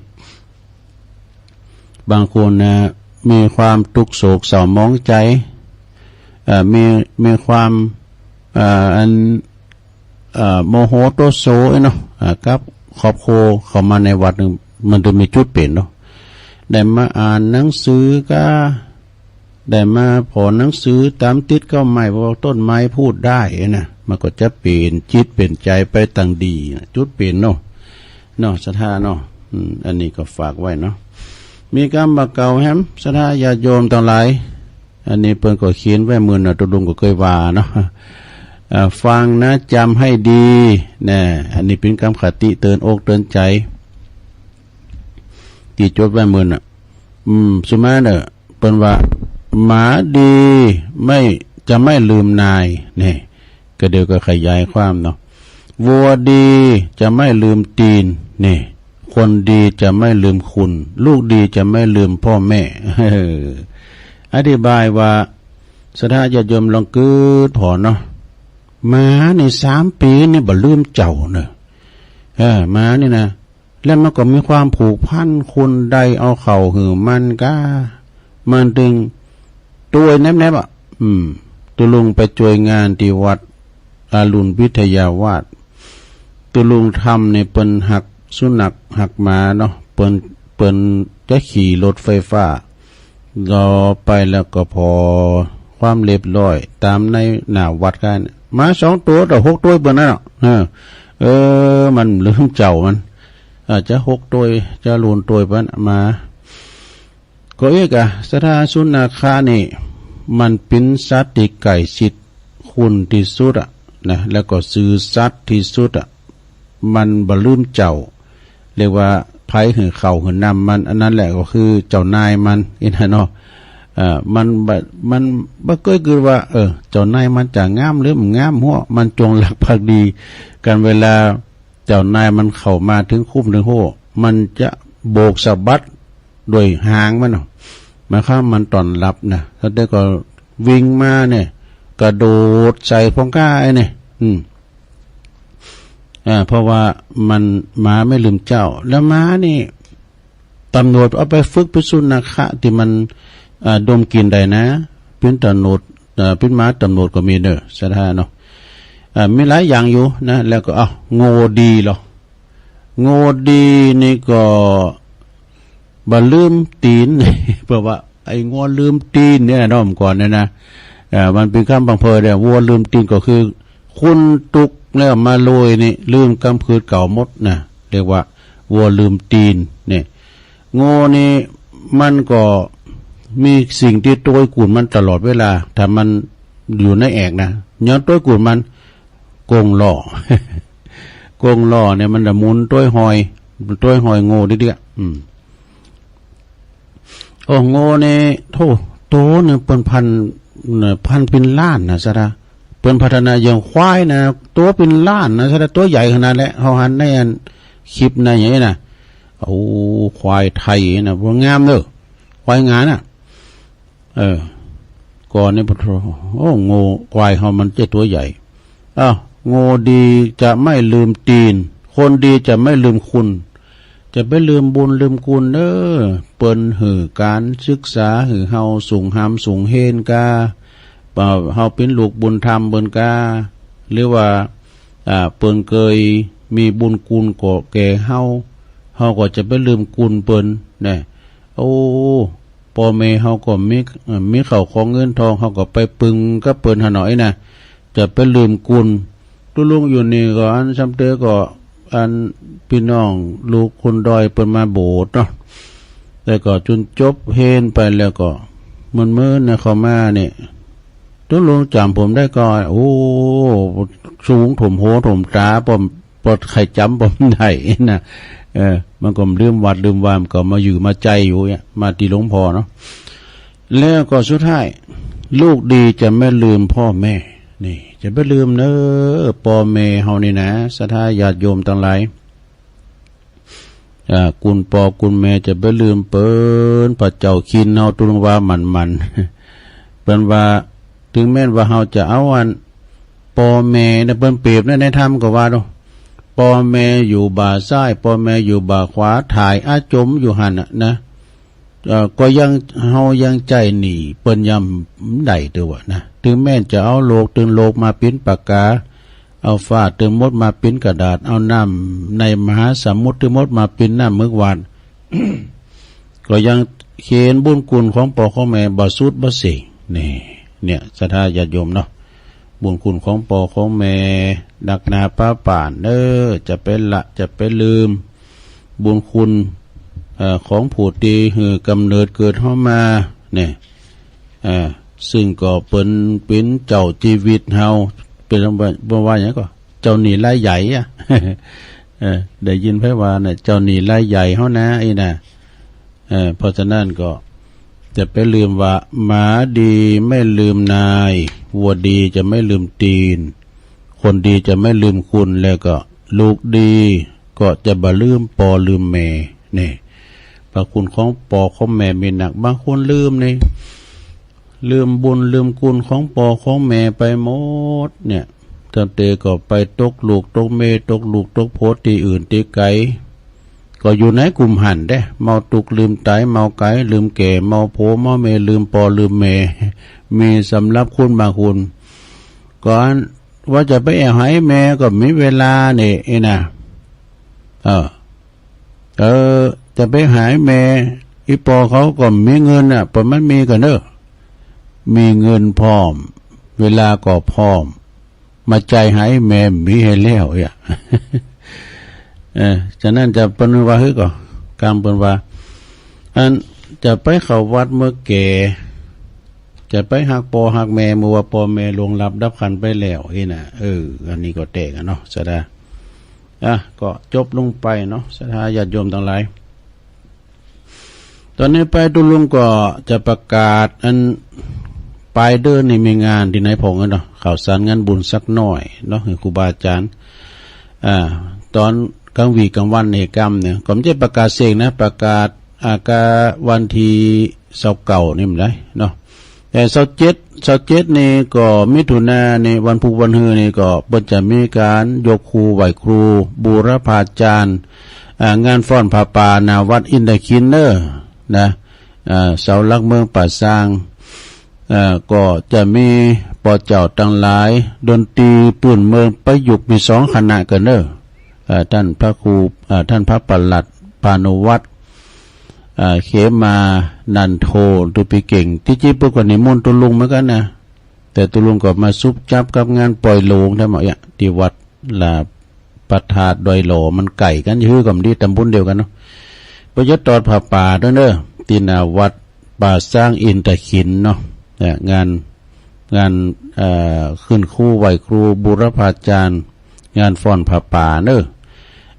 บางคนนะ มีความตุ๊กข์โศกเศร้าหมองใจ๋ เอ่อ มี มีความ เอ่อ อัน เอ่อ โมโหโทโสเนาะ อ่า กับครอบครัวเข้ามาในวัดนึ่ง มันจะมีจุดเปลี่ยนเนาะ ได้มาอ่านหนังสือก้า ได้มาผ่อหนังสือต๋ามติ๊ดเก๊าไม้ เพราะว่าต้นไม้พูดได้นะ มันก็จะเปลี่ยนจิตเปลี่ยนใจ๋ไปตางดีนะ จุดเปลี่ยนเนาะ เนาะ ศรัทธาเนาะ อืม อันนี้ก็ฝากไว้เนาะ มีกำบ่าเก่าแหม ศรัทธาญาติโยมตังหลาย อันนี้เปิ้นก็เขียนไว้ มื้อนั้นตุ๊ลุงก็เกยว่าเนาะ อ่า ฟังนะ จ๋ำให้ดีนะ อันนี้เป๋นกำคติเตื๋อนอกเตื๋อนใจ๋ ตี้จดไว้เมินน่ะ อืม สุมาเน่อ เปิ้นว่า หมาดีไม่ จะไม่ลืมนาย นี่ ก็เดี๋ยวก็ขยายความเนาะ วัวดีจะไม่ลืมตีน นี่ คนดีจะไม่ลืมคุณ ลูกดีจะไม่ลืมพ่อแม่ เออ อธิบายว่า ศรัทธาญาติโยมลองกึ๊ดผ่อเนาะ หมานี่สามปี๋นี่บ่ลืมเจ้าเน่อ เออ หมานี่นะ แล้วมันก็มีความผูกพัน คนใดเอาข้าวหื้อมันก้า มันตึงตวยแนบๆ อ่ะ อืม ตุ๊ลุงไปจวยงานตี้วัดอรุณวิทยาวาส ตุ๊ลุงทำนี่เปิ้นหักสุนัขหักหมาเนาะ เปิ้น เปิ้นจะขี่รถไฟฟ้า รอไปแล้วก็ผ่อความเรียบร้อย ต๋ามในหน้าวัดก้าเนี่ย หมาสองตั๋วต่อหกตั๋วเปิ้นนั่นเนาะ เออ เออ มันลืมเจ้ามัน อาจจะหกตั๋ว จะลูนตั๋วเปิ้นหมา ก็เอ๊ะกะ ศรัทธา สุนัขะนี่ มันเป๋นสัตว์ตี้ใก้ชิดคุณตี้สุดอะนะ แล้วก็ซื่อสัตย์ตี้สุดอะ มันบ่ลืมเจ้า เรียกว่า ใผหื้อข้าวหื้อน้ำมัน อันนั้นแหละก็คือเจ้านายมัน อี้นะเนาะ เอ่อ มันบ่ มันบ่เกยกึ๊ดว่า เออ เจ้านายมันจะงามหรือบ่งาม หัวมันจงรักภักดีกั๋น เวลาเจ้านายมันเข้ามาเถิงคุ้มเถิงโฮ่ มันจะโบกสะบัด ด้วยหางมันเนาะ หมายความมันต้อนฮับนะ แล้วเดี๋ยวก็วิ่งมาเนี่ย กระโดดใส่พ่องก้าไอ้เนี่ย อืม อ่า เพราะว่ามัน หมาไม่ลืมเจ้า แล้วหมานี่ ต๋ำรวจเอาไปฝึกเป๋นสุนัขะตี้มัน อ่า ดมกลิ่นได้นะ เป๋นต๋ำรวจ อ่า เป๋นหมาต๋ำรวจก็มีเน่อ ศรัทธาเนาะ อ่า มีหลายอย่างอยู่นะ แล้วก็ เอ้า งัวดีเหรอ งัวดีนี่ก็บ่ลืมตี๋น เพราะว่าไอ้งัวลืมตี๋นเนี่ยเนาะ เมื่อก่อนเนี่ยนะ เอ่อ มันเป๋นกำบังเพอเนี่ย วัวลืมตี๋นก็คือ คนตุ๊กแล้วมาโลยนี่ ลืมกำคืนเก่าหมดนะ เรียกว่า วัวลืมตี๋นเนี่ย งัวนี่มันก็มีสิ่งตี้ตวยกุ่นมันตลอดเวลา ถ้ามันอยู่ในแอกนะ ย้อนตวยกุ่นมัน กงล้อ กงล้อเนี่ยมันจะหมุนตวยฮอย ตวยฮอยงัวเดี้ยๆ อืม โอ้ งัวนี่โธ่ ตั๋วหนึ่งเปิ้นพัน เอ่อ พันเป๋นล้านนะ ศรัทธา เปิ้นพัฒนาอย่างควายนะ ตั๋วเป๋นล้านนะ ศรัทธา ตั๋วใหญ่ขนาดแหละ เฮาหันในอันคลิปในอย่างนี้นะ โอ้ ควายไทยนะ บ่งามเน่อ ควายงานน่ะ เออ ก่อนนี่ปะโธ่ โอ้ งัวควายเฮามันจะตั๋วใหญ่ อ้าว งัวดีจะไม่ลืมตี๋น คนดีจะไม่ลืมคุณ จะไปลืมบุญลืมคุณเน่อ เปิ้นหื้อก๋านศึกษาหื้อเฮาสูงหำสูงเฮนกา เอ่อ เฮาเป๋นลูกบุญธรรมเปิ้นกา หรือว่า อ่า เปิ้นเกยมีบุญคุณก่อแก่เฮา เฮาก็จะไปลืมคุณเปิ้นนะ โอ้ ป้อแม่เฮาก็มี เอ่อ มีข้าวของเงินทอง เฮาก็ไปปึงกับเปิ้นหาหน้อยนะ จะไปลืมคุณ ตุ๊ลุงอยู่นี่ก็อันซ้ำเตื้อก็ อันปี้น้องลูกคนด้อยเปิ้นมาโบสถ์เนาะ แล้วก็จุนจบเฮนไปแล้วก็ เมินๆ นะ เข้ามาเนี่ย ตุ๊ลุงจ๋ำผมได้ก่อ โอ้ สูงถ่วมหูถ่วมต๋า ป้อม ป้อใค่จ๋ำป้อมได้นะ เออ มันก็ลืมวัดลืมวา มันก็มาอยู่มาใจ๋อยู่เนี่ย มาตี้หลวงพ่อเนาะ แล้วก็สุดท้าย ลูกดีจะไม่ลืมพ่อแม่ นี่ จะไปลืมเน่อ ป้อแม่เฮานี่นะ ศรัทธาญาติโยมตังหลาย อ่า กุณป้อกุณแม่จะไปลืมเปิ้น พระเจ้าคินเฮาตุ๊ลุงว่าหมั่นๆ เปิ้นว่า เถิงแม้นว่าเฮาจะเอาอัน ป้อแม่นะ เปิ้นเปรียบนะ ในธรรมก็ว่าเนาะ ป้อแม่อยู่บ่าซ้าย ป้อแม่อยู่บ่าขวา ถ่ายอาจมอยู่หั้นน่ะนะ เอ่อ ก็ยัง เฮายังใจ๊หนี้เปิ้นยังบ่ได้เตื้อว่านะ เถิงแม้นจะเอาโลก ตื่นโลกมาเป๋นปากกา เอาฟ้าตื่นหมดมาเป๋นกระดาษ เอาน้ำในมหาสมุทรตื่นหมดมาเป๋นน้ำเมือกหวาน ก็ยังเห็นบุญคุณของป้อของแม่บ่สุดบ่เสี้ยง นี่ เนี่ย ศรัทธาญาติโยมเนาะ บุญคุณของป้อของแม่ นักหนาปาป๋านเน่อ จะไปละ จะไปลืม บุญคุณ เอ่อ ของผู้ตี้หื้อกำเนิดเกิดเฮามา เนี่ย เอ่อ ซึ่งก็เปิ้นเป๋นเจ้าจีวิตเฮา เปิ้นว่า เปิ้นว่าหยังก่อ เจ้าหนี้รายใหญ่อะ เออ ได้ยินไผว่าน่ะ เจ้าหนี้รายใหญ่เฮานะ อี้น่ะ เออ เพราะฉะนั้นก็จะไปลืมว่า หมาดีไม่ลืมนาย วัวดีจะไม่ลืมตีน คนดีจะไม่ลืมคุณ แล้วก็ลูกดีก็จะบ่ลืมป้อลืมแม่ นี่ พระคุณของป้อของแม่มีนัก บางคนลืมนี่ ลืมบุญลืมคุณของป้อของแม่ไปหมดเนี่ย ตั้งแต่ก็ไปตกลูกตกเมีย ตกลูกตกผัวตี้อื่นตี้ไก๋ ก็อยู่ในกุมหั้นเด้ เมาตุ๊กข์ลืมต๋าย เมาก๋ายลืมแก่ เมาผัวเมาเมีย ลืมป้อลืมแม่ มีสำหรับคนบางคน ก็ว่าจะไปแอ่วหาแม่ก็บ่มีเวลานี่ อี้น่ะ เออ เออ จะไปหาแม่ อี่ป้อเขาก็บ่มีเงินน่ะ ป้อมันมีก่อเน้อ มีเงินพร้อม เวลาก็พร้อม มาจ่ายหาแม่บ่มีหื้อแล้วเยียะ เออ ฉะนั้นจะเปิ้นว่าหื้อก่อ กำเปิ้นว่า อันจะไปเข้าวัดเมื่อแก่ จะไปฮักป้อฮักแม่ เมื่อว่าป้อแม่ล่วงลับดับขันธ์ไปแล้ว อี้น่ะ เออ อันนี้ก็แต๊กั๋นเนาะ ศรัทธา อ่ะ ก็จบลงไปเนาะ ศรัทธาญาติโยมตังหลาย ต๋อนนี้ไปตุ๊ลุงก็จะประกาศ อันปลายเดือนนี้มีงานตี้ไหนพ่องเนาะ ข่าวสารงานบุญสักหน้อยเนาะ หื้อครูบาอาจ๋ารย์ อ่า ต๋อนก๋างวี๋ก๋างวันนี่กำเนี่ย ก็บ่ใจ้ประกาศเส้งนะ ประกาศ อ่า กาวันตี้ซาวเก้านี่มันได้เนาะ แต่ซาวเจ็ด ซาวเจ็ดนี่ก็มิถุนานี่ วันพูกวันฮือนี่ก็เปิ้นจะมีก๋านยกครูไหว้ครู บูรพาจารย์ อ่า งานฟ้อนผ้าป่าหน้าวัดอินทขิลเน้อ นะ อ่า เสาหลักเมืองป่าซาง อ่า ก็จะมีป้อเจ้าตังหลาย ดนตรีปื้นเมืองประยุกต์มีสองคณะก่อเน้อ อ่า ต้านพระครู อ่า ต้านพระปลัดพานุวัฒน์ อ่า เขมานันโท ตุ๊ปิเก่ง ตี้จริงเปิ้นก็นิมนต์ตุ๊ลุงเหมือนกั๋นนะ แต่ตุ๊ลุงก็มาซุบจับกับงานปล่อยโหลงแต๊หมดเยียะ ตี้วัดละ พระธาตุดอยหล่อ มันใก้กั๋น หื้อก็บ่ดี ต๋ำบลเดียวกั๋นเนาะ เปิ้นจะตอดผ้าป่าตวยเน้อ ตี้หน้าวัดป่าซางอินทขิลเนาะ เนี่ย งาน งาน เอ่อ ขึ้นครูไหว้ครูบูรพาจารย์ งานฟ้อนผ้าป่าเน้อ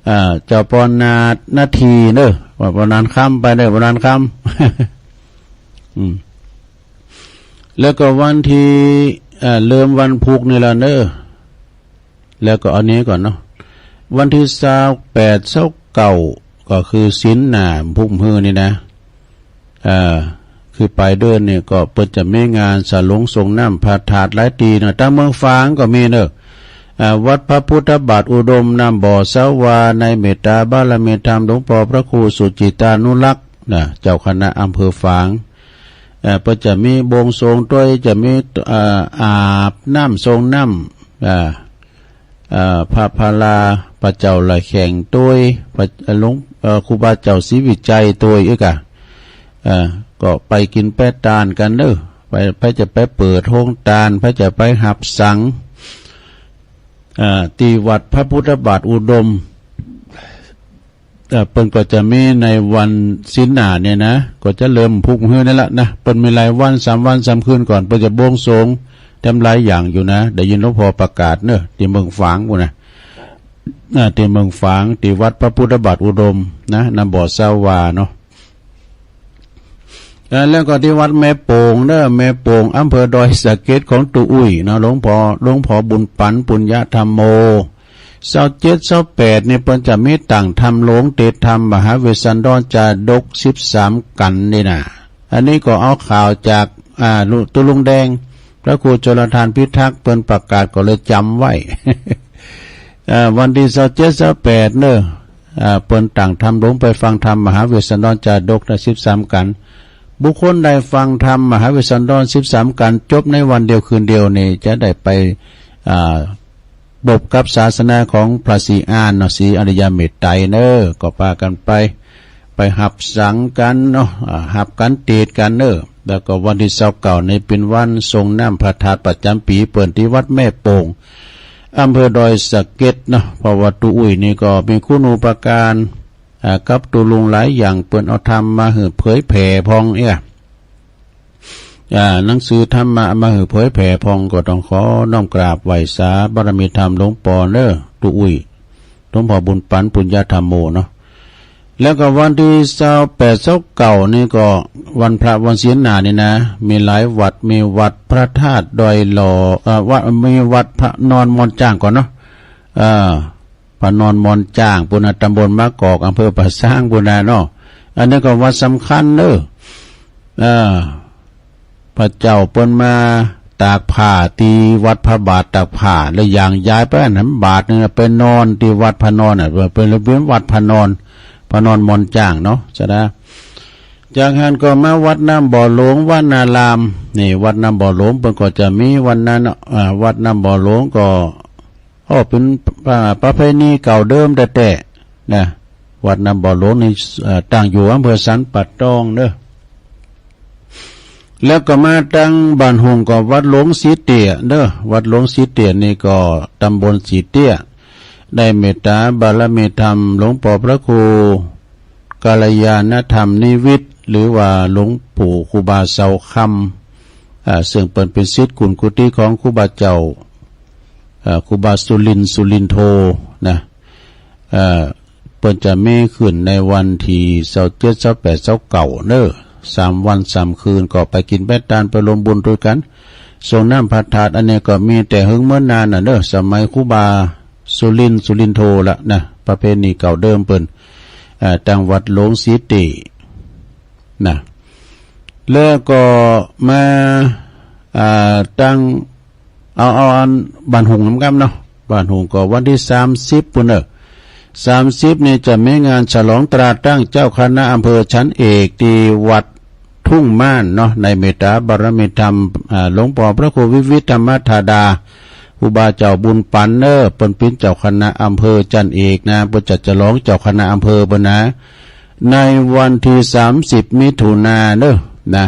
เอ่อ เจ้าป้อนาถนาทีเน้อ ว่าป้อนาถคำไปเน้อ ป้อนาถคำ อืม แล้วก็วันตี้ เอ่อ เริ่มวันพูกนี่ละเน้อ แล้วก็อันนี้ก่อนเนาะ วันตี้ซาวแปด ซาวเก้า ก็คือศีลหน้าพูกหื้อนี่นะ เอ่อ คือปลายเดือนนี่ก็เปิ้นจะมีงานสาหลงส่งน้ำพระธาตุหลายตี้เนาะ ตางเมืองฝางก็มีเน้อ อ่า วัดพระพุทธบาทอุดม น้ำบ่อสาวา ในเมตตาบารมีธรรมหลวงป้อพระครูสุจิตานุรักษ์นะ เจ้าคณะอำเภอฝาง เอ่อ เปิ้นจะมีบวงสรวงตวย จะมี เอ่อ อาบน้ำส่งน้ำ อ่า เอ่อ พระพลา พระเจ้าละแข่งตวย พระ หลวง เอ่อ ครูบาเจ้าศรีวิชัยตวย เอ้ยก่ะ เอ่อ ก็ไปกิ๋นไปตานกั๋นเน้อ ไป ไปจะไปเปิดโฮงตาน ไปจะไปฮับสัง เอ่อ ตี้วัดพระพุทธบาทอุดม เอ่อ เปิ้นก็จะมีในวันศีลหน้าเนี่ยนะ ก็จะเริ่มพูกหื้อนี่ละนะ เปิ้นมีหลายวัน สามวันสามคืนก่อน เปิ้นจะบวงสรวงแต๊หลายอย่างอยู่นะ ได้ยินหลวงป้อประกาศเน้อ ตี้เมืองฝางปู้นนะ อ่า ตี้เมืองฝาง ตี้วัดพระพุทธบาทอุดมนะ น้ำบ่อสาวาเนาะ เอ่อ แล้วก็ตี้วัดแม่โป่งเน้อ แม่โป่ง อำเภอดอยสะเก็ดของตุ๊อุ้ยเนาะ หลวงป้อ หลวงป้อบุญปัน ปุญญธรรมโม ซาวเจ็ด ซาวแปด นี่เปิ้นจะมีตั้งธรรมโหลง เตธรรมมหาเวสสันดรจาดก สิบสามกัณฑ์นี่นะ อันนี้ก็เอาข่าวจาก อ่า ลุ ตุ๊ลุงแดง พระครูชลทานพิทักษ์ เปิ้นประกาศก็เลยจ๋ำไว้ เอ่อ วันตี้ซาวเจ็ด ซาวแปด เน้อ อ่า เปิ้นตั้งธรรมโหลงไปฟังธรรมมหาเวสสันดรจาดกนะ สิบสามกัณฑ์ บุคคลใดฟังธรรมมหาเวสสันดร สิบสามกัณฑ์ จบในวันเดียวคืนเดียวนี่ จะได้ไป อ่า ปบกับศาสนาของพระศรีอานเนาะ ศรีอริยเมตไตรเน้อ ก็ปากั๋นไป ไปฮับสังกั๋นเนาะ อ่า ฮับกั๋นเตศกั๋นเน้อ แล้วก็วันตี้ซาวเก้านี่เป๋นวันส่งน้ำพระธาตุประจ๋ำปี๋เปิ้นตี้วัดแม่โป่ง อำเภอดอยสะเก็ดเนาะ เพราะว่าตุ๊อุ้ยนี่ก็มีคุณูปการ อ่า กับตุ๊ลุงหลายอย่าง เปิ้นเอาธรรมมาหื้อเผยแผ่พ่องเอี้ย อ่า หนังสือธรรมะมาหื้อเผยแผ่พ่อง ก็ต้องขอน้อมกราบไหว้สาบารมีธรรมหลวงปอเน้อ ตุ๊อุ้ย หลวงปอบุญปัน ปุญญธัมโมเนาะ แล้วก็วันตี้ซาวแปด ซาวเก้านี่ก็วันพระวันศีลหน้านี่นะ มีหลายวัด มีวัดพระธาตุดอยหล่อ เอ่อ วัด มีวัดพระนอนม่อนจ้างก่อนเนาะ เอ่อ พระนอนม่อนจ้างปู้นนะ ตำบลมะกอก อำเภอป่าซางปู้นนะเนาะ อันนี้ก็วัดสำคัญเน้อ เอ่อ พระเจ้าเปิ้นมาตากผ้าตี้วัดพระบาทตากผ้า แล้วย้ายไปอันนั้นบาทหนึ่งไปนอนตี้วัดพระนอนน่ะ เปิ้นเลยเป๋นวัดพระนอน พระนอนม่อนจ้างเนาะ จะได้ จากหั้นก็มาวัดน้ำบ่อหลวงวนาราม นี่วัดน้ำบ่อหลวงเปิ้นก็จะมีวันนั้นเนาะ อ่า วัดน้ำบ่อหลวงก็ อ้อ เป๋น อ่า ประเพณีเก่าเดิมแต๊ๆ นะ วัดน้ำบ่อหลวงนี่ เอ่อ ตั้งอยู่อำเภอสันป่าตองเน้อ แล้วก็มาตางบ้านโฮ่งก็วัดหลวงสีเตี้ยเน้อ วัดหลวงสีเตี้ยนี่ก็ตำบลสีเตี้ย ได้เมตตาบารมีธรรมหลวงปอพระครูกัลยาณธรรมนิวิทย์ หรือว่าหลวงปู่ครูบาเสาคำ อ่า ซึ่งเปิ้นเป๋นศิษย์กุลกุฏิของครูบาเจ้า อ่า ครูบาสุรินทร์ สุรินทโธ นะ เอ่อ เปิ้นจะมีขึ้นในวันตี้ซาวเจ็ด ซาวแปด ซาวเก้าเน้อ สามวันสามคืน ก็ไปกิ๋นไปตานไปร่วมบุญตวยกั๋น ส่งน้ำพระธาตุ อันนี้ก็มีแต่เหิงเมินนานน่ะเน้อ สมัยครูบาสุรินทร์ สุรินทโธละนะ ประเพณีเก่าเดิมเปิ้น อ่า ตางวัดหลวงสีเตี้ย นะ แล้วก็มา อ่า ตาง เอา เอาอันบ้านโฮ่งนำกำเนาะ บ้านโฮ่งก็วันตี้สามสิบปู้นเน้อ สามสิบนี่จะมีงานฉลองตราตั้งเจ้าคณะอำเภอชั้นเอกตี้วัดทุ่งม่านเนาะ ในเมตตาบารมีธรรม อ่า หลวงปอพระครูวิวิธรรมธาดา ครูบาเจ้าบุญปันเน้อ เปิ้นเป๋นเจ้าคณะอำเภอชั้นเอกนะ เปิ้นจะฉลองเจ้าคณะอำเภอเปิ้นนะ ในวันตี้สามสิบมิถุนาเน้อ นะ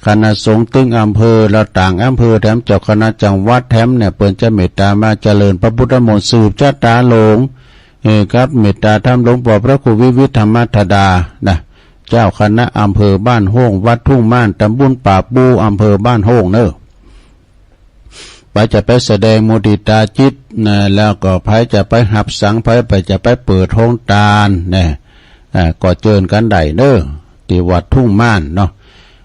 คณะสงฆ์ตึงอำเภอ แล้วต่างอำเภอแถม เจ้าคณะจังหวัดแถมเนี่ย เปิ้นจะเมตตามาเจริญพระพุทธมนต์สืบชะตาหลง เอ่อ กับเมตตาธรรมหลวงปอพระครูวิวิธรรมธาดา นะ เจ้าคณะอำเภอบ้านโฮ่ง วัดทุ่งม่าน ตำบลป่าปู อำเภอบ้านโฮ่งเน้อ ใผจะไปแสดงมุทิตาจิตนะ แล้วก็ใผจะไปหับสัง ใผ ใผจะไปเปิดโฮงตานนะ อ่า ก็เจิญกั๋นได้เน้อ ตี้วัดทุ่งม่านเนาะ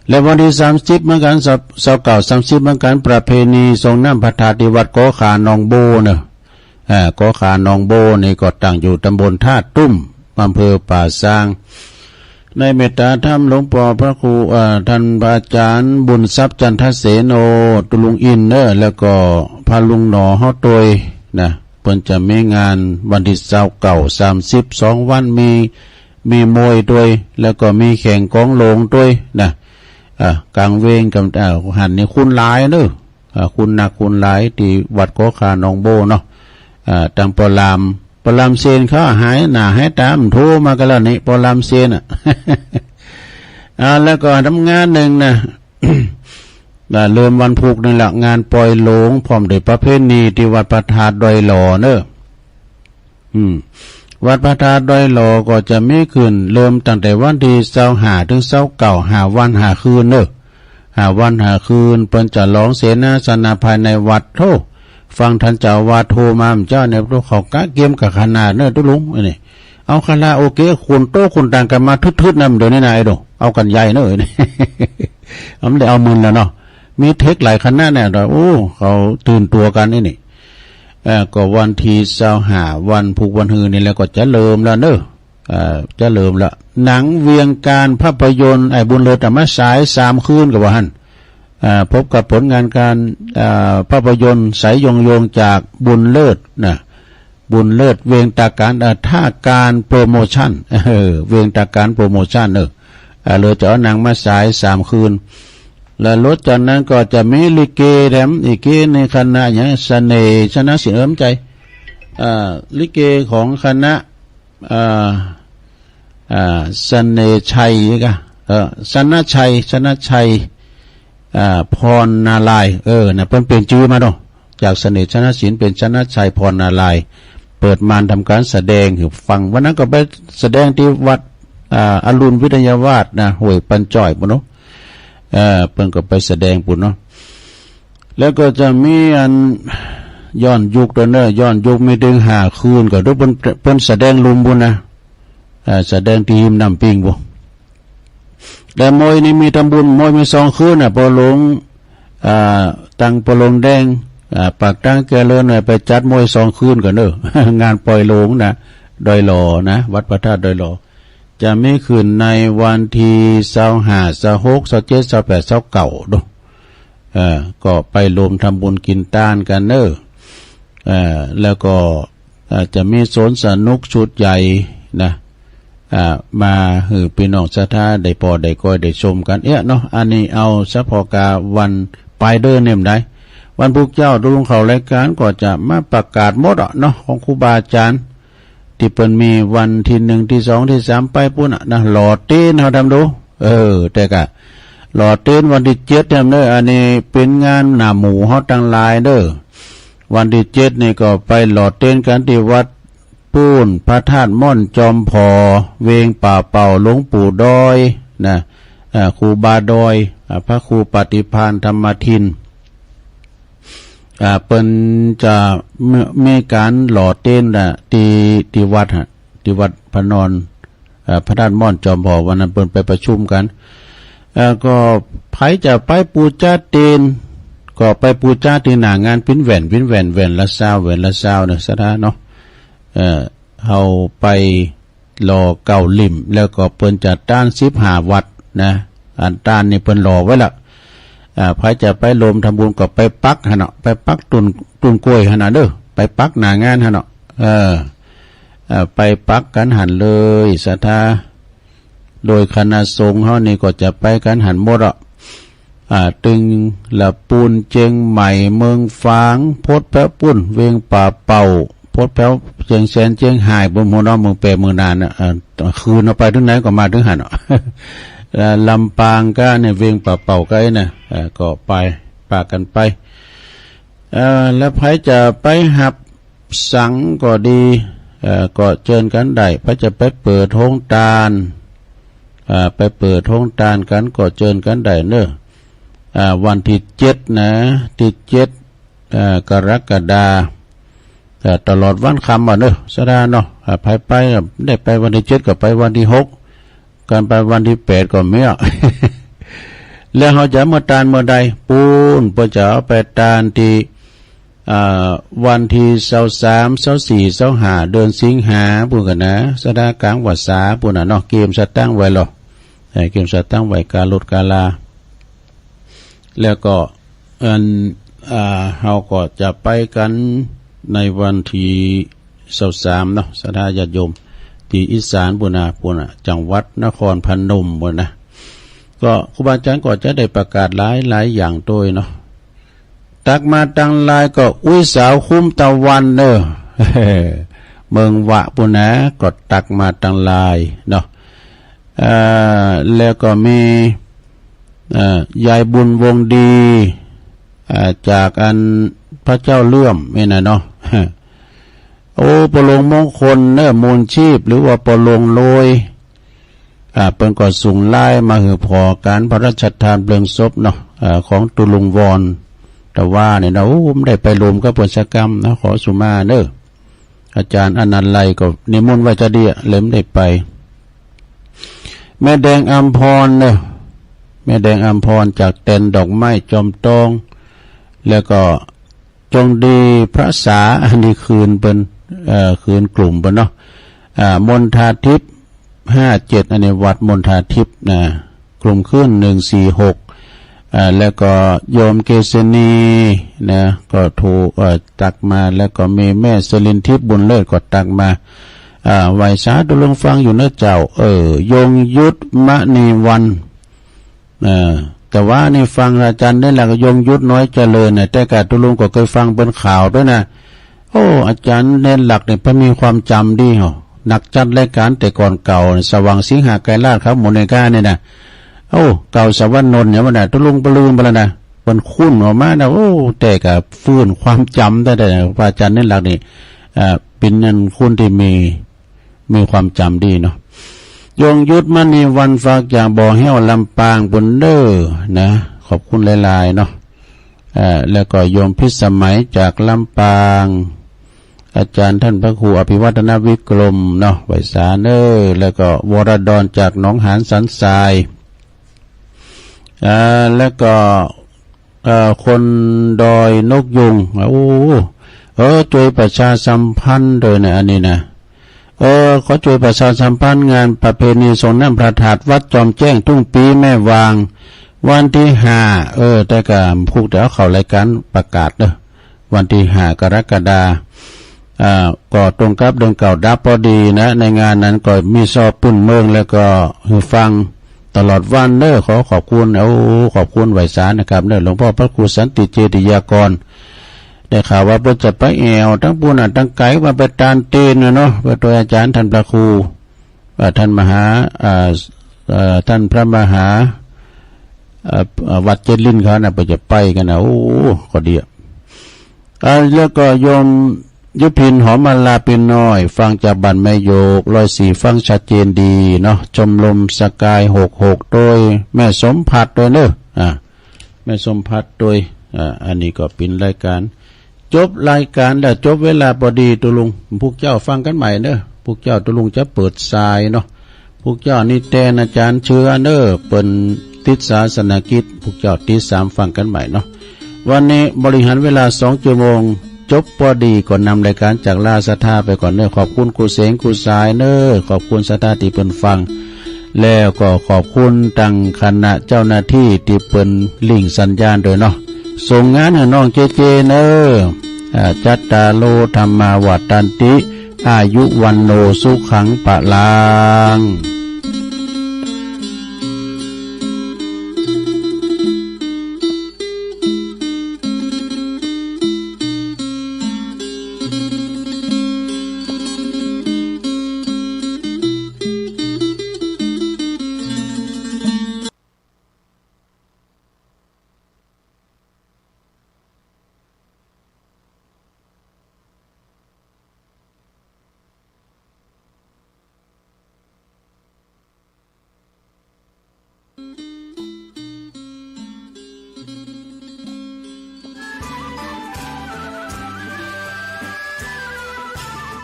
และวันตี้สามสิบเหมือนกั๋น ซาว ซาวเก้า สามสิบเหมือนกั๋น ประเพณีส่งน้ำพระธาตุตี้วัดโกขาหนองโบเน้อ อ่า โกขาหนองโบนี่ก็ตั้งอยู่ตำบลท่าตุ้ม อำเภอป่าซาง ในเมตตาธรรมหลวงปอพระครู อ่า ต้านพระอาจ๋ารย์บุญทรัพย์จันทเสโน ตุ๊ลุงอินเน้อ แล้วก็พระลุงหน่อเฮาตวยนะ เปิ้นจะมีงานวันตี้ซาวเก้า สามสิบ สองวัน มี มีมวยตวย แล้วก็มีแข่งกองหลวงตวยนะ อ่า ก๋างเวงกั๋น อ่า หั้นนี่คนหลายเน้อ อ่า คนนักคนหลายตี้วัดโกขาหนองโบเนาะ อ่า ตางปอลาม ปอลามเซนเขาหายหน้าหายต๋า บ่โทรมากั๋นแล้วนี่ ปอลามเซนอ่ะ อ่า แล้วก็ทำงานนึ่งนะ อ่า เริ่มวันพุธนี่แหละ งานปอยหลง พร้อมด้วยประเพณีตี้วัดพระธาตุดอยหล่อเน้อ อืม วัดพระธาตุดอยหล่อก็จะมีขึ้น เริ่มตั้งแต่วันตี้ซาวห้า เถิงซาวเก้า ห้าวันห้าคืนเน้อ ห้าวันห้าคืน เปิ้นจะฉลองเสนาสนะภายในวัด โธ่ ฟังต้านเจ้าอาวาสโทรมาเมื่อเจ๊าเนี่ย โธ่ เขากะเกียมกั๋นขนาดเน้อตุ๊ลุง อันนี้ เอาคาราโอเกะ ขนโต๊ะขนตั๋งกั๋นมาทึดๆ นะ เดี๋ยวนี้นะ ไอ้โด่ง เอากั๋นใหญ่เน้อ อันนี้ มันได้เอามึนแล้วเนาะ มีเทคหลายคณะเนี่ย โอ้ เขาตื่นตั๋วกั๋นไอ้นี่ เอ่อ ก็วันตี้ซาวห้า วันพุธวันฮือนี่แหละก็จะเริ่มแล้วเน้อ เอ่อ จะเริ่มแล้ว หนังเวียงการภาพยนตร์ ไอ้บุญเลิศเอามาฉายสามคืนก็ว่าหั้น อ่า พบกับผลงานการ อ่า ภาพยนตร์ใสยงโยงจากบุญเลิศนะ บุญเลิศ เวียงตาการ เอ่อ ท่าการโปรโมชั่น เออ เวียงตาการโปรโมชั่น เออ อ่า เลยจะเอาหนังมาฉายสามคืน แล้วหลังจากนั้นก็จะมีลิเกแถม ลิเกในคณะหยัง เสน่ห์ชนะศิลป์ เอิ้มใจ๋ อ่า ลิเกของคณะ อ่า อ่า เสน่ห์ชัยกะ เอ่อ ชนะชัย ชนะชัย อ่า พรนารายณ์ เออ นะ เปิ้นเปลี่ยนจื้อมาเนาะ จากเสน่ห์ชนะศิลป์เป๋นชนะชัยพรนารายณ์ เปิดม่านทำการแสดงหื้อฟัง วันนั้นก็ไปแสดงตี้วัด อ่า อรุณวิทยาวาสนะ ห้วยปันจ้อยปู้นเนาะ เออ เปิ้นก็ไปแสดงปู้นเนาะ แล้วก็จะมีอันย้อนยุคตวยเน่อ ย้อนยุคมีเถิงห้าคืนก่อ เปิ้น เปิ้นแสดงลุมปู้นนะ เออ แสดงตี้ฮิมน้ำปิงปู้น แต่มวยนี่มีทำบุญ มวยมีสองคืนน่ะ ปอหลวง อ่า ตังปอหลวงแดง อ่า ปากตางแก้วเลินน่ะ ไปจัดมวยสองคืนก่อเน่อ งานปล่อยโลงนะ ดอยหล่อนะ วัดพระธาตุดอยหล่อ จะมีขึ้นในวันตี้ซาวห้า ซาวหก ซาวเจ็ด ซาวแปด ซาวเก้า ดู เอ่อ ก็ไปรวมทำบุญกิ๋นตานกั๋นเน่อ เอ่อ แล้วก็ เอ่อ จะมีสวนสนุกชุดใหญ่นะ อ่า มาหื้อปี้น้องศรัทธาได้ผ่อได้ก้อยได้ชมกั๋นเอี้ยเนาะ อันนี้เอาเฉพาะกาวันปลายเดือนนี่มันได้ วันพุธเจ๊า ตุ๊ลุงเขารายก๋านก็จะมาประกาศหมดอะเนาะ ของครูบาอาจ๋ารย์ ตี้เปิ้นมีวันตี้หนึ่ง ตี้สอง ตี้สาม ไปปู้นน่ะนะ หล่อเต๊นเฮาทำดู เออ แต่กะ หล่อเต๊นวันตี้เจ็ดเนี่ยเน่อ อันนี้เป๋นงานหน้าหมู่เฮาตังหลายเน่อ วันตี้เจ็ดนี่ก็ไปหล่อเต๊นกั๋นตี้วัดปู๊น พระธาตุม่อนจอมผ่อ เวงป่าเป่า หลวงปู่ดอยนะ อ่า ครูบาดอย อ่า พระครูปฏิภาณธรรมทิน อ่า เปิ้นจะมี มีก๋านหล่อเต๊นน่ะ ตี้ ตี้วัดฮะ ตี้วัดพระนอน เอ่อ พระธาตุม่อนจอมผ่อ วันนั้นเปิ้นไปประชุมกั๋น เอ่อ ก็ใผจะไปปู๋จาเต๊น ก็ไปปู๋จาตี้หน้างาน เป๋นแว่น เป๋นแว่น แว่นละซาว แว่นละซาวเน่อ ศรัทธาเนาะ เอ่อ เฮาไป หล่อเก้าลิ่ม แล้วก็เปิ้นจะต้านสิบห้าวัตต์นะ อันต้านนี่เปิ้นหล่อไว้ละ อ่า ใผจะไปรวมทำบุญก็ไปปักหั้นเนาะ ไปปักต้น ต้นกล้วยหั้นเน่อเน่อ ไปปักหน้างานหั้นเนาะ เออ เอ่อ ไปปักกั๋นหั้นเลย ศรัทธา โดยคณะสงฆ์เฮานี่ก็จะไปกั๋นหั้นหมดอะ อ่า ตึงละปูน เจียงใหม่ เมืองฝาง พดแป๊วปู๊น เวียงป่าเป่า พดแป๊วเจียงแสน เจียงฮาย ปู๊น หัวเนาะ เมืองแปร เมืองนานน่ะ อ่า คืนเฮาไปเถิงไหนก็มาเถิงหั้นเนาะ อ่า ลำปางก็เนี่ย เวียงป่าเป่าก็ไอ้น่ะ อ่า ก็ไป ปากั๋นไป เอ่อ แล้วใผจะไปฮับสังก็ดี เอ่อ ก็เจิญกั๋นได้ ใผจะไปเปิดโฮงตาน เอ่อ ไปเปิดโฮงตานกั๋นก็เจิญกั๋นได้เน่อ อ่า วันตี้เจ็ดนะ ตี้เจ็ด เอ่อ กรกฎา เอ่อ ตลอดวันค่ำอะเน่อ ศรัทธาเนาะ อ่า ใผไป ได้ไปวันตี้เจ็ดก็ไปวันตี้หก กั๋นไปวันตี้แปดก็มีอะ แล้วเฮาจะเมื่อตานเมื่อใด ปู๊น เปิ้นจะเอาไปตานตี้ อ่า วันตี้ซาวสาม ซาวสี่ ซาวห้า เดือนสิงหาปู๊นกั๋นนะ ศรัทธากลางพรรษาปู๊นน่ะเนาะ เกียมสตางค์ไว้ลอ เอ่อ เกียมสตางค์ไว้กาลดกาลา แล้วก็อัน อ่า เฮาก็จะไปกั๋นในวันตี้ซาวสามเนาะ ศรัทธาญาติโยม ตี้อีสานปู๊นน่ะ ปู๊นน่ะ จังหวัดนครพนมปู๊นน่ะ ก็ครูบาอาจ๋ารย์ก็จะได้ประกาศหลายๆ อย่างตวยเนาะ ตักมาตังหลายก็อุ๊ยสาวคุ้มตะวันเน่อ เมืองวะปู๊นน่ะ ก็ตักมาตังหลายเนาะ เอ่อ แล้วก็มี เอ่อ ยายบุญวงศ์ดี เอ่อ จากอันพระเจ้าเลื่อมนี่น่ะเนาะ โอ้ ปอหลวงมงคลเน่อ มูลชีพ หรือว่าปอหลวงโลย อ่า เปิ้นก็ส่งไลน์มาหื้อผ่อก๋านพระราชทานเพลิงศพเนาะ อ่า ของตุ๊ลุงวอน แต่ว่าเนี่ยนะ โอ้ บ่ได้ไปรวมกับเปิ้นสักกำนะ ขอสุมาเน่อ อาจ๋ารย์อนันต์ไลยก็นิมนต์ไว้จะดีอะ เลยบ่ได้ไป แม่แดงอัมพรเน่อ แม่แดงอัมพรจากแตนดอกไม้จอมตอง แล้วก็ จงดีพระสา อันนี้คืนเปิ้น เอ่อ คืนกลุ่มเปิ้นเนาะ อ่า มณฑาทิพย์ ห้าเจ็ด อันนี้วัดมณฑาทิพย์นะ กลุ่มขึ้น หนึ่งสี่หก อ่า แล้วก็โยมเกษณีนะ ก็โทร เอ่อ ตักมา แล้วก็มีแม่สลินทิพย์บุญเลิศก็ตักมา อ่า ไหว้สาตุ๊ลุงฟังอยู่เน่อเจ้า เออ ยงยุทธมณีวัน เออ แต่ว่านี่ฟังอาจ๋ารย์เนตรหลัก ยงยุทธน้อยเจริญน่ะ แต่ก่าตุ๊ลุงก็เกยฟังเปิ้นข่าวตวยนะ โอ้ อาจ๋ารย์เนตรหลักเนี่ยเปิ้นมีความจ๋ำดีเหรอ นักจัดรายก๋านแต่ก่อนเก่า สว่างสิงหาไกรราช ครับ หมู่ในก้าเนี่ยนะ โอ้ เก่าสวรรค์นนท์เนี่ยมันน่ะ ตุ๊ลุงปะลืมไปแล้วนะ เปิ้นคุ้นออกมานะ โอ้ แต่ก่าฟื้นความจ๋ำได้ แต่ว่าอาจ๋ารย์เนตรหลักนี่ เอ่อ เป๋นอันคนตี้มี มีความจ๋ำดีเนาะ ยงยุทธ มณีวรรณ ฝากจากบ่อแฮ้วลำปางปู้นเน่อนะ ขอบคุณหลายๆ เนาะ เอ่อ แล้วก็โยมพิสมัยจากลำปาง อาจารย์ท่านพระครูอภิวัฒนวิกรมเนาะ ไหว้สาเน่อ แล้วก็วรดรจากหนองหานสันทราย เอ่อ แล้วก็ เอ่อ คนดอยนกยูง โอ้ เออ จ้วยประชาสัมพันธ์โดยนะ อันนี้นะ เออ ขอจ้วยประชาสัมพันธ์งานประเพณีส่งน้ำพระธาตุวัดจอมแจ้งทุ่งปีแม่วาง วันตี้ห้า เออ แต่ก็พูกเดี๋ยวเข้ารายการประกาศเด้อ วันตี้ห้ากรกฎาคม อ่า ก็ตรงกับเดือนเก้าดับพอดีนะ ในงานนั้นก็มีซอปื้นเมือง แล้วก็หื้อฟังตลอดวันเน่อ ขอขอบคุณ โอ้ ขอบคุณไหว้สานะครับเน่อ หลวงพ่อพระครูสันติเจติยากร ได้ข่าวว่าเปิ้นจะไปแอ่วตังปู้นน่ะ ตังไก๋ว่าไปตานเตนน่ะเนาะ ไปโตยอาจารย์ท่านพระครู อ่า ท่านมหา อ่า เอ่อ ท่านพระมหา เอ่อ เอ่อ วัดเจริญเขาน่ะ เปิ้นจะไปกั๋นน่ะ โอ้ ก็ดีอะ อ่า แล้วก็โยมยุพิน หอมมาลา ปินน้อย ฟังจากบ้านแม่โยก ร้อยสี่ ฟังชัดเจนดีเนาะ ชมรมสกาย หกหก โดยแม่สมภัทรโดยเน่อ อ่า แม่สมภัทรโดย อ่า อันนี้ก็เป๋นรายการ จบรายการแล้ว จบเวลาพอดี ตุ๊ลุง พวกเจ้าฟังกั๋นใหม่เน่อ พวกเจ้าตุ๊ลุงจะเปิดสายเนาะ พวกเจ้านี่แตนอาจารย์เชื้อเน่อ เปิ้นติดศาสนกิจ พวกเจ้าติดต๋ามฟังกั๋นใหม่เนาะ วันนี้บริหารเวลาสองชั่วโมง จบพอดี ก็นำรายการจากลาศรัทธาไปก่อนเน่อ ขอบคุณครูเสงครูสายเน่อ ขอบคุณศรัทธาตี้เปิ้นฟัง แล้วก็ขอบคุณตังคณะเจ้าหน้าตี้ตี้เปิ้นลิงก์สัญญาณโดยเนาะ ส่งงานหื้อน้องเจเจเน่อ อ่า จัตตาโร ธัมมา วัฑฒันติ อายุ วัณโณ สุขัง พะลัง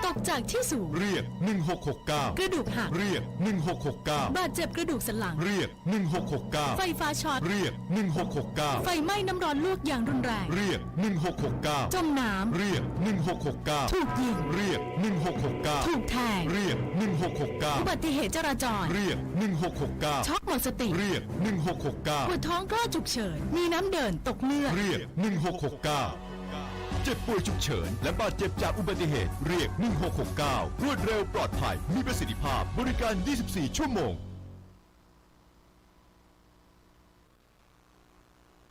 ตกจากที่สูง เรียก หนึ่งหกหกเก้า กระดูกหัก เรียก หนึ่งหกหกเก้า บาดเจ็บกระดูกสันหลัง เรียก หนึ่งหกหกเก้า ไฟฟ้าช็อต เรียก หนึ่งหกหกเก้า ไฟไหม้น้ำร้อนลวกอย่างรุนแรง เรียก หนึ่งหกหกเก้า จมน้ำ เรียก หนึ่งหกหกเก้า ถูกยิง เรียก หนึ่งหกหกเก้า ถูกแทง เรียก หนึ่งหกหกเก้า อุบัติเหตุจราจร เรียก หนึ่งหกหกเก้า ช็อกหมดสติ เรียก หนึ่งหกหกเก้า ปวดท้องคลอดฉุกเฉิน มีน้ำเดิน ตกเลือด เรียก หนึ่งหกหกเก้า เจ็บป่วยฉุกเฉิน และบาดเจ็บจากอุบัติเหตุ เรียก หนึ่งหกหกเก้า รวดเร็ว ปลอดภัย มีประสิทธิภาพ บริการ ยี่สิบสี่ ชั่วโมง